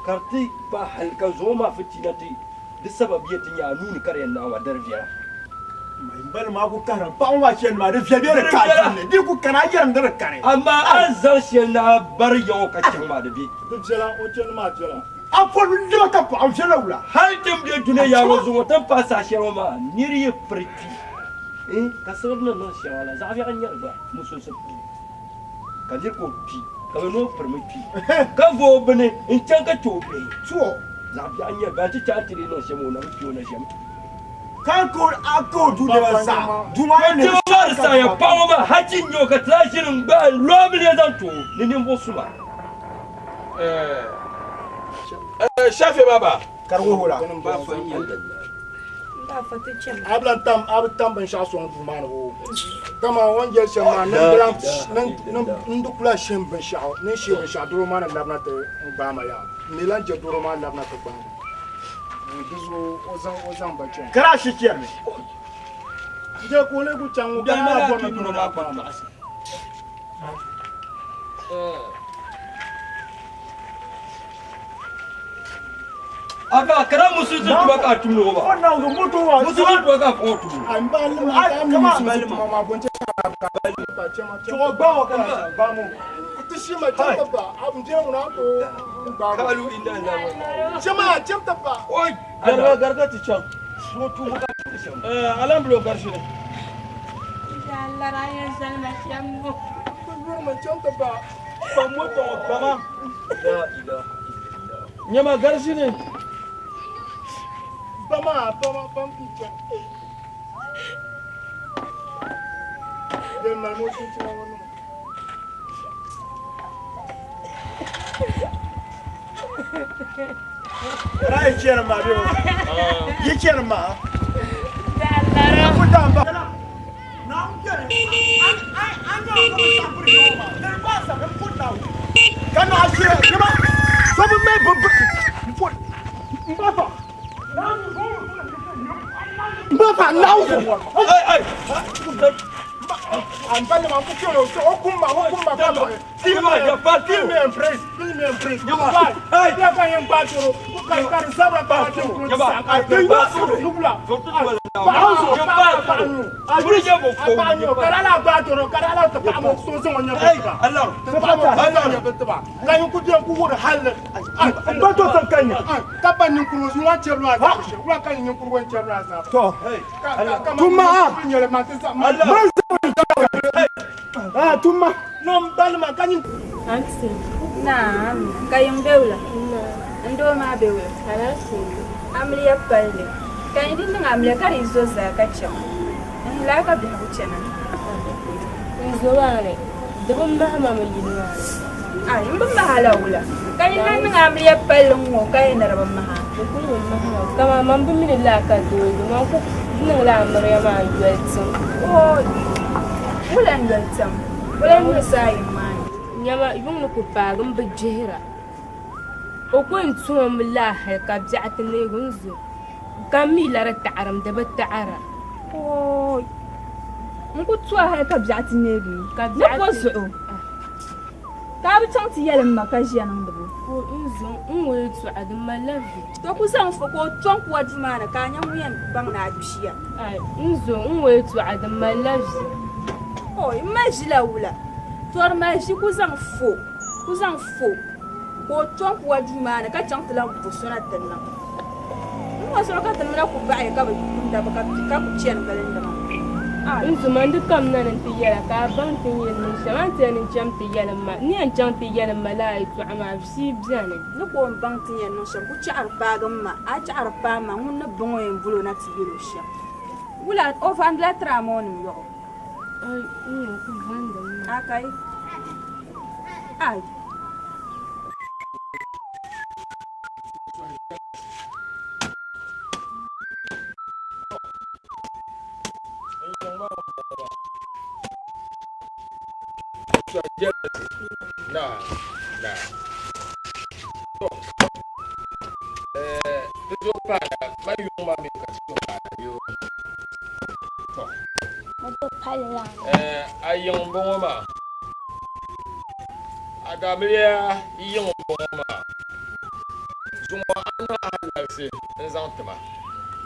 ka di ti paai hal ka n zaŋ o maa fitiina ti Di sababi yɛn ti nyɛ a nuu ni ka di yɛn naai maa, di di viɛla. Mali maa ku kahira paɣa ŋɔ maa chani maa di viɛli bee di ka dinni di ku kani a yɛrim di di kani. Amaa a ni zaŋ shɛli ni a bari ya ŋɔ ka chaŋ maa di be. Di viɛla o chani maa viɛla. A pɔri lima ka paɣa viɛla wula. Hali ti ni be dunia yaa ŋɔ zuɣu ŋɔ ti ni paai saha shɛli ŋɔ maa niri yi piri kpi ka siɣiri ni niŋ shɛŋa la zaɣ biɛɣu n-nyɛ li gba musulinsi puuni ka niri ka o kpi ka bɛ ni o pirimi kpi ka vooi bini n-chaŋ ka chɛ o bihi. Zaɣ biɛɣu n-nyɛ li, a ti chaŋ ti di niŋ shɛm o na bi kpi o na ʒiɛm. Ka a ka o duu nɛma zaa, duu maa ni Kpɛma maa di saɣiya paɣ ŋɔ maa hachi n-nyɛ o ka ti lahi ʒini n-gbaai n-lo amiliya zaŋ ti o ni ninvuɣ suma. Shafi baba. Ka di wuhi o la. A bi lan tam, a bi tam binshɛɣu sɔŋ duu maa ni boo? Dama o ni yɛli shɛm maa, ni n di ku lahi shihim binshɛɣu, ni n shihi binshɛɣu doro maa ni labina ti gbaai ma yaa. N mi lan je doro maa labina ti gbaai ma. Di zuɣu o zaŋ o zaŋ ba chaŋ. Ka daa shi chɛrimi. N je ka o lee ku chaŋ ŋɔ ka daa bɔri ni doro maa gbaai ma. Aba kana musulunsi tuma ka a tum ni o ba. Musulunsi tuma ka a fɔ o tum. Garga garga ti chaŋ. Alan bilo garisi ni. Ba moto ŋɔ bama. Nyama garisi ni. Bama bama bam ti chaŋ. Raa yi chɛri maa bɛ yi chɛri maa. Ku daan ba. Ka naa ʒiya dama so bi mali bi n ba fa n ba fa naawuni n ba nima n ku kpɛna o o kum ma o kum ma ka muɣi kill me kill me and praise kill me and praise why ya ka yɛn gbaai toro ka ka di zabira ka ti kuro ti sa ka ti nubula paɣa zuɣu paɣa paɣa nyu paɣa nyu ka di ala gbaai toro ka di ala ti paɣa mo so zaŋ o nyɛ bi tiba ti paɣa mo so zaŋ o nyɛ bi tiba ka yin ku bɛn ku wuri halli n ba to saŋ ka nya ka ba ninkurigu zuɣu wan chɛri maa zaa shɛli wula ka ninkurigu n chɛri maa zaa to tumma man zaŋ tumma no n balima ka nyin Aunty. Naam, ka yiŋ be wula? N doo maa be wula? Alaafee. Amiliya palli. Ka yi di niŋ amiliya ka di yi zo zaa ka chɛ ma. N laa ka biɛhigu chana. N zo maa ni, di bi mahi ma mi yili maa ni. Ai, m bi mahi a la wula? Ka yi na niŋ amiliya palli ŋ-ŋɔ ka yi ni di bi mahi a? Di kuli bi mahi ma, kaman man bi mi ni laa ka doo zo, man ku niŋla amiliya maa yoli tim. Oo, wula n-yoli tim? Wula n-yuli saa yiŋ maa ni? Nyama, yuŋ ni ku paagi m bi gbihira. O ku yɛn tuhi mi laa hali ka biɛɣu ti neegi n zo. Ka m mi la di taɣirim, di bi taɣira. Ooi! N ku tuhi a hali ka biɛɣu ti neegi ni bɔ zuɣu ka a bi chaŋ ti yɛli m ma ka ʒiya niŋdi bo? Ka o n zo n ŋɔ yɛtɔɣa di malila vi. To ku zaŋ fo ka o tɔŋ kuwa duu maa ni ka a nya ŋun yɛn baŋ ni a kpiya. Ai, n zo n ŋɔ yɛtɔɣa di malila vi. Ooi! M mali ʒila wula? To di mali ʒi ku zaŋ fo ku zaŋ fo ka o tɔŋ kuwa duu maa ni ka chaŋ ti lahi bo so na ti niŋ. N ŋɔ zuɣu ka ti mina ku baɣiya ka bi kum dabba ka ku chani gilindi maa. N zoma n di kam na ni n-ti yɛl a ka a baŋ ti ni yɛn niŋ shɛm. A ni ti yɛn ni n chaŋ ti yɛli m ma, n ni yɛn chaŋ ti yɛli m ma lala yɛtɔɣa maa, vi beni. Ni ka o ni baŋ ti ni yɛn niŋ shɛm ku chaɣiri paagi m ma, a chaɣiri paai m ma, ŋun ni baŋ o yɛn bol o na ti yɛl o shɛm. Wula, o vandila tiri a ma o nim yɔɣu? Ai, n yɛn ku vandi mi. Akai. Ai. A yiŋ m-bɔŋɔ maa a daamiliya yiŋ m-bɔŋɔ maa zuŋɔ a niŋ a labisi n-zaŋ ti ma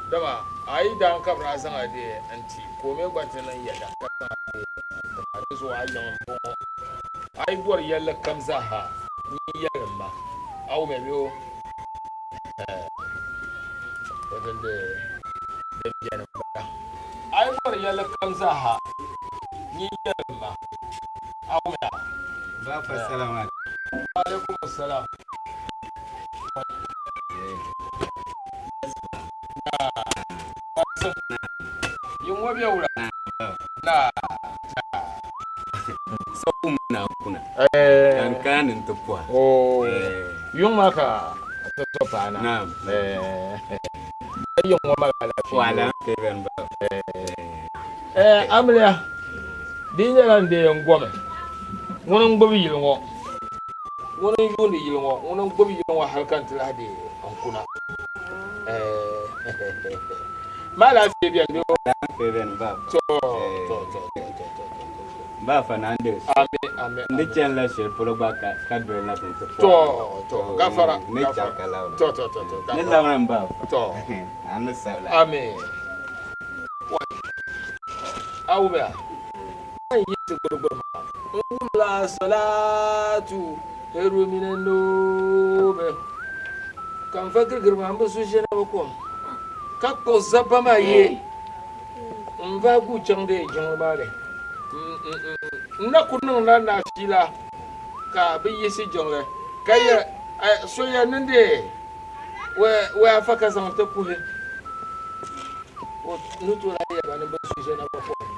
dama a yi daa ka bɛ daa zaŋ a deei n-ti ka o mi gba ti niŋ yɛda ka zaŋ a deei n-ti ma di zuɣu a yiŋ m-bɔŋɔ a yi bɔri yɛlli kam zaaha nyin yɛlim ma a wumya bee o To din di din beni m-bala. A yi bɔri yɛlli kam zaaha, nyin yɛlim ma. A wumya? Baafa salam alaikum. Wa alaikum salam. Na, yi ŋɔ bɛ wula? Na, na. Sabu na kuna. Kan kaani n ti pɔha. Yuŋ maa ka ti so paai na. Naam. Yuŋ ŋɔ mali alaafee. Wa alaafee bɛni ba. Amiliya, di yi nyɛla n deei n gomi, ŋuni n-gbubi yili ŋɔ, ŋuni n-yuundi yili ŋɔ, ŋuni n-gbubi yili ŋɔ hali ka n ti lahi deei n kuna. Ma alaafee bɛni bee? Alaafee bɛni ba. To, to, to, to, to, to. Ba fa na n-diri so. Ami, ami, N di chani la shɛli polo gba ka doli na ti ti pɔhim. To, to, gafara, Ni gafara. chɛ ka labina. To, to, to, to, Ni gafara. labina m ba fa. To. A ni sabila. Ami. Wai. A wumiya? Man yiɣisi gburugburu maa, n wumla salatu khairu minan nawm. Ka n va girigiri maa, m bi zu ʒiɛna bi kom, ka kpuɣi zabba maa ye. N va gu chaŋ dee jiŋli maa ni. N na ku niŋla nafiila ka bɛ yiɣisi jiŋli ka yɛli, So ya niŋdi waya afa ka zaŋ ti puhi o ni tooi lahi yɛli ba ni bɛ su ʒe na ba pɔhim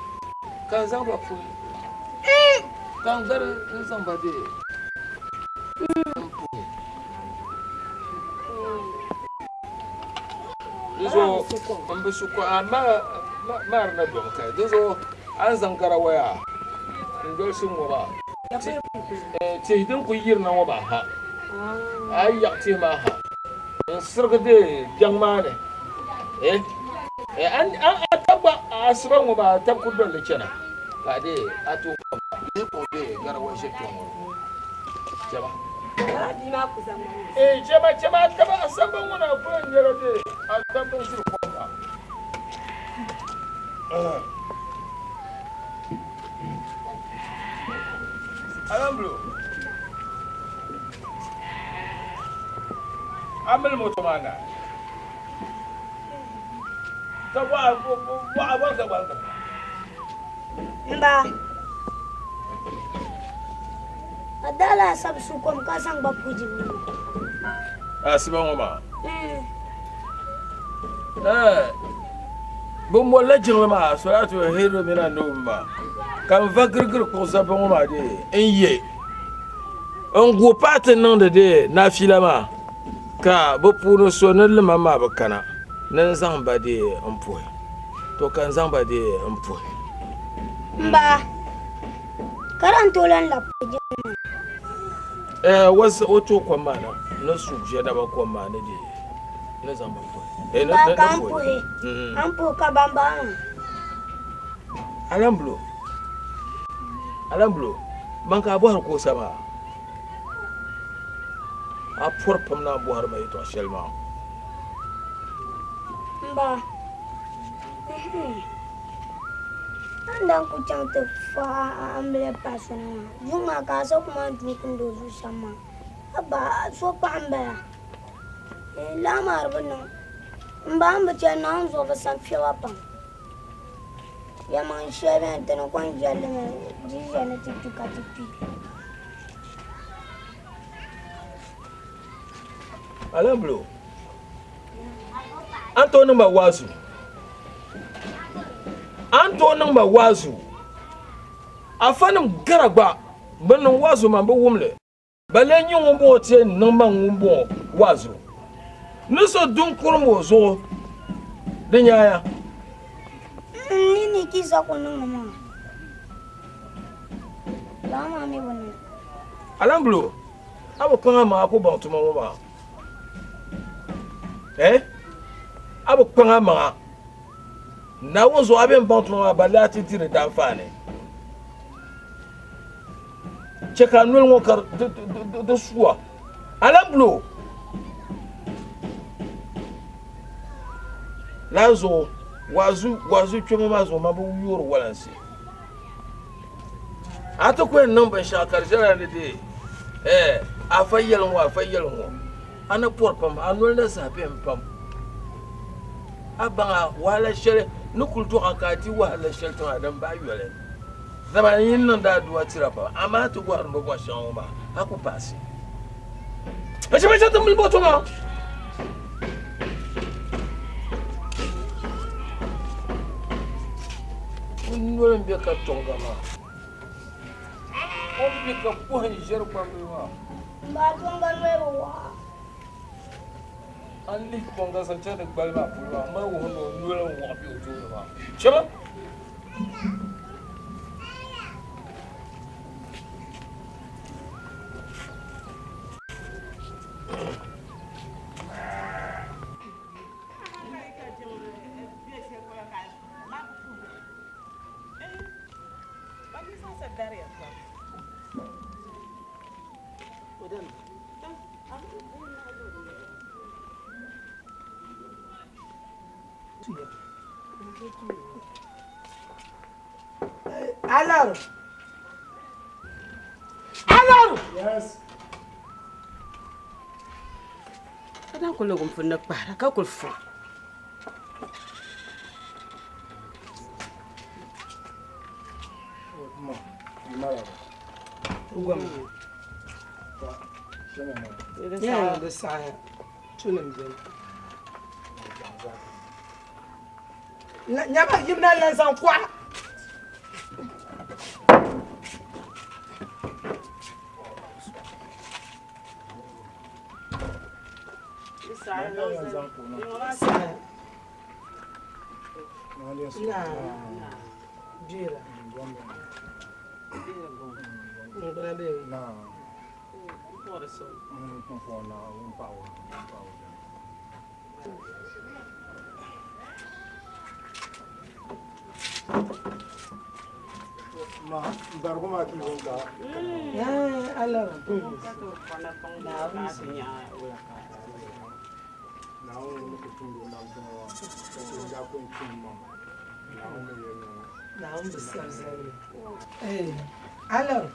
ka n zaŋ ba puhi ka n gari n zaŋ ba dee n puhi. Dinzuɣu n bi su ko a maari na domi kai dinzuɣu a ni zaŋ garawaya N dolisi ŋɔ maa tihi din kuli yirina ŋɔ maa ha a yi yaɣi tihi maa ha n sirigi de biɛŋ maa ni a tabi gba asiba ŋɔ maa tabi ku dolli chana ka a dee a tooi kom bee ka o dee garawa ʒe kpɛ ŋɔ chɛba chɛba chɛba a tabi asamba ŋɔ na kuli n nyɛla dee a tabi bin ʒiri kom maa. Alamblo. A mili moto maa na. Ka bɔɣa bɔɣa bɔri ka gbaligi. Mba, a daa laasabu su kom ka zaŋ gba puhi jiŋli ŋɔ. Asiba ŋɔ maa. Bɛ molila jiŋli maa salatu hiru mina nawm maa ka n va girigiri kuɣu zabba ŋɔ maa dee n ye n guhi paai ti niŋdi dee naafila maa ka bɛ puuni so ni lima maa bi kana ni n zaŋ ba dee n puhi to ka n zaŋ ba dee n puhi. M ba, ka di ni tooi lan labi puhi jiŋli maa? Ɛɛ o tooi kom maa na ni su ʒiɛdaba kom maa ni dee. Ni zaŋ ba puhi. Eh, Ba ka an puhi. An puhi ka ban ba maa. Alambulo. Alambulo. Man ka a bɔhiri koosa maa. A pɔri pam na bɔhiri ma yɛtɔɣ shɛli maa. M ba. An dan ku chaŋ ti fa amiliya paɣa so na maa. Yuŋ maa ka a sa ku maan duui kundi o zuɣu shɛm maa. A ba so paɣa m-bala. Laa maa di bi niŋ. M ba m bi chani Naawuni zuɣu bi sani fiɛba pam. Yɛlimaŋli shɛli beni ti ni kɔŋ jɛli li mi di yi ʒe ni ti kpi ka ti kpi. Alamblo, a ni tooi niŋ ma waazu? A ni tooi niŋ ma waazu? Afanim gara gba bɛ niŋ waazu maa bɛ wum li. Ba lee nyɛ ŋun bɔŋɔ ti yɛn niŋ ma ŋun bɔŋɔ waazu ni so du n-kurim o zuɣu di nyaaya. N ni ni kisa ku niŋdi maa, lala maa mi bi niŋ. Alambulo, a bi kpaŋ amaŋ a ku baŋ tuma ŋɔ maa? Eh? A bi kpaŋ amaŋa Naawuni zuɣu a bɛn baŋ tuma maa balle a ti diri daanfaani. Chɛ ka a noli ŋɔ ka di suwa. Alambulo! Lala zuɣu waazu kpɛma maa zuɣu man bi yoori walansi. A ti ku yɛn niŋ binshɛɣu ka di ʒɛla ni dee ɛɛ afa yɛli ŋɔ afa yɛli ŋɔ a ni pɔri pam a noli na zaa beni pam a baŋ a wahala shɛli ni kuli dɔɣi a ka a di wahala shɛli tiŋa din bahi yoli. Dama n yi niŋdi aduwa tira pam, amaa ti bɔhiri ni bɛ bɔhi shɛŋa ŋɔ maa, a ku paasi. Bɛ ti mili bɔto maa. O noli m-be ka tɔŋga maa. O be ka pɔhim ʒiɛri gbambili maa. M ba tɔŋga noli bi waɣa. A lihi tɔŋga zaŋ chani gbali maa polo maa, m mali wuhi ni o noli n-waɣa be o tooni maa. Chama! Alaru. Alaru. Yes. Ka daa kuli lɔgim pun ni kpahira ka kuli fo. Di saɣaya tulim beni. Nyama yimina lan zaŋ kuɣa. Ma barigu maa ti ka. Naawuni ni ku tumdi o nam tuma maa, ka chɛ n daa kul tum maŋ. Naawuni ni yɛli ni. Naawuni bi sabi zali li. Alaro,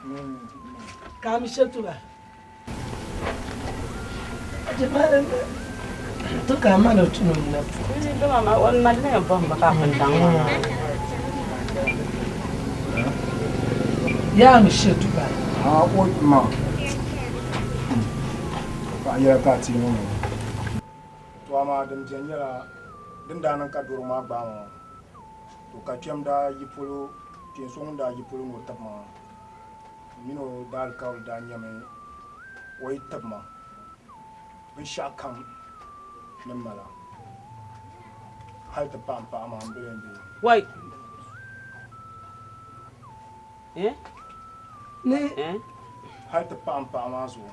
ka a mi shɛtuba? To ka a mali o tunim na Yaa mi shɛtuba? Haa o ma. Paɣa yɛla ka a ti ŋɔ ŋɔ. To amaa din beni nyɛla din daa niŋ ka doro maa gbaai ma maa, to ka kpɛm daa yi polo, kpeen so ŋun daa yi polo ni o tibi ma maa, m mini o daalikauli daa nyɛmi o yi tibi ma binshɛɣu kam ni mala hali ti paai m paɣa maa m bi lee be. Wai! Ni. Hali ti paai m paɣa maa zuɣu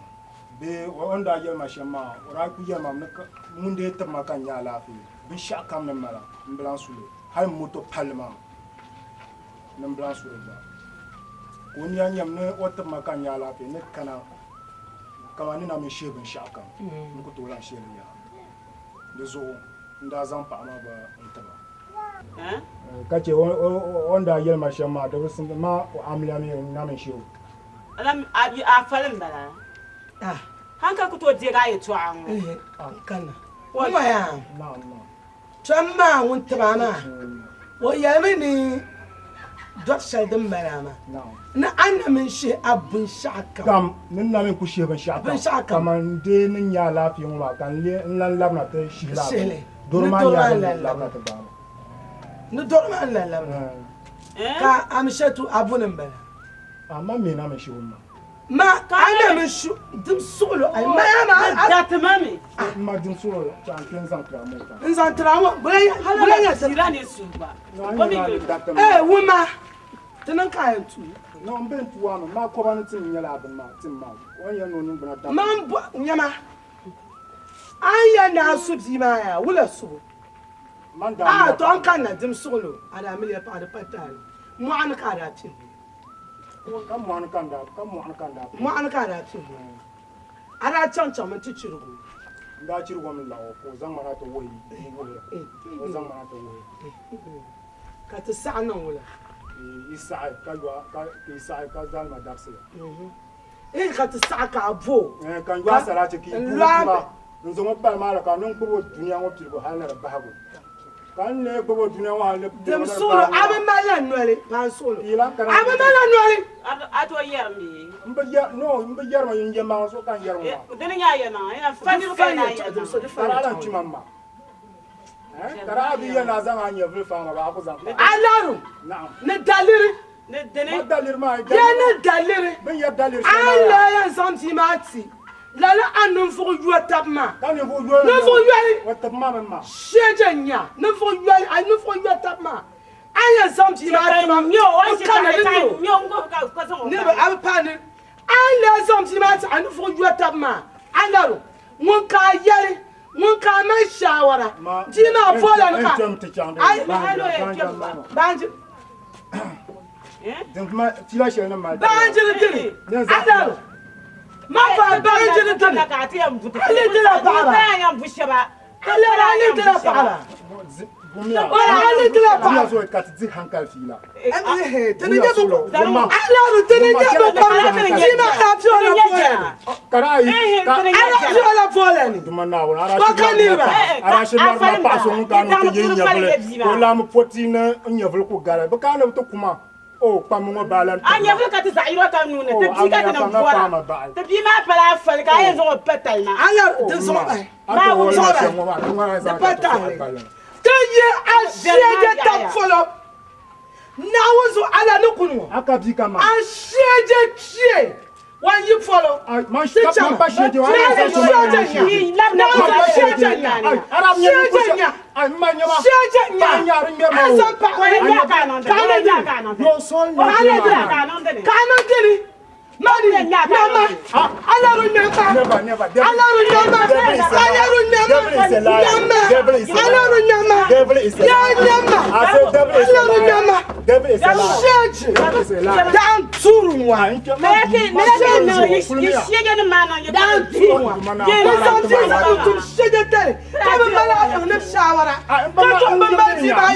bee o ni daa yɛli ma shɛm maa, o daa kul yɛli ma mi ni ŋun dee tibi ma ka n nya alaafee, binshɛɣu kam ni mala m bi lan su li, hali m moto palli maa ni m bi lan su li gba. Ka o nia nyam ni o tibi ma ka n nya alaafee ni kana kaman ni na mi shihi binshɛɣu kam, n ku tooi lan shihi li yaha. Di zuɣu n daa zaŋ paɣa maa gba n-ti ba. Ka chɛ o ni daa yɛli ma shɛm maa, di bi simdi ma o amiliya mi n-na mi shihi o. A fali m-bala? Hankali ku tooi deegi a yɛtɔɣa ŋɔ. Kana. Ŋɔ yaa, tom maa ŋun tib a maa, o yɛlimi ni dɔr shɛli din mali a maa, ni a na mi n-shihi a binshɛɣu kam. Kam, ni n na mi n-ku shihi binshɛɣu kam, kaman n dee ni nya alaafee ŋɔ maa, ka n lan labina ti shihi la a bini. Doro maa nyɛla din labina ti gbaai ma. Ni doro maa n-lan labina. Ka Amishatu a buni m-bala. A ma mi na mi shihi o ma. Ma a na mi shu dim suɣulo ai ma ya ma a dati ma mi. Ma dim suɣulo cha n kpe n zaŋ tira ŋɔ n zaŋ tira ŋɔ bula ya bula ya tira ni su gba. Ee wuma ti niŋ ka a yɛn tu. No n bɛn tu ami ma koba ni tim nyɛla a bini maa tim maa o ni yɛn ni o ningbuna dati. Ma n bo nyama a ni yɛn ni a su bia maa yaa wula subu a to n kanna dim suɣulo a daa miliya paɣa di pa taali mɔɣuni ka a daa pili. Ka mɔɣuni ka n daa, ka mɔɣuni ka n daa pili. Mɔɣuni ka a daa pili. A daa chaŋ chaŋmi nti chirigi o. N daa chirigi o mi laɣ o ka o zaŋ ma na ti wuhi n-wuhiya. O zaŋ ma na ti wuhi. Ka ti saɣi niŋ wula? Yi saɣi ka yɔ a, ka yi saɣi ka zali ma dabisili. Iin ka ti saɣi ka a bo o. Ka n yɔ a sarachi ka yi duhi o tuma. N zaŋ o pali maa la ka n niŋ gbubi o dunia ŋɔ piligu hal ni di bahigu. Ka n lee gbubi o dunia ŋɔ hal ni piligu Dim ni di suɣulo, bahigu a bi maa. malila noli, paan suɣulo. Yi lan kana A bi malila noli. A tooi yɛrimi bee? M bi yɛri, no, m bi yɛrimi, n yɛlimaŋli zuɣu ka n yɛri ŋɔ maa. Dini nyɛ a yɛlimaŋli, yi lan fa niriba ka yi naan yɛlimaŋli. Ka di a lan kpi ma m ma. Eh, ka di a bi yɛli ni a zaŋ a nyɛvili faai ma ba, a ku zaŋ faai. A laru Naam. ni daliri. Ni dini. Ma daliri maa, Bɛ ni daliri. Bɛ ni yɛri daliri A shɛli maa ni yaa. lee yɛn zaŋ bia maa ti lala a ninvuɣ yo tab maa. Ka ninvuɣ yoli Ninvuɣ yoli. O tib ma mini ma. Shɛja n-nya ninvuɣ yoli, a ninvuɣ yo tab maa. A ni yɛn zaŋ bia maa ti ma n kana di ni o. Niriba a bi paai ni a ni lee zaŋ bia maa ti a ninvuɣ yo tab maa. A laro ŋun ka a yɛli ŋun ka a mali shaawara bia maa boola ni ka baanjiri dini alaro ma fa baanjiri dini ali dila paɣaba alaro ali dila paɣaba ali dila paɣaba ka ti di hankali fiila tini nyɛ bi alaro tini nyɛ bi kpamla bia maa ka piola boola ni ala piola boola ni Ba ka niriba. Arashi lɔri ma paɣa so ŋun kana ni o ti yi nyɛvuli ka o lahi poti ni n nyɛvuli ku gari bɛ kana ni bɛ ti kuma o kpambi ŋɔ baa lan A nyɛvuli ka ti zaɣ yino kam nuu ni ti bia ka ti niŋ bɔra ti bia maa pala afali ka a yɛn zaŋ o pa tali maa. Ala di zuɣu bahi. Zuɣu bahi. Di pa tahili. Ti yi a ʒiɛje tab polo Naawuni zuɣu ala ni kuni ŋɔ. A ka bia ka ma. A ʒiɛje kpee Wan yi polo ti chaŋ. Naawuni sheje nya. Naawuni sheje nya. Sheje nya. Ai ma nyama. Sheje nya. Pa nyari ŋmɛri ma A o. zaŋ paɣa Ai nya ka a niŋ dini. Ka a niŋ dini. Ka a niŋ dini. Mani nyama. Alaru nyama. Alaru nyama. Alaru nyama. Nyama. Alaru nyama. Ya nyama. Alaru nyama. Sheje. Dan turu wa. Dan turu wa. Bi zaŋ ti zaŋ tum sheje tali. Ka bi mali a yiŋ nim shawara. Ka tum bi mali ti maa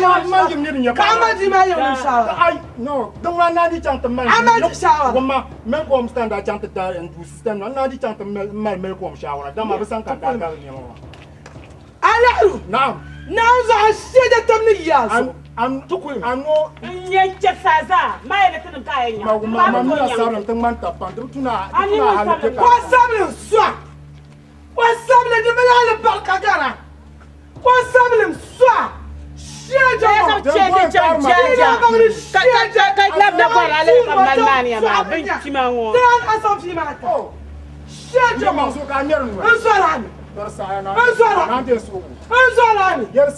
yiŋ nim Ka a mali ti maa yiŋ nim shawara. Ai, no, din ŋuna naa di chaŋ ti mali. A mali ti shawara. Wumma, Melcom stand daa chaŋ ti da n duu system na, n naa di chaŋ ti mali Melcom shawara, dama bi sani ka n daa gari nɛma maa. Alahiru. Naam. Naawuni zuɣu a sheje tab ni yaa zuɣu. Ano. N nyɛ chɛbisa zaa, maa yɛli ti nim ka a yɛn nya. Ma ma mi na sabili ti ŋmani tabi pam, di bi tu na di tu na hali ti ka. Ko sabili sɔa. Ko sabili di mali alibarika gara. Ko sabili sɔa. Sheje ŋɔ. Sheje ŋɔ. N zɔra ni. N zɔra. N zɔra ni. Yɛn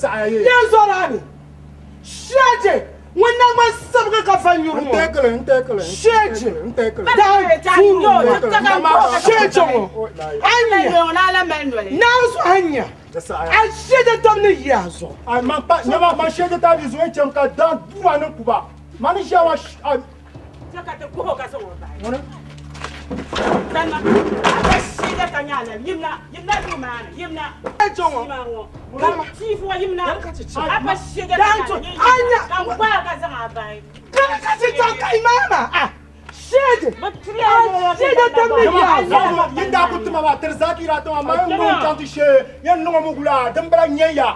zɔra ni. Sheje ŋun naŋgban sabigi ka fa nyuri ŋɔ. Sheje daa tuuri ŋɔ. Sheje ŋɔ a nya Naawuni zuɣu a nya a sheje tab ni yi a zuɣu. Ma sheje tab yi zuɣu n chɛmi ka daan duuma ni kuba ma ni ʒiya maa. Yin daa ku tima maa tiri zaki daa tima maa yin ŋun chaŋ ti shee yɛn niŋ o mi wula din bala nyɛ ya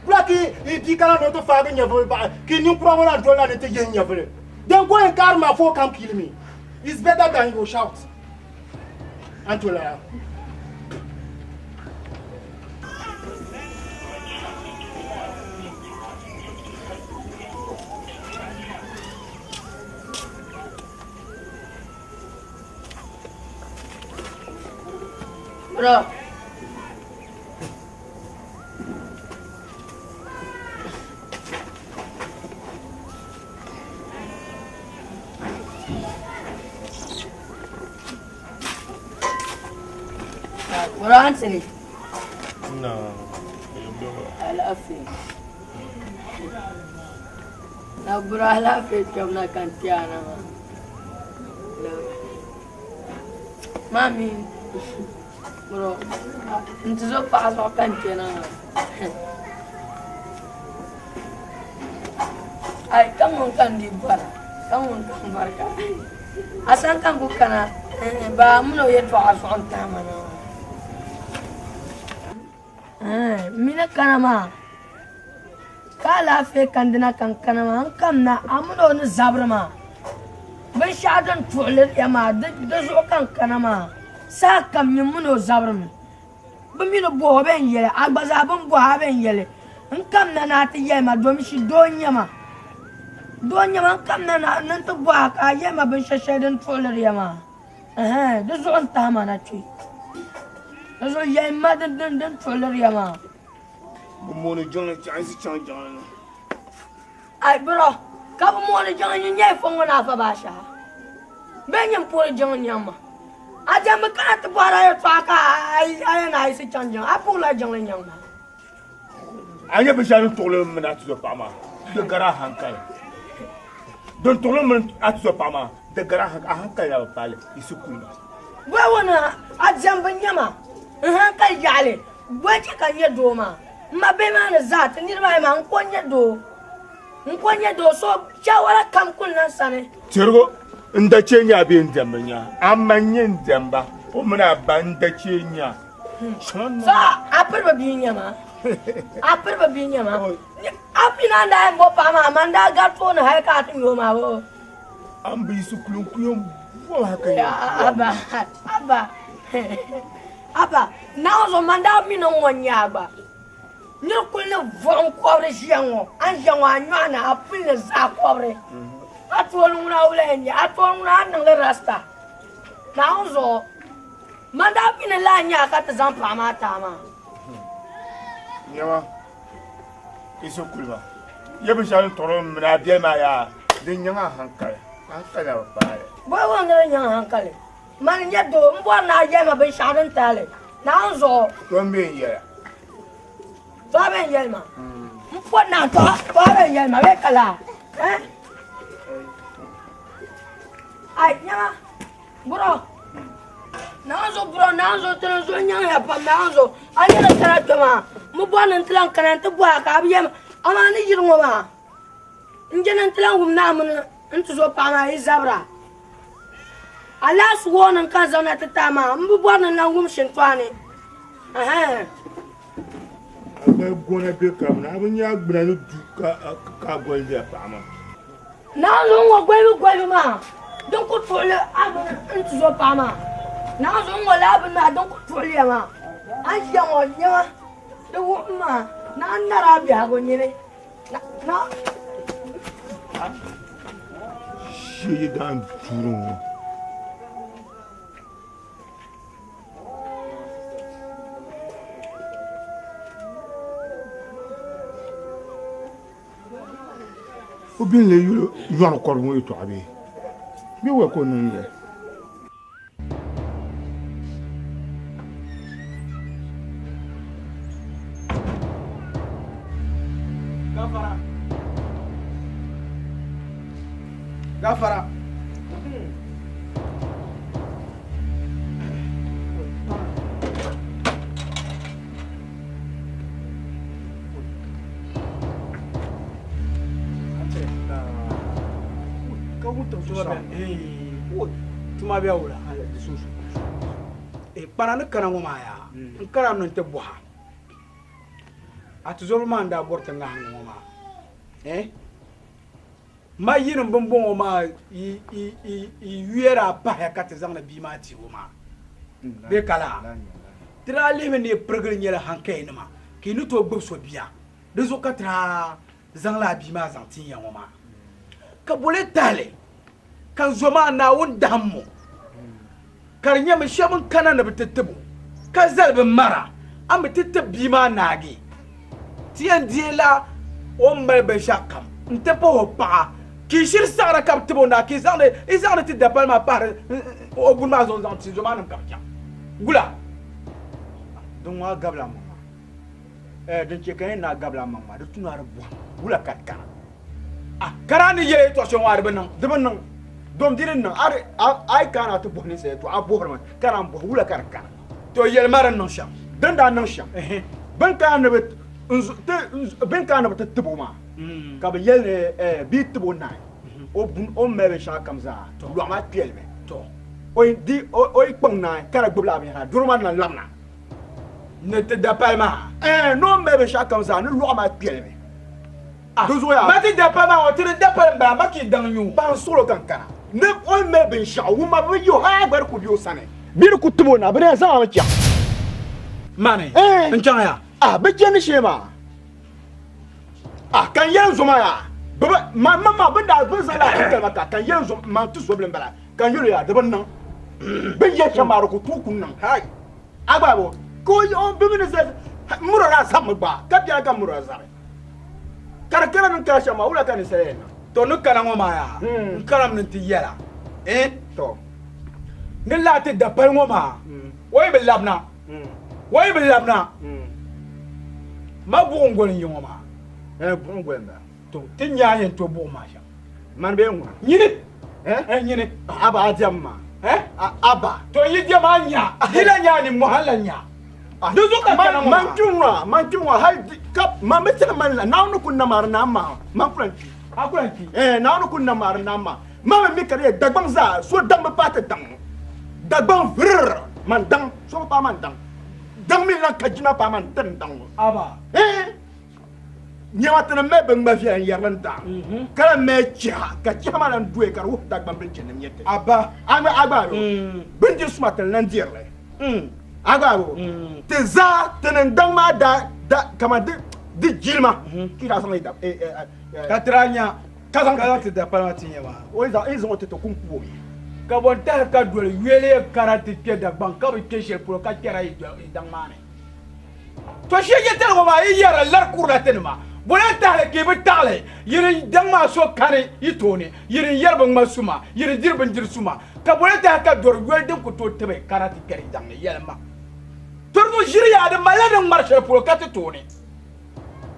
wula ki bia kana ni o ti faagi nyɛvuli bahi ki ninkura ŋɔ na dolina ni ti yihi nyɛvuli then go and carry my phone come kill me it's better than you shout Antola. Bro. Bro, Anthony. No. Alaafee. Na bro alaafee kpɛbu na ka n ti a na maa. Maa mi bro n tizo paɣa zuɣu ka n kpɛna maa. Ai ka ŋun ka n di bɔra ka ŋun ka n bɔri ka a sani ka n ku kana baa mini o yɛltɔɣa zuɣu n tahi ma na maa. M mi ni kana maa ka alaafee kandina ka n kana maa n kamina a mini o ni zabiri maa binshɛɣu din tuɣili ya maa di zuɣu ka n kana maa saha kam nyin mini o zabirimi bɛ mi ni bɔh o bɛ ni yɛli a gba zaa bɛ ni bɔh a bɛ ni yɛli n kamina ni a ti yɛli ma domishi doo n-nyɛ ma doo n-nyɛ ma n kamina ni n ti bɔh a ka a yɛli ma binshɛ shɛli din tuɣiliri ya maa Ɛhɛn, di zuɣu n-tahi ma na kpe. Di zuɣu yɛlim ma din tuɣiliri ya maa. Bɛ mooni jiŋli chaɣinsi chaŋ jiŋli ni. Ai bro, ka bɛ mooni jiŋli nyin nyɛla fo ŋɔ ni afa baashaha. Bee nyin puhiri jiŋli nyaŋ ma. A jɛmmi kana ti bɔhiri a yɛltɔɣa ka a yɛn a yiɣisi chaŋ jiŋli, a puhirila jiŋli nyaŋ ma. A nyɛ binshɛɣu din tuɣili m mini a tizɔpaɣa maa, di gari a hankali. Din tuɣili m mini a tizɔpaɣa maa, di gari a hankali la bi paai li, yi si kuli ma. Bɔhi ŋɔ ni a diɛmbu nyɛma n hankali yaɣili, bɔhi chɛ ka n nyɛ doo maa? M ma bihi maa ni zaa ti niriba ayi maa n ko n-nyɛ doo. N ko n-nyɛ doo, so shawara kam kuli na n sani. Tirigu, n da chɛ nya bee n diɛmbu nya? A ma n-nyɛ n diɛmba, o mini a ba n da chɛ nya. So a piri bi bia nyɛ maa a piri bi bia nyɛ maa a pina n daa yɛn bo paɣa maa man daa gari tooni hali ka a ti nyɛ o maa o An bi yiɣisi kuli n ku yɛn bom hali ka yɛn Abba abba abba Naawuni zuɣu man daa mi ni ŋɔ n nyɛ a gba niri kuli ni vuɣi n kɔbiri ʒiya ŋɔ a ni ʒiya ŋɔ a nyɔɣu ni a puli ni zaa kɔbiri a tooni ŋuna wula yɛn nyɛ a tooni ŋuna a ni niŋli rasta Naawuni zuɣu Man daa mi ni lahi nya a ka ti zaŋ paɣa maa ti a maa. Nyama. Iso kulima yɛ binshɛɣu din tuɣiri m mini a biɛli maa yaa di nyaŋ a hankali ka hankali na bi paai li. Bɔhi ŋɔ ni di nyaŋ hankali? Mani n-nyɛ doo m-bɔri ni a yɛli ma binshɛɣu din taali Naawuni zuɣu. To m be n-yɛla. To a be n-yɛli ma. M pɔri Naawuni to a be n-yɛli ma bee ka laa? Eh? Ai, nyama, burɔ. Naawuni zuɣu burɔ, Naawuni zuɣu ti ni zuɣu nyaŋya pam Naawuni zuɣu. A nyɛla kana kpe maa, m bi bɔri ni n ti lan kana nti bɔhi a ka a bi yɛli ma, amaa ni yiri ŋɔ maa, n je ni n ti lan wum ni a mini n tuzo paɣa maa yi zabira. A last warning ka n zaŋ na ti ti a maa, m bi bɔri ni n lan wum shintɔɣu ni. Ɛhɛn. A gba gona be kamina, a bi nya a gbuna ni du ka a goli diya paɣa maa. Naanzuhi ŋɔ golibu golibu maa din ku tuɣili a mini n tuzo paɣa maa. Naanzuhi ŋɔ laa bini maa din ku tuɣili ya maa. A ni ʒiya ŋɔ nɛma di wuhimi maa ni a ni nari a biɛhigu nyini. Na. Shee daan tuuri ŋɔ. O bini lee yuli yɔri kɔrigu ŋɔ yɛtɔɣa bee? Bee waya ka o niŋ ya? Gafara. Gafara. Tuma bɛ wula kpana ni kana ŋɔ maa yaa n kana ni n ti bɔha a tizɔbihi maa n daa bɔri ti ŋahiŋ ŋɔ maa ma yinim bin bɔŋɔ maa yi yuya daa pahiya ka ti zaŋdi bia maa ti o maa bee ka laa? Ti daa lihimi ni yi pirigili nyɛla haŋkayanima ka yi ni tooi gbibi so bia, di zuɣu ka ti daa zaŋ lala bia maa zaŋ tin ya ŋɔ maa. Ka boli tahili ka n zo maa Naawuni dahimmu, ka di nyɛmi shɛba n-kana ni bɛ ti tib o, ka zali bɛ mara, a mi ti tib bia maa naagi. Ti yɛn deei la o ni mali binshɛɣukam nti pahi o paɣa, ka yi shiri saɣira ka bɛ tib o naa, ka yi zaŋdi ti dapali maa pahiri o buni maa zuɣu n-zaŋ ti zo maa nim ka bɛ chaŋ. Gula! Din ŋɔ a gabila maŋ maa, eh, din chɛ ka n yɛn ni a gabila maŋ maa, di tu ni a di bɔhim wula ka di kana. A kara a ni yɛli yɛtɔɣ shɛli ŋɔ a di bi niŋ. Di bi niŋ, dom di di niŋ, a di, a yi kana ti bɔhi ninsal yɛtɔɣa, a bɔhirimi ka naan bɔhi wula ka di kana. To yɛli ma din niŋ shɛm. Din daa niŋ shɛm, bɛ ni kana ni bɛ ti tib o maa, ka bɛ yɛli ni bɛ yi tib o naai, o ni mali binshɛɣu kam zaa, lɔɣu maa kpɛlimi. O yi kpaŋ naai ka di gbibila binyɛra, doro maa ni lan labina. Ni ti dapali maa? Ɛɛn, ni o ni mali binshɛɣu kam zaa, ni lɔɣu maa kpɛlimi. Di zuɣu yaa. Ma ti dapali maa ŋɔ, ti di dapali m-bala, ma ka yi daŋ nyu. Paɣa n-suɣil o ka n kana. Ni o ni mali binshɛɣu, wumma bɛ bi yi o, hal a gba di ku be o sani. Bɛ di ku tib o na, bɛ ni yɛn zaŋ a mi chaŋ. Mani, n chaŋ ya. A bɛ chandi shee maa, a ka n yɛli n zo maa yaa, bɛ bi, man man maa, bɛ ni daa, bɛ ni zaŋ lala ti tali ma ka ka n yɛli n zo, man ti zobili m-bala, ka n yɛl o yaa, di bi niŋ. Bɛ ni yɛli shɛm maa di ku tooi ku niŋ. Hai! A gba bo, ka o, o, bɛ mi ni zali, mur o daa zabimi gba, ka biɛla ka mur o zabi. Ka di kana ni kana shɛm maa, wula ka ninsal yɛn niŋ? To ni kana ŋɔ maa yaa, n kanami ni n ti yɛl a, eh, To. Ni lahi ti dapali ŋɔ maa, o yi bi labina, o yi bi labina, ma buɣim goli n-yi ŋɔ maa. Eh, buɣim goli m-bala. To, ti nya a yɛn to buɣim maa shɛm. Mani bee ŋuna? Nyini! Eh? Eh, nyini. Aba, a diɛm maa. Eh? Aba. To yi diɛm a nya, yi la nya a nimmohi a la nya. Di zuɣu ka kana ŋɔ maa. Man kpi ŋɔ, man kpi ŋɔ, hali di, ka, man bi tiri man la, Naawuni ku nam a di naam maa, man ku lan kpi. A ku lan kpi? Eh, Naawuni ku nam a di naam maa. Man mi mi ka di yɛ Dagbaŋ zaa, so daŋ bi paai ti daŋ ŋɔ. Dagbaŋ virir, man daŋ, so bi paai man daŋ. Daŋ mi lan ka jina paai man ti n daŋ ŋɔ. Aba. Eh. Nyama ti ni mali binŋma viɛla n-yɛri li n-daŋ, ka lahi mali chiha, ka chiha maa lan doya ka di wuhi Dagbaŋ bilichinim nyɛ ti. Aba. A gba, a gba yo, bindiri suma ti ni lan diri li. A gba yo, ti zaa ti ni daŋ maa daa, da, kaman di, di jilima, ka yi daa zaŋ li da, eh, eh, eh. Ka ti daa nya, ka zaŋ ka zaŋ ti dapali maa ti nya maa. O yi zaŋ, yi zaŋ o ti ti kum ku o mi. Ka bɔ n-tahi ka doli yoli kara ti kpe Dagbaŋ ka bi kpe shɛli polo ka kpɛra yi daŋ maa ni. To shee je tali ŋɔ maa yi yɛrila lari kurila ti nima. Bɔla n-tahili ka yi bi taɣili yi ni daŋ maa so kani yi tooni, yi ni yɛri bi ŋma suma, yi ni diri bindiri suma, ka bɔla tahi ka dɔri yoli din ku tooi tibi kana ti kpɛri yi daŋ ni? Yɛlim ma. Tɔri zuɣu ʒiri yaa di malila din ŋmari shɛli polo ka ti tooni.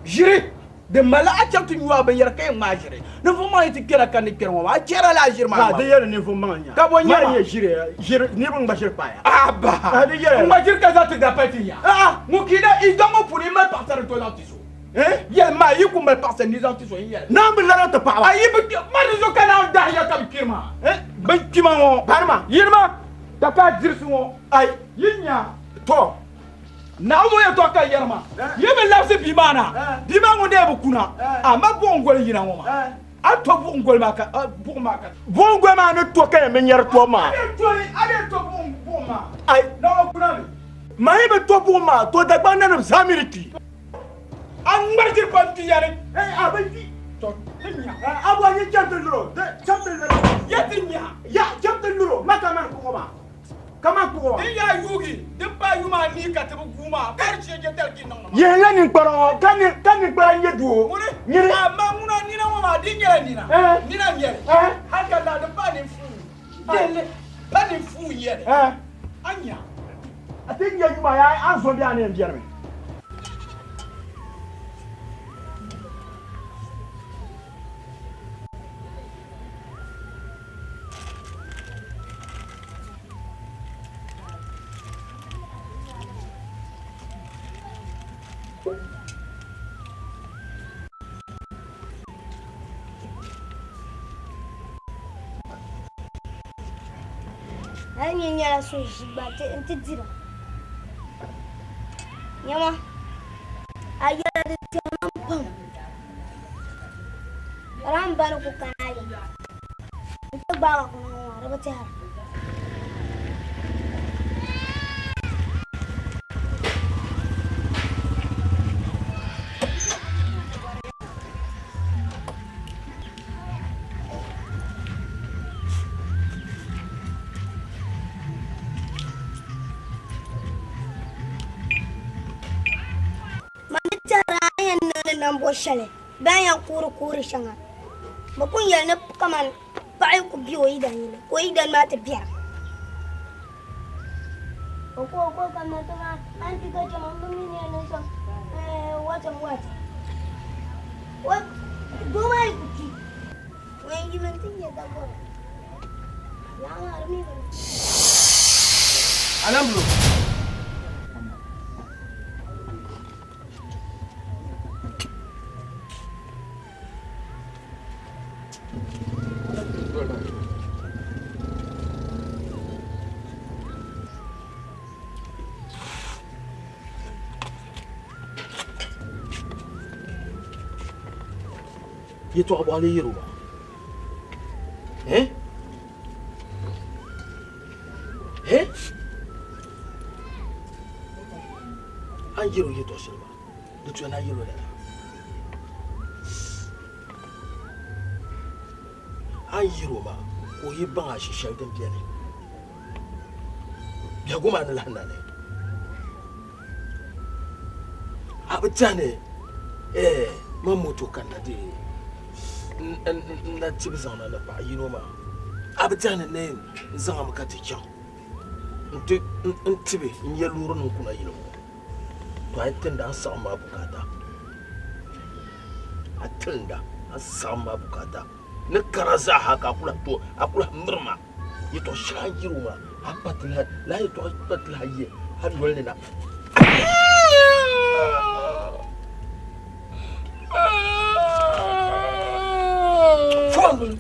Ʒiri din malila a chaŋ ti nyu a binyɛra ka yɛn ŋmaai ʒiri. Ninvuɣ maŋ yi ti kpɛra ka ni kpɛri ŋɔ maa, a chɛrila lala ʒiri maa Di yɛli ninvuɣ maŋ n-nya. Ka bɔ n-nyɛ maa? Ʒiri, ʒiri, niriba ŋma ʒiri paaya. Aba! Di yɛli. Ŋma ʒiri ka zaŋ ti dapali ti nya. Ŋun ka yi daŋ ŋɔ puuni yi mali paɣisari n-tooi zaŋ ti so. Yɛli maa yi ku mali paɣisari ni zaŋ ti so n yɛli. Naawuni bi lana ti paɣaba. A yi bi kpi ma di zuɣu ka Naawuni dahi ya ka bi kpiri maa. Bin kpima ŋɔ. Barima. Yirima ka ka dirisi ŋɔ. Ai. Yi nya. To. Naawuni ŋɔ yɛtɔɣa ka yɛri maa. Yi bi labisi bia maa na. Bia maa ŋun dee bi kuna. A ma buɣim goli yina ŋɔ maa. A to buɣim goli maa ka buɣim maa ka. Buɣim goli maa ni to ka yɛn binyɛri tɔbu maa. A dee to li, a dee to buɣim maa. Ai. Naawuni kuna mi. Ma yi bi to buɣim maa, to Dagbaŋ nanim zaa mi di kpi. A ŋmari jiri pam ti yɛli. A bi kpi. To ti nya. A bɔri yi cham ti luri o. Cham ti luri o. Ya ti nya. Ya cham ti luri o. Ma ka mani kuɣu maa. Ka man kuɣu maa. Din yaa yuugi, din paai yuma anii ka ti bi guui maa, ka di chɛ jɛtali ka yi niŋdi maa. Yihila ninkpara ŋɔ, ka ninkpara n-nyɛ doo. Ŋuni? Nyini. Amaa ŋuna nina ŋɔ maa, di nyɛla nina. Nina n-nyɛ li. Hal ka laa din paai ninfuu yɛlli, pa ninfuu n-nyɛ li. A nya. A ti nya yuma yaa a ni zo bee a ni yɛn biɛrimi. Hali nyini nyɛla so ʒi gba n-ti dira. Nyama, a yɛla di tiɛhi ma pam. Ka daa m ba ni ku kana a yiŋa nti gbaag a kuna ŋɔ maa, di bi tɛhira. Man ni tɛhiri a ni yɛn niŋdi nambo shɛli bee a ni yɛn kuuri kuuri shɛŋa. Bɛ kul yɛli ni kaman paɣa yi kul be o yidan yili ka o yidan maa ti biɛra. O ku o ku kamina ti maa, a ni ti ka chɛ ma, m bi mi ni yɛn niŋ shɛm, what and what. O doo maa yi ku kpi, ŋun yɛn yimi nti nyɛ dabɔra. Lala maa di mi bi niŋ. Alamblo. Yɛtɔɣa bɔhili yɛri o maa. Eh? Eh? A ni yɛri o yɛtɔɣ shɛli maa, di tuya ni a yɛl o lala. A ni yɛr o maa ka o yi baŋ a shi shɛli din beni, biɛhigu maa ni lahi nani. A bi tɛhi ni eh, man moto kanna dee n na tibi zaŋna ni paɣ yino maa. A bi tɛhi ni n zaŋmi ka ti chaŋ. N tibi n ya loori nim kuna yili ŋɔ to a yi tinda a ni saɣim maa bukaata a tinda a ni saɣim maa bukaata ni kara zaaha ka a ku lahi to a ku lahi miri ma yɛtɔɣ shɛli a ni yɛri o maa a pa ti lahi lala yɛtɔɣa pa ti lahi yɛ a noli ni na. Foma noli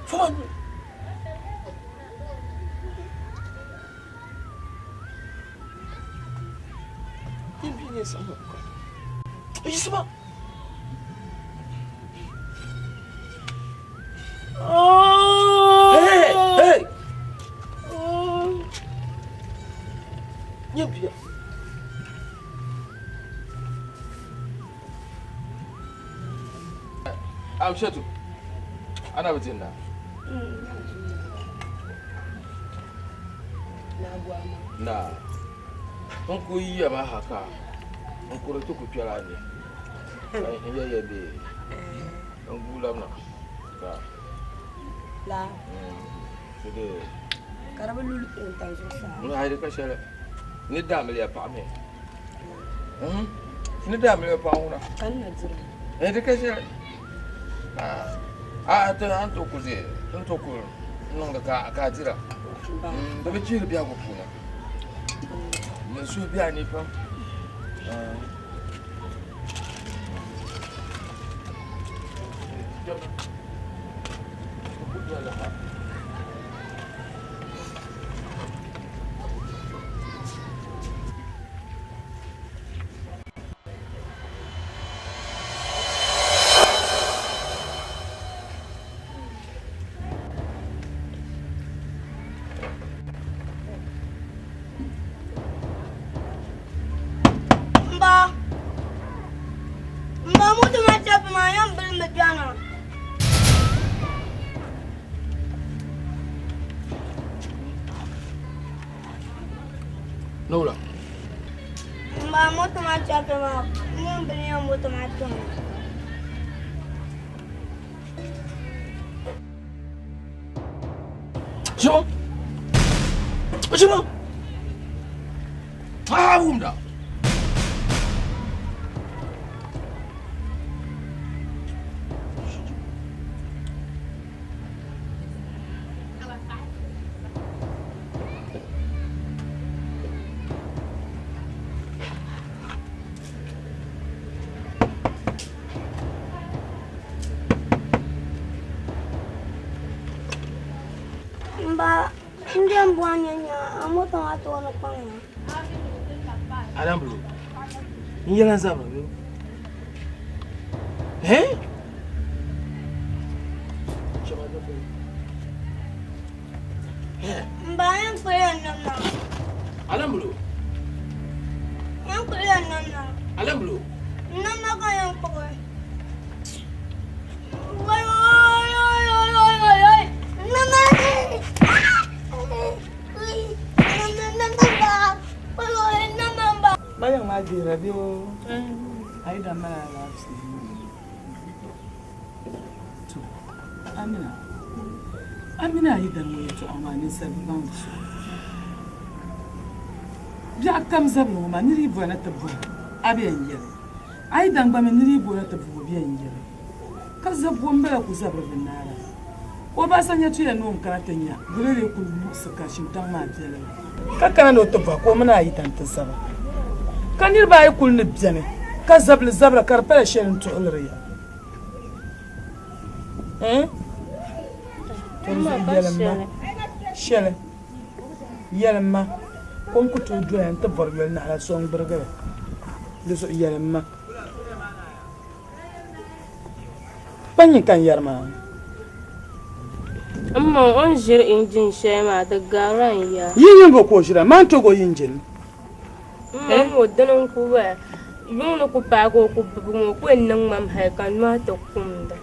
foma noli. Yiɣisima. Hey, hey. Nyɛ bia. Amshatu, ana bi tinda. Na, n ku yɛma ha ka N kuri ti ku kpɛla a ni ka n yɛ yɛ bee n guui labina ka La. ti dee Ka di bi lu wuntaŋ zuɣusaa. N ayi di ka shɛli ni daamiliya paɣa mi ni daamiliya paɣa ŋuna Ka n na diri. Eh, di ka shɛli a ti a ni tooi ku ʒe n tooi ku niŋdi ka a dira di bi chihiri biɛhigu puuni N suhu be a ni pam. Mba mba moto maa chɛpi maa yɛn bilimi bɛni. Nowla. Mba moto maa chɛpi maa yɛn bili yɛn moto maa tɔŋ. Shimo! Shimo! Ah, wumda! M ba, n di yɛn bɔhi nyɛ nya a moto maa tooni kpaŋ maa. Alambulu, n yɛla n zabiri yo. Eh? M ba, yɛn kpuɣi ya nam maa. Alambulu. Yɛn kpuɣi ya nam maa. Alambulu. Nam maa ka yɛn kpuɣi. Mayaŋ maa deera bɛ o a yi daa mali alaafee. To, Amina, a mini a yidana ŋɔ yɛtɔɣa maa ninsal bi baŋ di so. Biɛɣu kam zabili ŋɔ maa nir yi bɔri na ti bɔhi a bɛ yɛn yɛli. A yidan gba mi nir yi bɔri na ti bɔh o bɛ yɛn yɛli. Ka zabuo m-bala ku zabiri bɛ naara. O ba sa nya tuya ni o ni kana ti nya dole lee kuli muɣisi ka shintaŋ maa biɛla la. Ka kana ni o ti bɔhi ka o mini a yidan ti zaba. Ka niriba ayi kuli ni beni ka zabili zabira ka di pala shɛli n-tuɣiliri ya. Eh? To di zuɣu yɛlim ma shɛli. Yɛlim ma ka o ni ku tooi doya nti bɔri yoli naɣila so n-gbirigiri. Di zuɣu yɛlim ma. Pa nyin ka n yɛri maa. M ma o ni ʒiri injin shɛli maa di garila n ya. Yi nyin bo ka o ʒira? Maa n-toog o injin. M ma ŋɔ dini n-ku bala. Yuŋ ni ku paagi o ku bibi ŋɔ ku yɛn niŋ mam hali ka nɔhi ti kumda.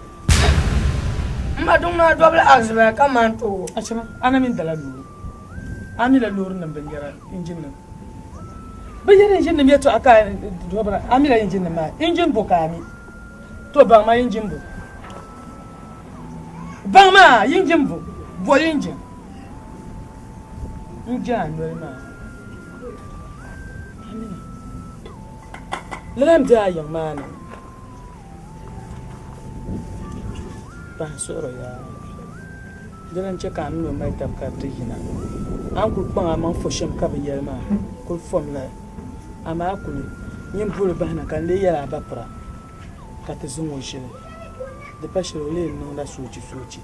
M ma duŋ naa dɔbili arizibaya ka maan toog o. Achama, a na mi dala loori. A mi la loorinima binyɛra injinnim. Binyɛra injinnim yɛtɔɣa ka a dɔbira, a mi la injinnim maa. Injin bo ka a mi? To baŋ ma injin bo. Baŋ ma injin bo. Bo injin. N je a noli maa. Amina. Lala m-be a yiŋ maa ni. Pahi suhiri yaa. Dina n-chɛ ka a min o mali tab ka di yina. A ni kul kpaŋ amaŋ fo shɛm ka bɛ yɛli maa, kul fom li. Amaa a kuli nyin boli bahina ka n lee yɛl a ba pira, ka ti zaŋ o ʒili. Di pa shɛli o lee niŋla soochi soochi.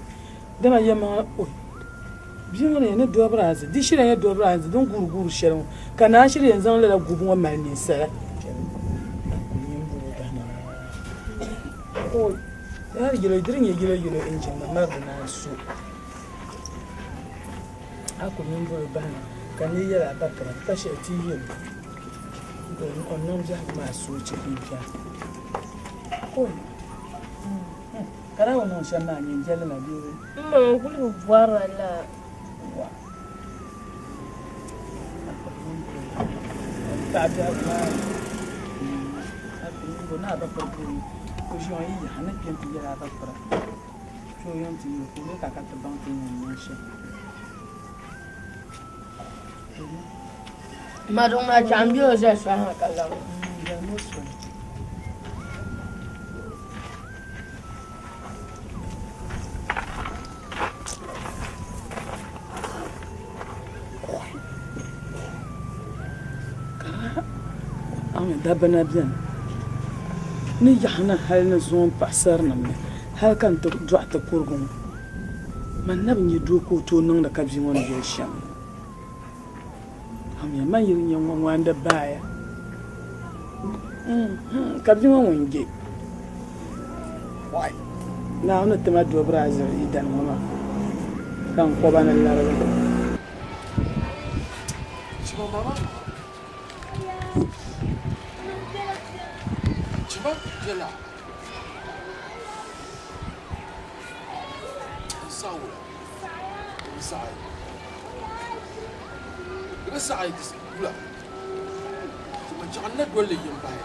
Dama yɛlimaŋli, oi! Bia ŋɔ ni yɛn ni dɔbiri a zi, di shiri yɛn nyɛ dɔbiri a zi din guuri guuri shɛli ŋɔ, ka naa shiri yɛn zaŋ lala gubu ŋɔ mali ninsala. Di ni nyɛ yɛlo yɛlo injin ŋɔ mali di naan so. A ku nyin boli bahina ka n lee yɛl a ba pira, di pa shɛli ti yi yɛl o o niŋ biɛhigu maa soochi n-kpɛm. Ka daa o niŋ shɛm maa nyɛ jɛlli la bee? M ma n kuli bi bɔrila lala. Paɣa biɛhigu maa ni. ni a ba piri puuni o ʒiya ŋɔ yi yaha n ni kpe nti yɛli a ba pira kpe o yɛn ti yɛli ka o mi ka ka ti baŋ ti ni yɛn niŋ shɛm. Ma duŋ maa chaŋ m-be o zali soli ha ka zaŋ. Zalimi o soli. Dabba na biɛni ni yaɣa ni hali ni zuŋɔ paɣasarinim ni hali ka n ti dɔɣi ti kurigi ŋɔ man na bi nya doo ka o tooi niŋdi ka bia ŋɔ ni yɛli shɛm amiya man yi di nyɛ ŋɔ ŋɔ n di baaya ka bia ŋɔ ŋun je Naawuni ni ti ma doo Brazil yidana ŋɔ maa ka n kɔba ni larigi. Chima mama. Chima biɛla. N saɣi wula. Di bi saɣi. Di bi saɣi wula. Chima chaɣ n na dolli yim bahi.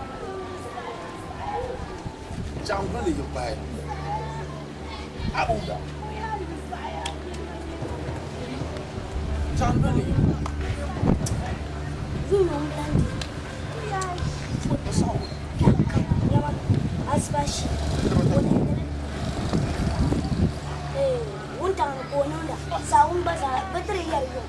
Chaɣ n dolli yim bahi. A bi wula. Chaɣ n dolli yim bahi. N saɣi wula. Wuntaŋ ni ka o niŋda saawun gba zaa bɛ tiri yɛri yom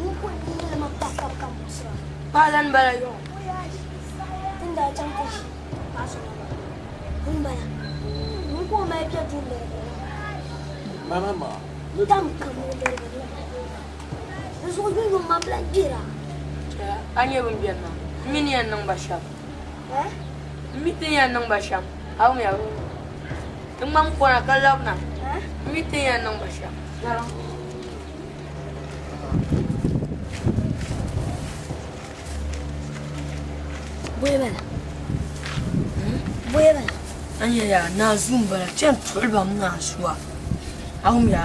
ŋun ku niŋli ma pa ka bi ka muɣisira. Paɣa lan bala yom. Tin daa chaŋ ti ʒi paɣa so naba ŋun bala ŋun ka o mali kpɛ duu lirigiri ma tam kam o lirigiri la di zuɣu yomyom maa bi lahi gbira. A nyɛ bɛn beni maa, m mi ni yɛn niŋ ba shɛm. M mi ti ni yɛn niŋ ba shɛm. A wumya bɛ ti ŋmaŋ kɔna ka labina. M mi ti ni yɛn niŋ ba shɛm. Bɔya bala. Bɔya bala. A nyɛ yaa naanzuu m-bala chani tuɣili ba mi naanzua. A wumya?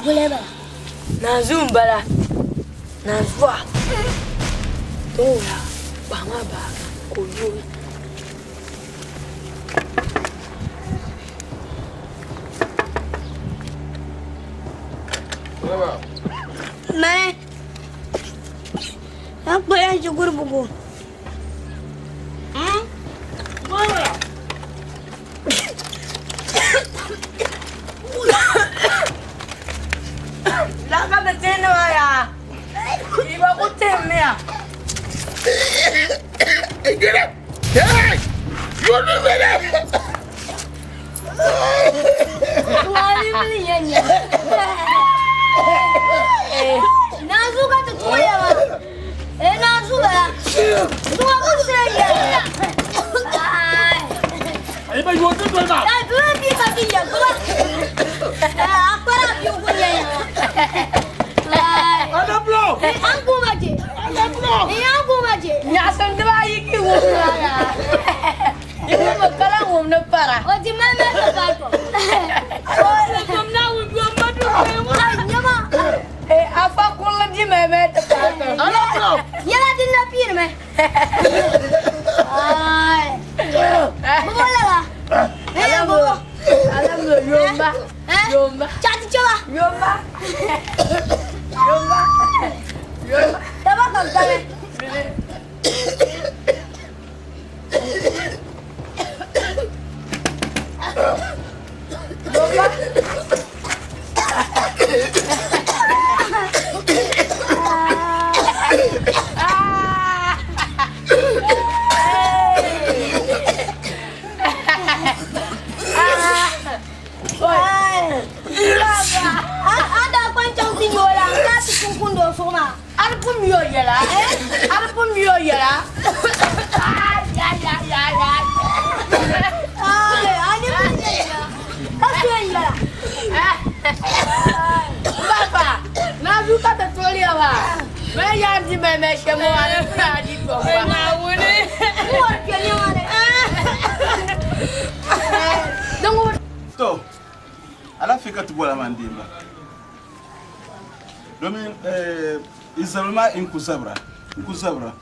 Bɔya bala. Naanzuu m-bala. Naanzua. Ti wumya paɣa maa baa ka o yooi. Mani, an kpuɣi ya ʒi guribugu. Laka ti tini maa yaa. Yi ba ku tihimmiya. Get up! Hey! You're the winner! Naanzuu ka ti tuɣiya maa. Eh, naanzuu bala. Zuŋɔ ku sira yɛli. Ayi ba yooi dundoli maa. Dai, bɛ bi ka ti yɛ gbuba. A kpara biu ku yɛ ya. Alablo! An kuma je. Alablo! An kuma je. Nyaɣisim dibaayi ki wum maa yaa. Yi mi ka lan wum ni para. O di mali mali ka baai tɔ. Eh, afa kurili di mali mali ti paai tɔ. Alablo! Yɛla din na piiri mi. Ai. Bubu lala. Eh, bubu. Alablo, yomba. Yomba. Chati chaba. Yomba. Yomba. Yomba. Daba kam tame. A daa kpa n-chaŋ ti nya o la, n-daa ti kunkundi o zuɣu maa. A di pun mi o yɛla. A di pun mi o yɛla. Ai, a ni pun nyɛ ya. Ka so n-yɛla. Papa, naanzuu ka ti tuɣiliya maa. Mali yaa di mali mali shɛm ŋɔ maa, a di pun a di tɔbu ba. N wari kpe nɛma ni. To, alaafee ka ti bɔla maa n-deemba. Domin yi zabili maa n ku zabira, n ku zabira.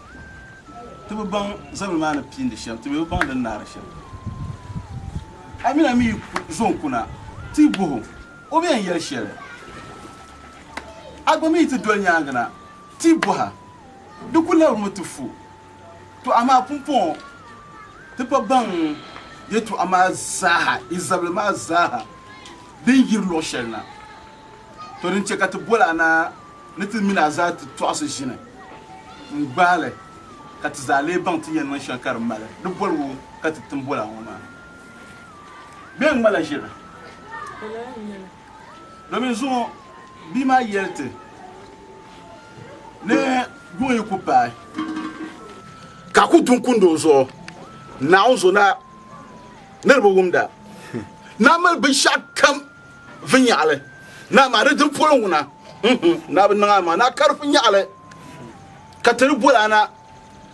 Ti bi baŋ zabili maa ni piindi shɛm, ti mi bi baŋ di ni naari shɛm. A mini a mi yi zo n-kuna, ti yi bɔh o, o bi yɛn yɛli shɛli. A gba mi yi ti doli nyaaŋa na, ti yi bɔh a, di ku labirimi ti fu. To amaa pumpɔŋɔ ti pa baŋ yɛtɔɣa maa zaaha, yi zabili maa zaaha din yiri luɣ shɛli na. To din chɛ ka ti bol a na ni ti min a zaa ti tɔɣisi ʒini n-gbaai li, ka ti zaa lee baŋ ti yɛn niŋ shɛm ka di mali di boligu ka ti tim bol a ŋɔ maa. Bee n-ŋmala ʒiri? Domin zuŋɔ bia maa yɛli ti ni yuŋ yi ku paai ka a ku du n-kundi o zuɣu, Naawuni zo na ni di bi wumda. Ni a mali binshɛɣu kam viɛnyɛɣili ni amaa di dini polo ŋuna, ni a bi niŋ a maŋa ni a kari viɛnyɛɣili ka ti di bol a na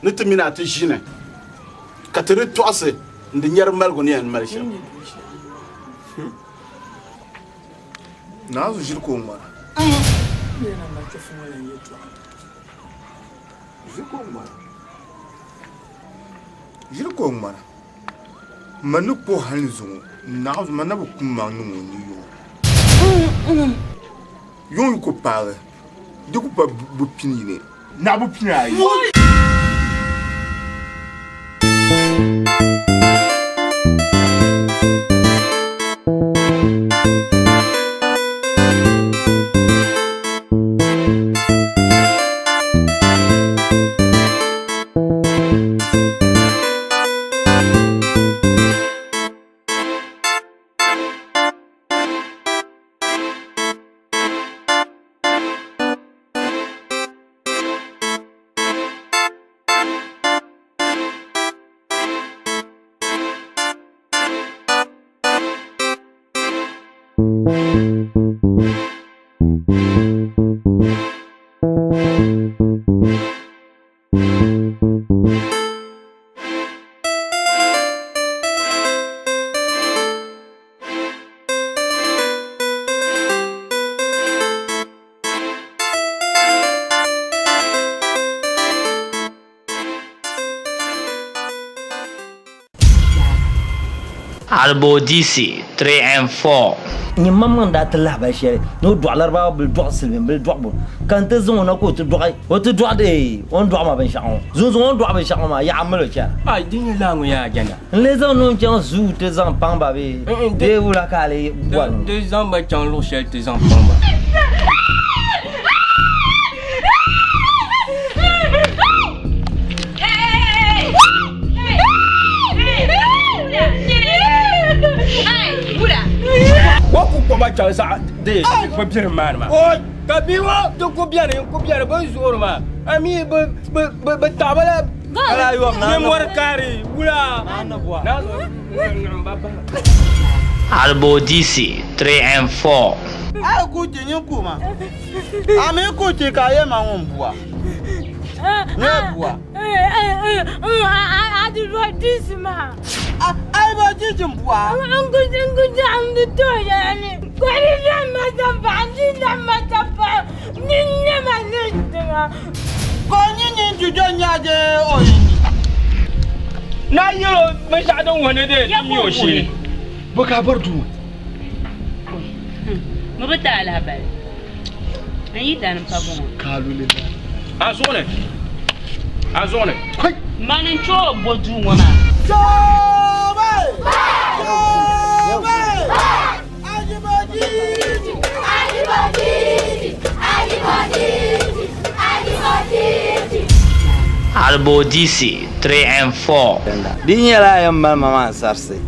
ni ti mini a ti ʒini ka ti di tɔɣisi n-di nyari maligu ni yɛn mali shɛm. Naanzu ʒiri ka o ŋmara. Ʒiri ka o ŋmara. Ʒiri ka o ŋmara. Ma ni kpuɣi hali ni zuŋɔ, naanzu ma na bi kum maŋ niŋ o ni yuŋɔ. Yuŋ yi ku paagi, di ku pa bu pini yini. Naɣ bu pini ayi. Albodisi 3 and 4. Nyini maŋmaŋ daa ti lahibali shɛli ni o dɔɣi Laribawa bili dɔɣi silimiin bili dɔɣibu ka n ti zaŋ o na ka o ti dɔɣi o ti dɔɣi dee o ni dɔɣi ma binshɛɣu ŋɔ zunzuŋ o ni dɔɣi binshɛɣu ŋɔ maa yaɣa m-mali o chana. Ai di nyɛ laa ŋɔ yaa jana. N lee zaŋ ni o chaŋ zuu ti zaŋ paŋ ba bee bee wula ka a lee bɔri ni? Di zaŋ ba chaŋ luɣ shɛli ti zaŋ paŋ ba. O ku kpɔma chaŋ zaɣ de bi birim maa ni maa. Ka bia ŋɔ ti ku beni n-ku beni bɛ ni zuɣuri maa a mi bɛ taɣi ba la Ni mɔri kaari wula. Albodisi 3 and 4. A ku ti nyin kuma. A mi ku ti ka ye ma ŋun bua. Nye bua. A di bo disi ma. A yi bo disi bua. Ngu ngu jaɣam di to yani. Kɔri zaŋ ma tapaɣa, di zaŋ ma tapaɣa. Ni nyɛma ni tiŋa. Ka o nyin nyin jujo nyaje o yi ni. Na yɛl o binshɛɣu din wuhi ni di yi o shee. Bɔ ka a bɔri duu ŋɔ? Ŋɔ bi ti a lahibali. N yi dani m-pa bɔŋɔ. Kaaluli la. A zuɣu ni. A zuɣu ni. Mani n-chɛ o bo duu ŋɔ maa. Choomai! Choomai! Albodisi 3 and 4. Di nyɛla a yɛn mali ma maa ansarisi,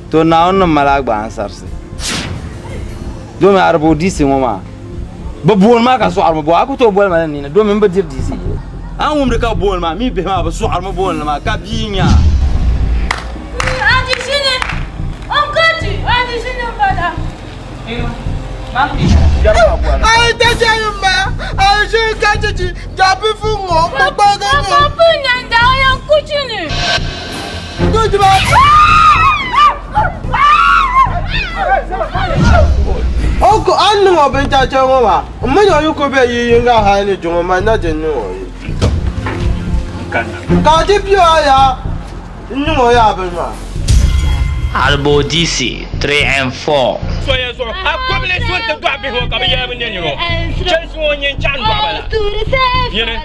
to Naawuni ni mali a gba ansarisi. Domi Arbodisi ŋɔ maa, bɛ booni ma ka sɔɣirimi bɔ, a ku tooi boli ma ni nini domi m bi diri DC. A ni wumdi ka bɛ booni ma, mi bihi maa bɛ sɔɣirimi booni li maa ka bia nya a. niŋ o binchacha ŋɔ maa, m mi ni o yi kul be yi yiŋga hal ni juŋɔ, man na di niŋ o yi. Ka a ti piɛ o yaa n-niŋ o yaa bini maa. Albodisi 3 and 4. Soya zuɣu a kɔbili so nti dɔɣi bihi ŋɔ ka bɛ yɛli bi ne nira o. Chɛlisi ŋɔ n-nyɛ n-chaɣi n-dɔɣi ba la. Nyini.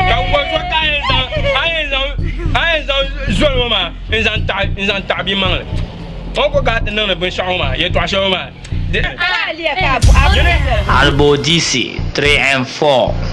Ka n bɔri so ka a yɛn zaŋ a yɛn zaŋ a yɛn zaŋ zoli ŋɔ maa n zaŋ taɣi n zaŋ taɣi bia maŋli o ni ku ka a ti niŋdi binshɛɣu ŋɔ maa yɛltɔɣa shɛli ŋɔ maa Albodisi 3 and 4.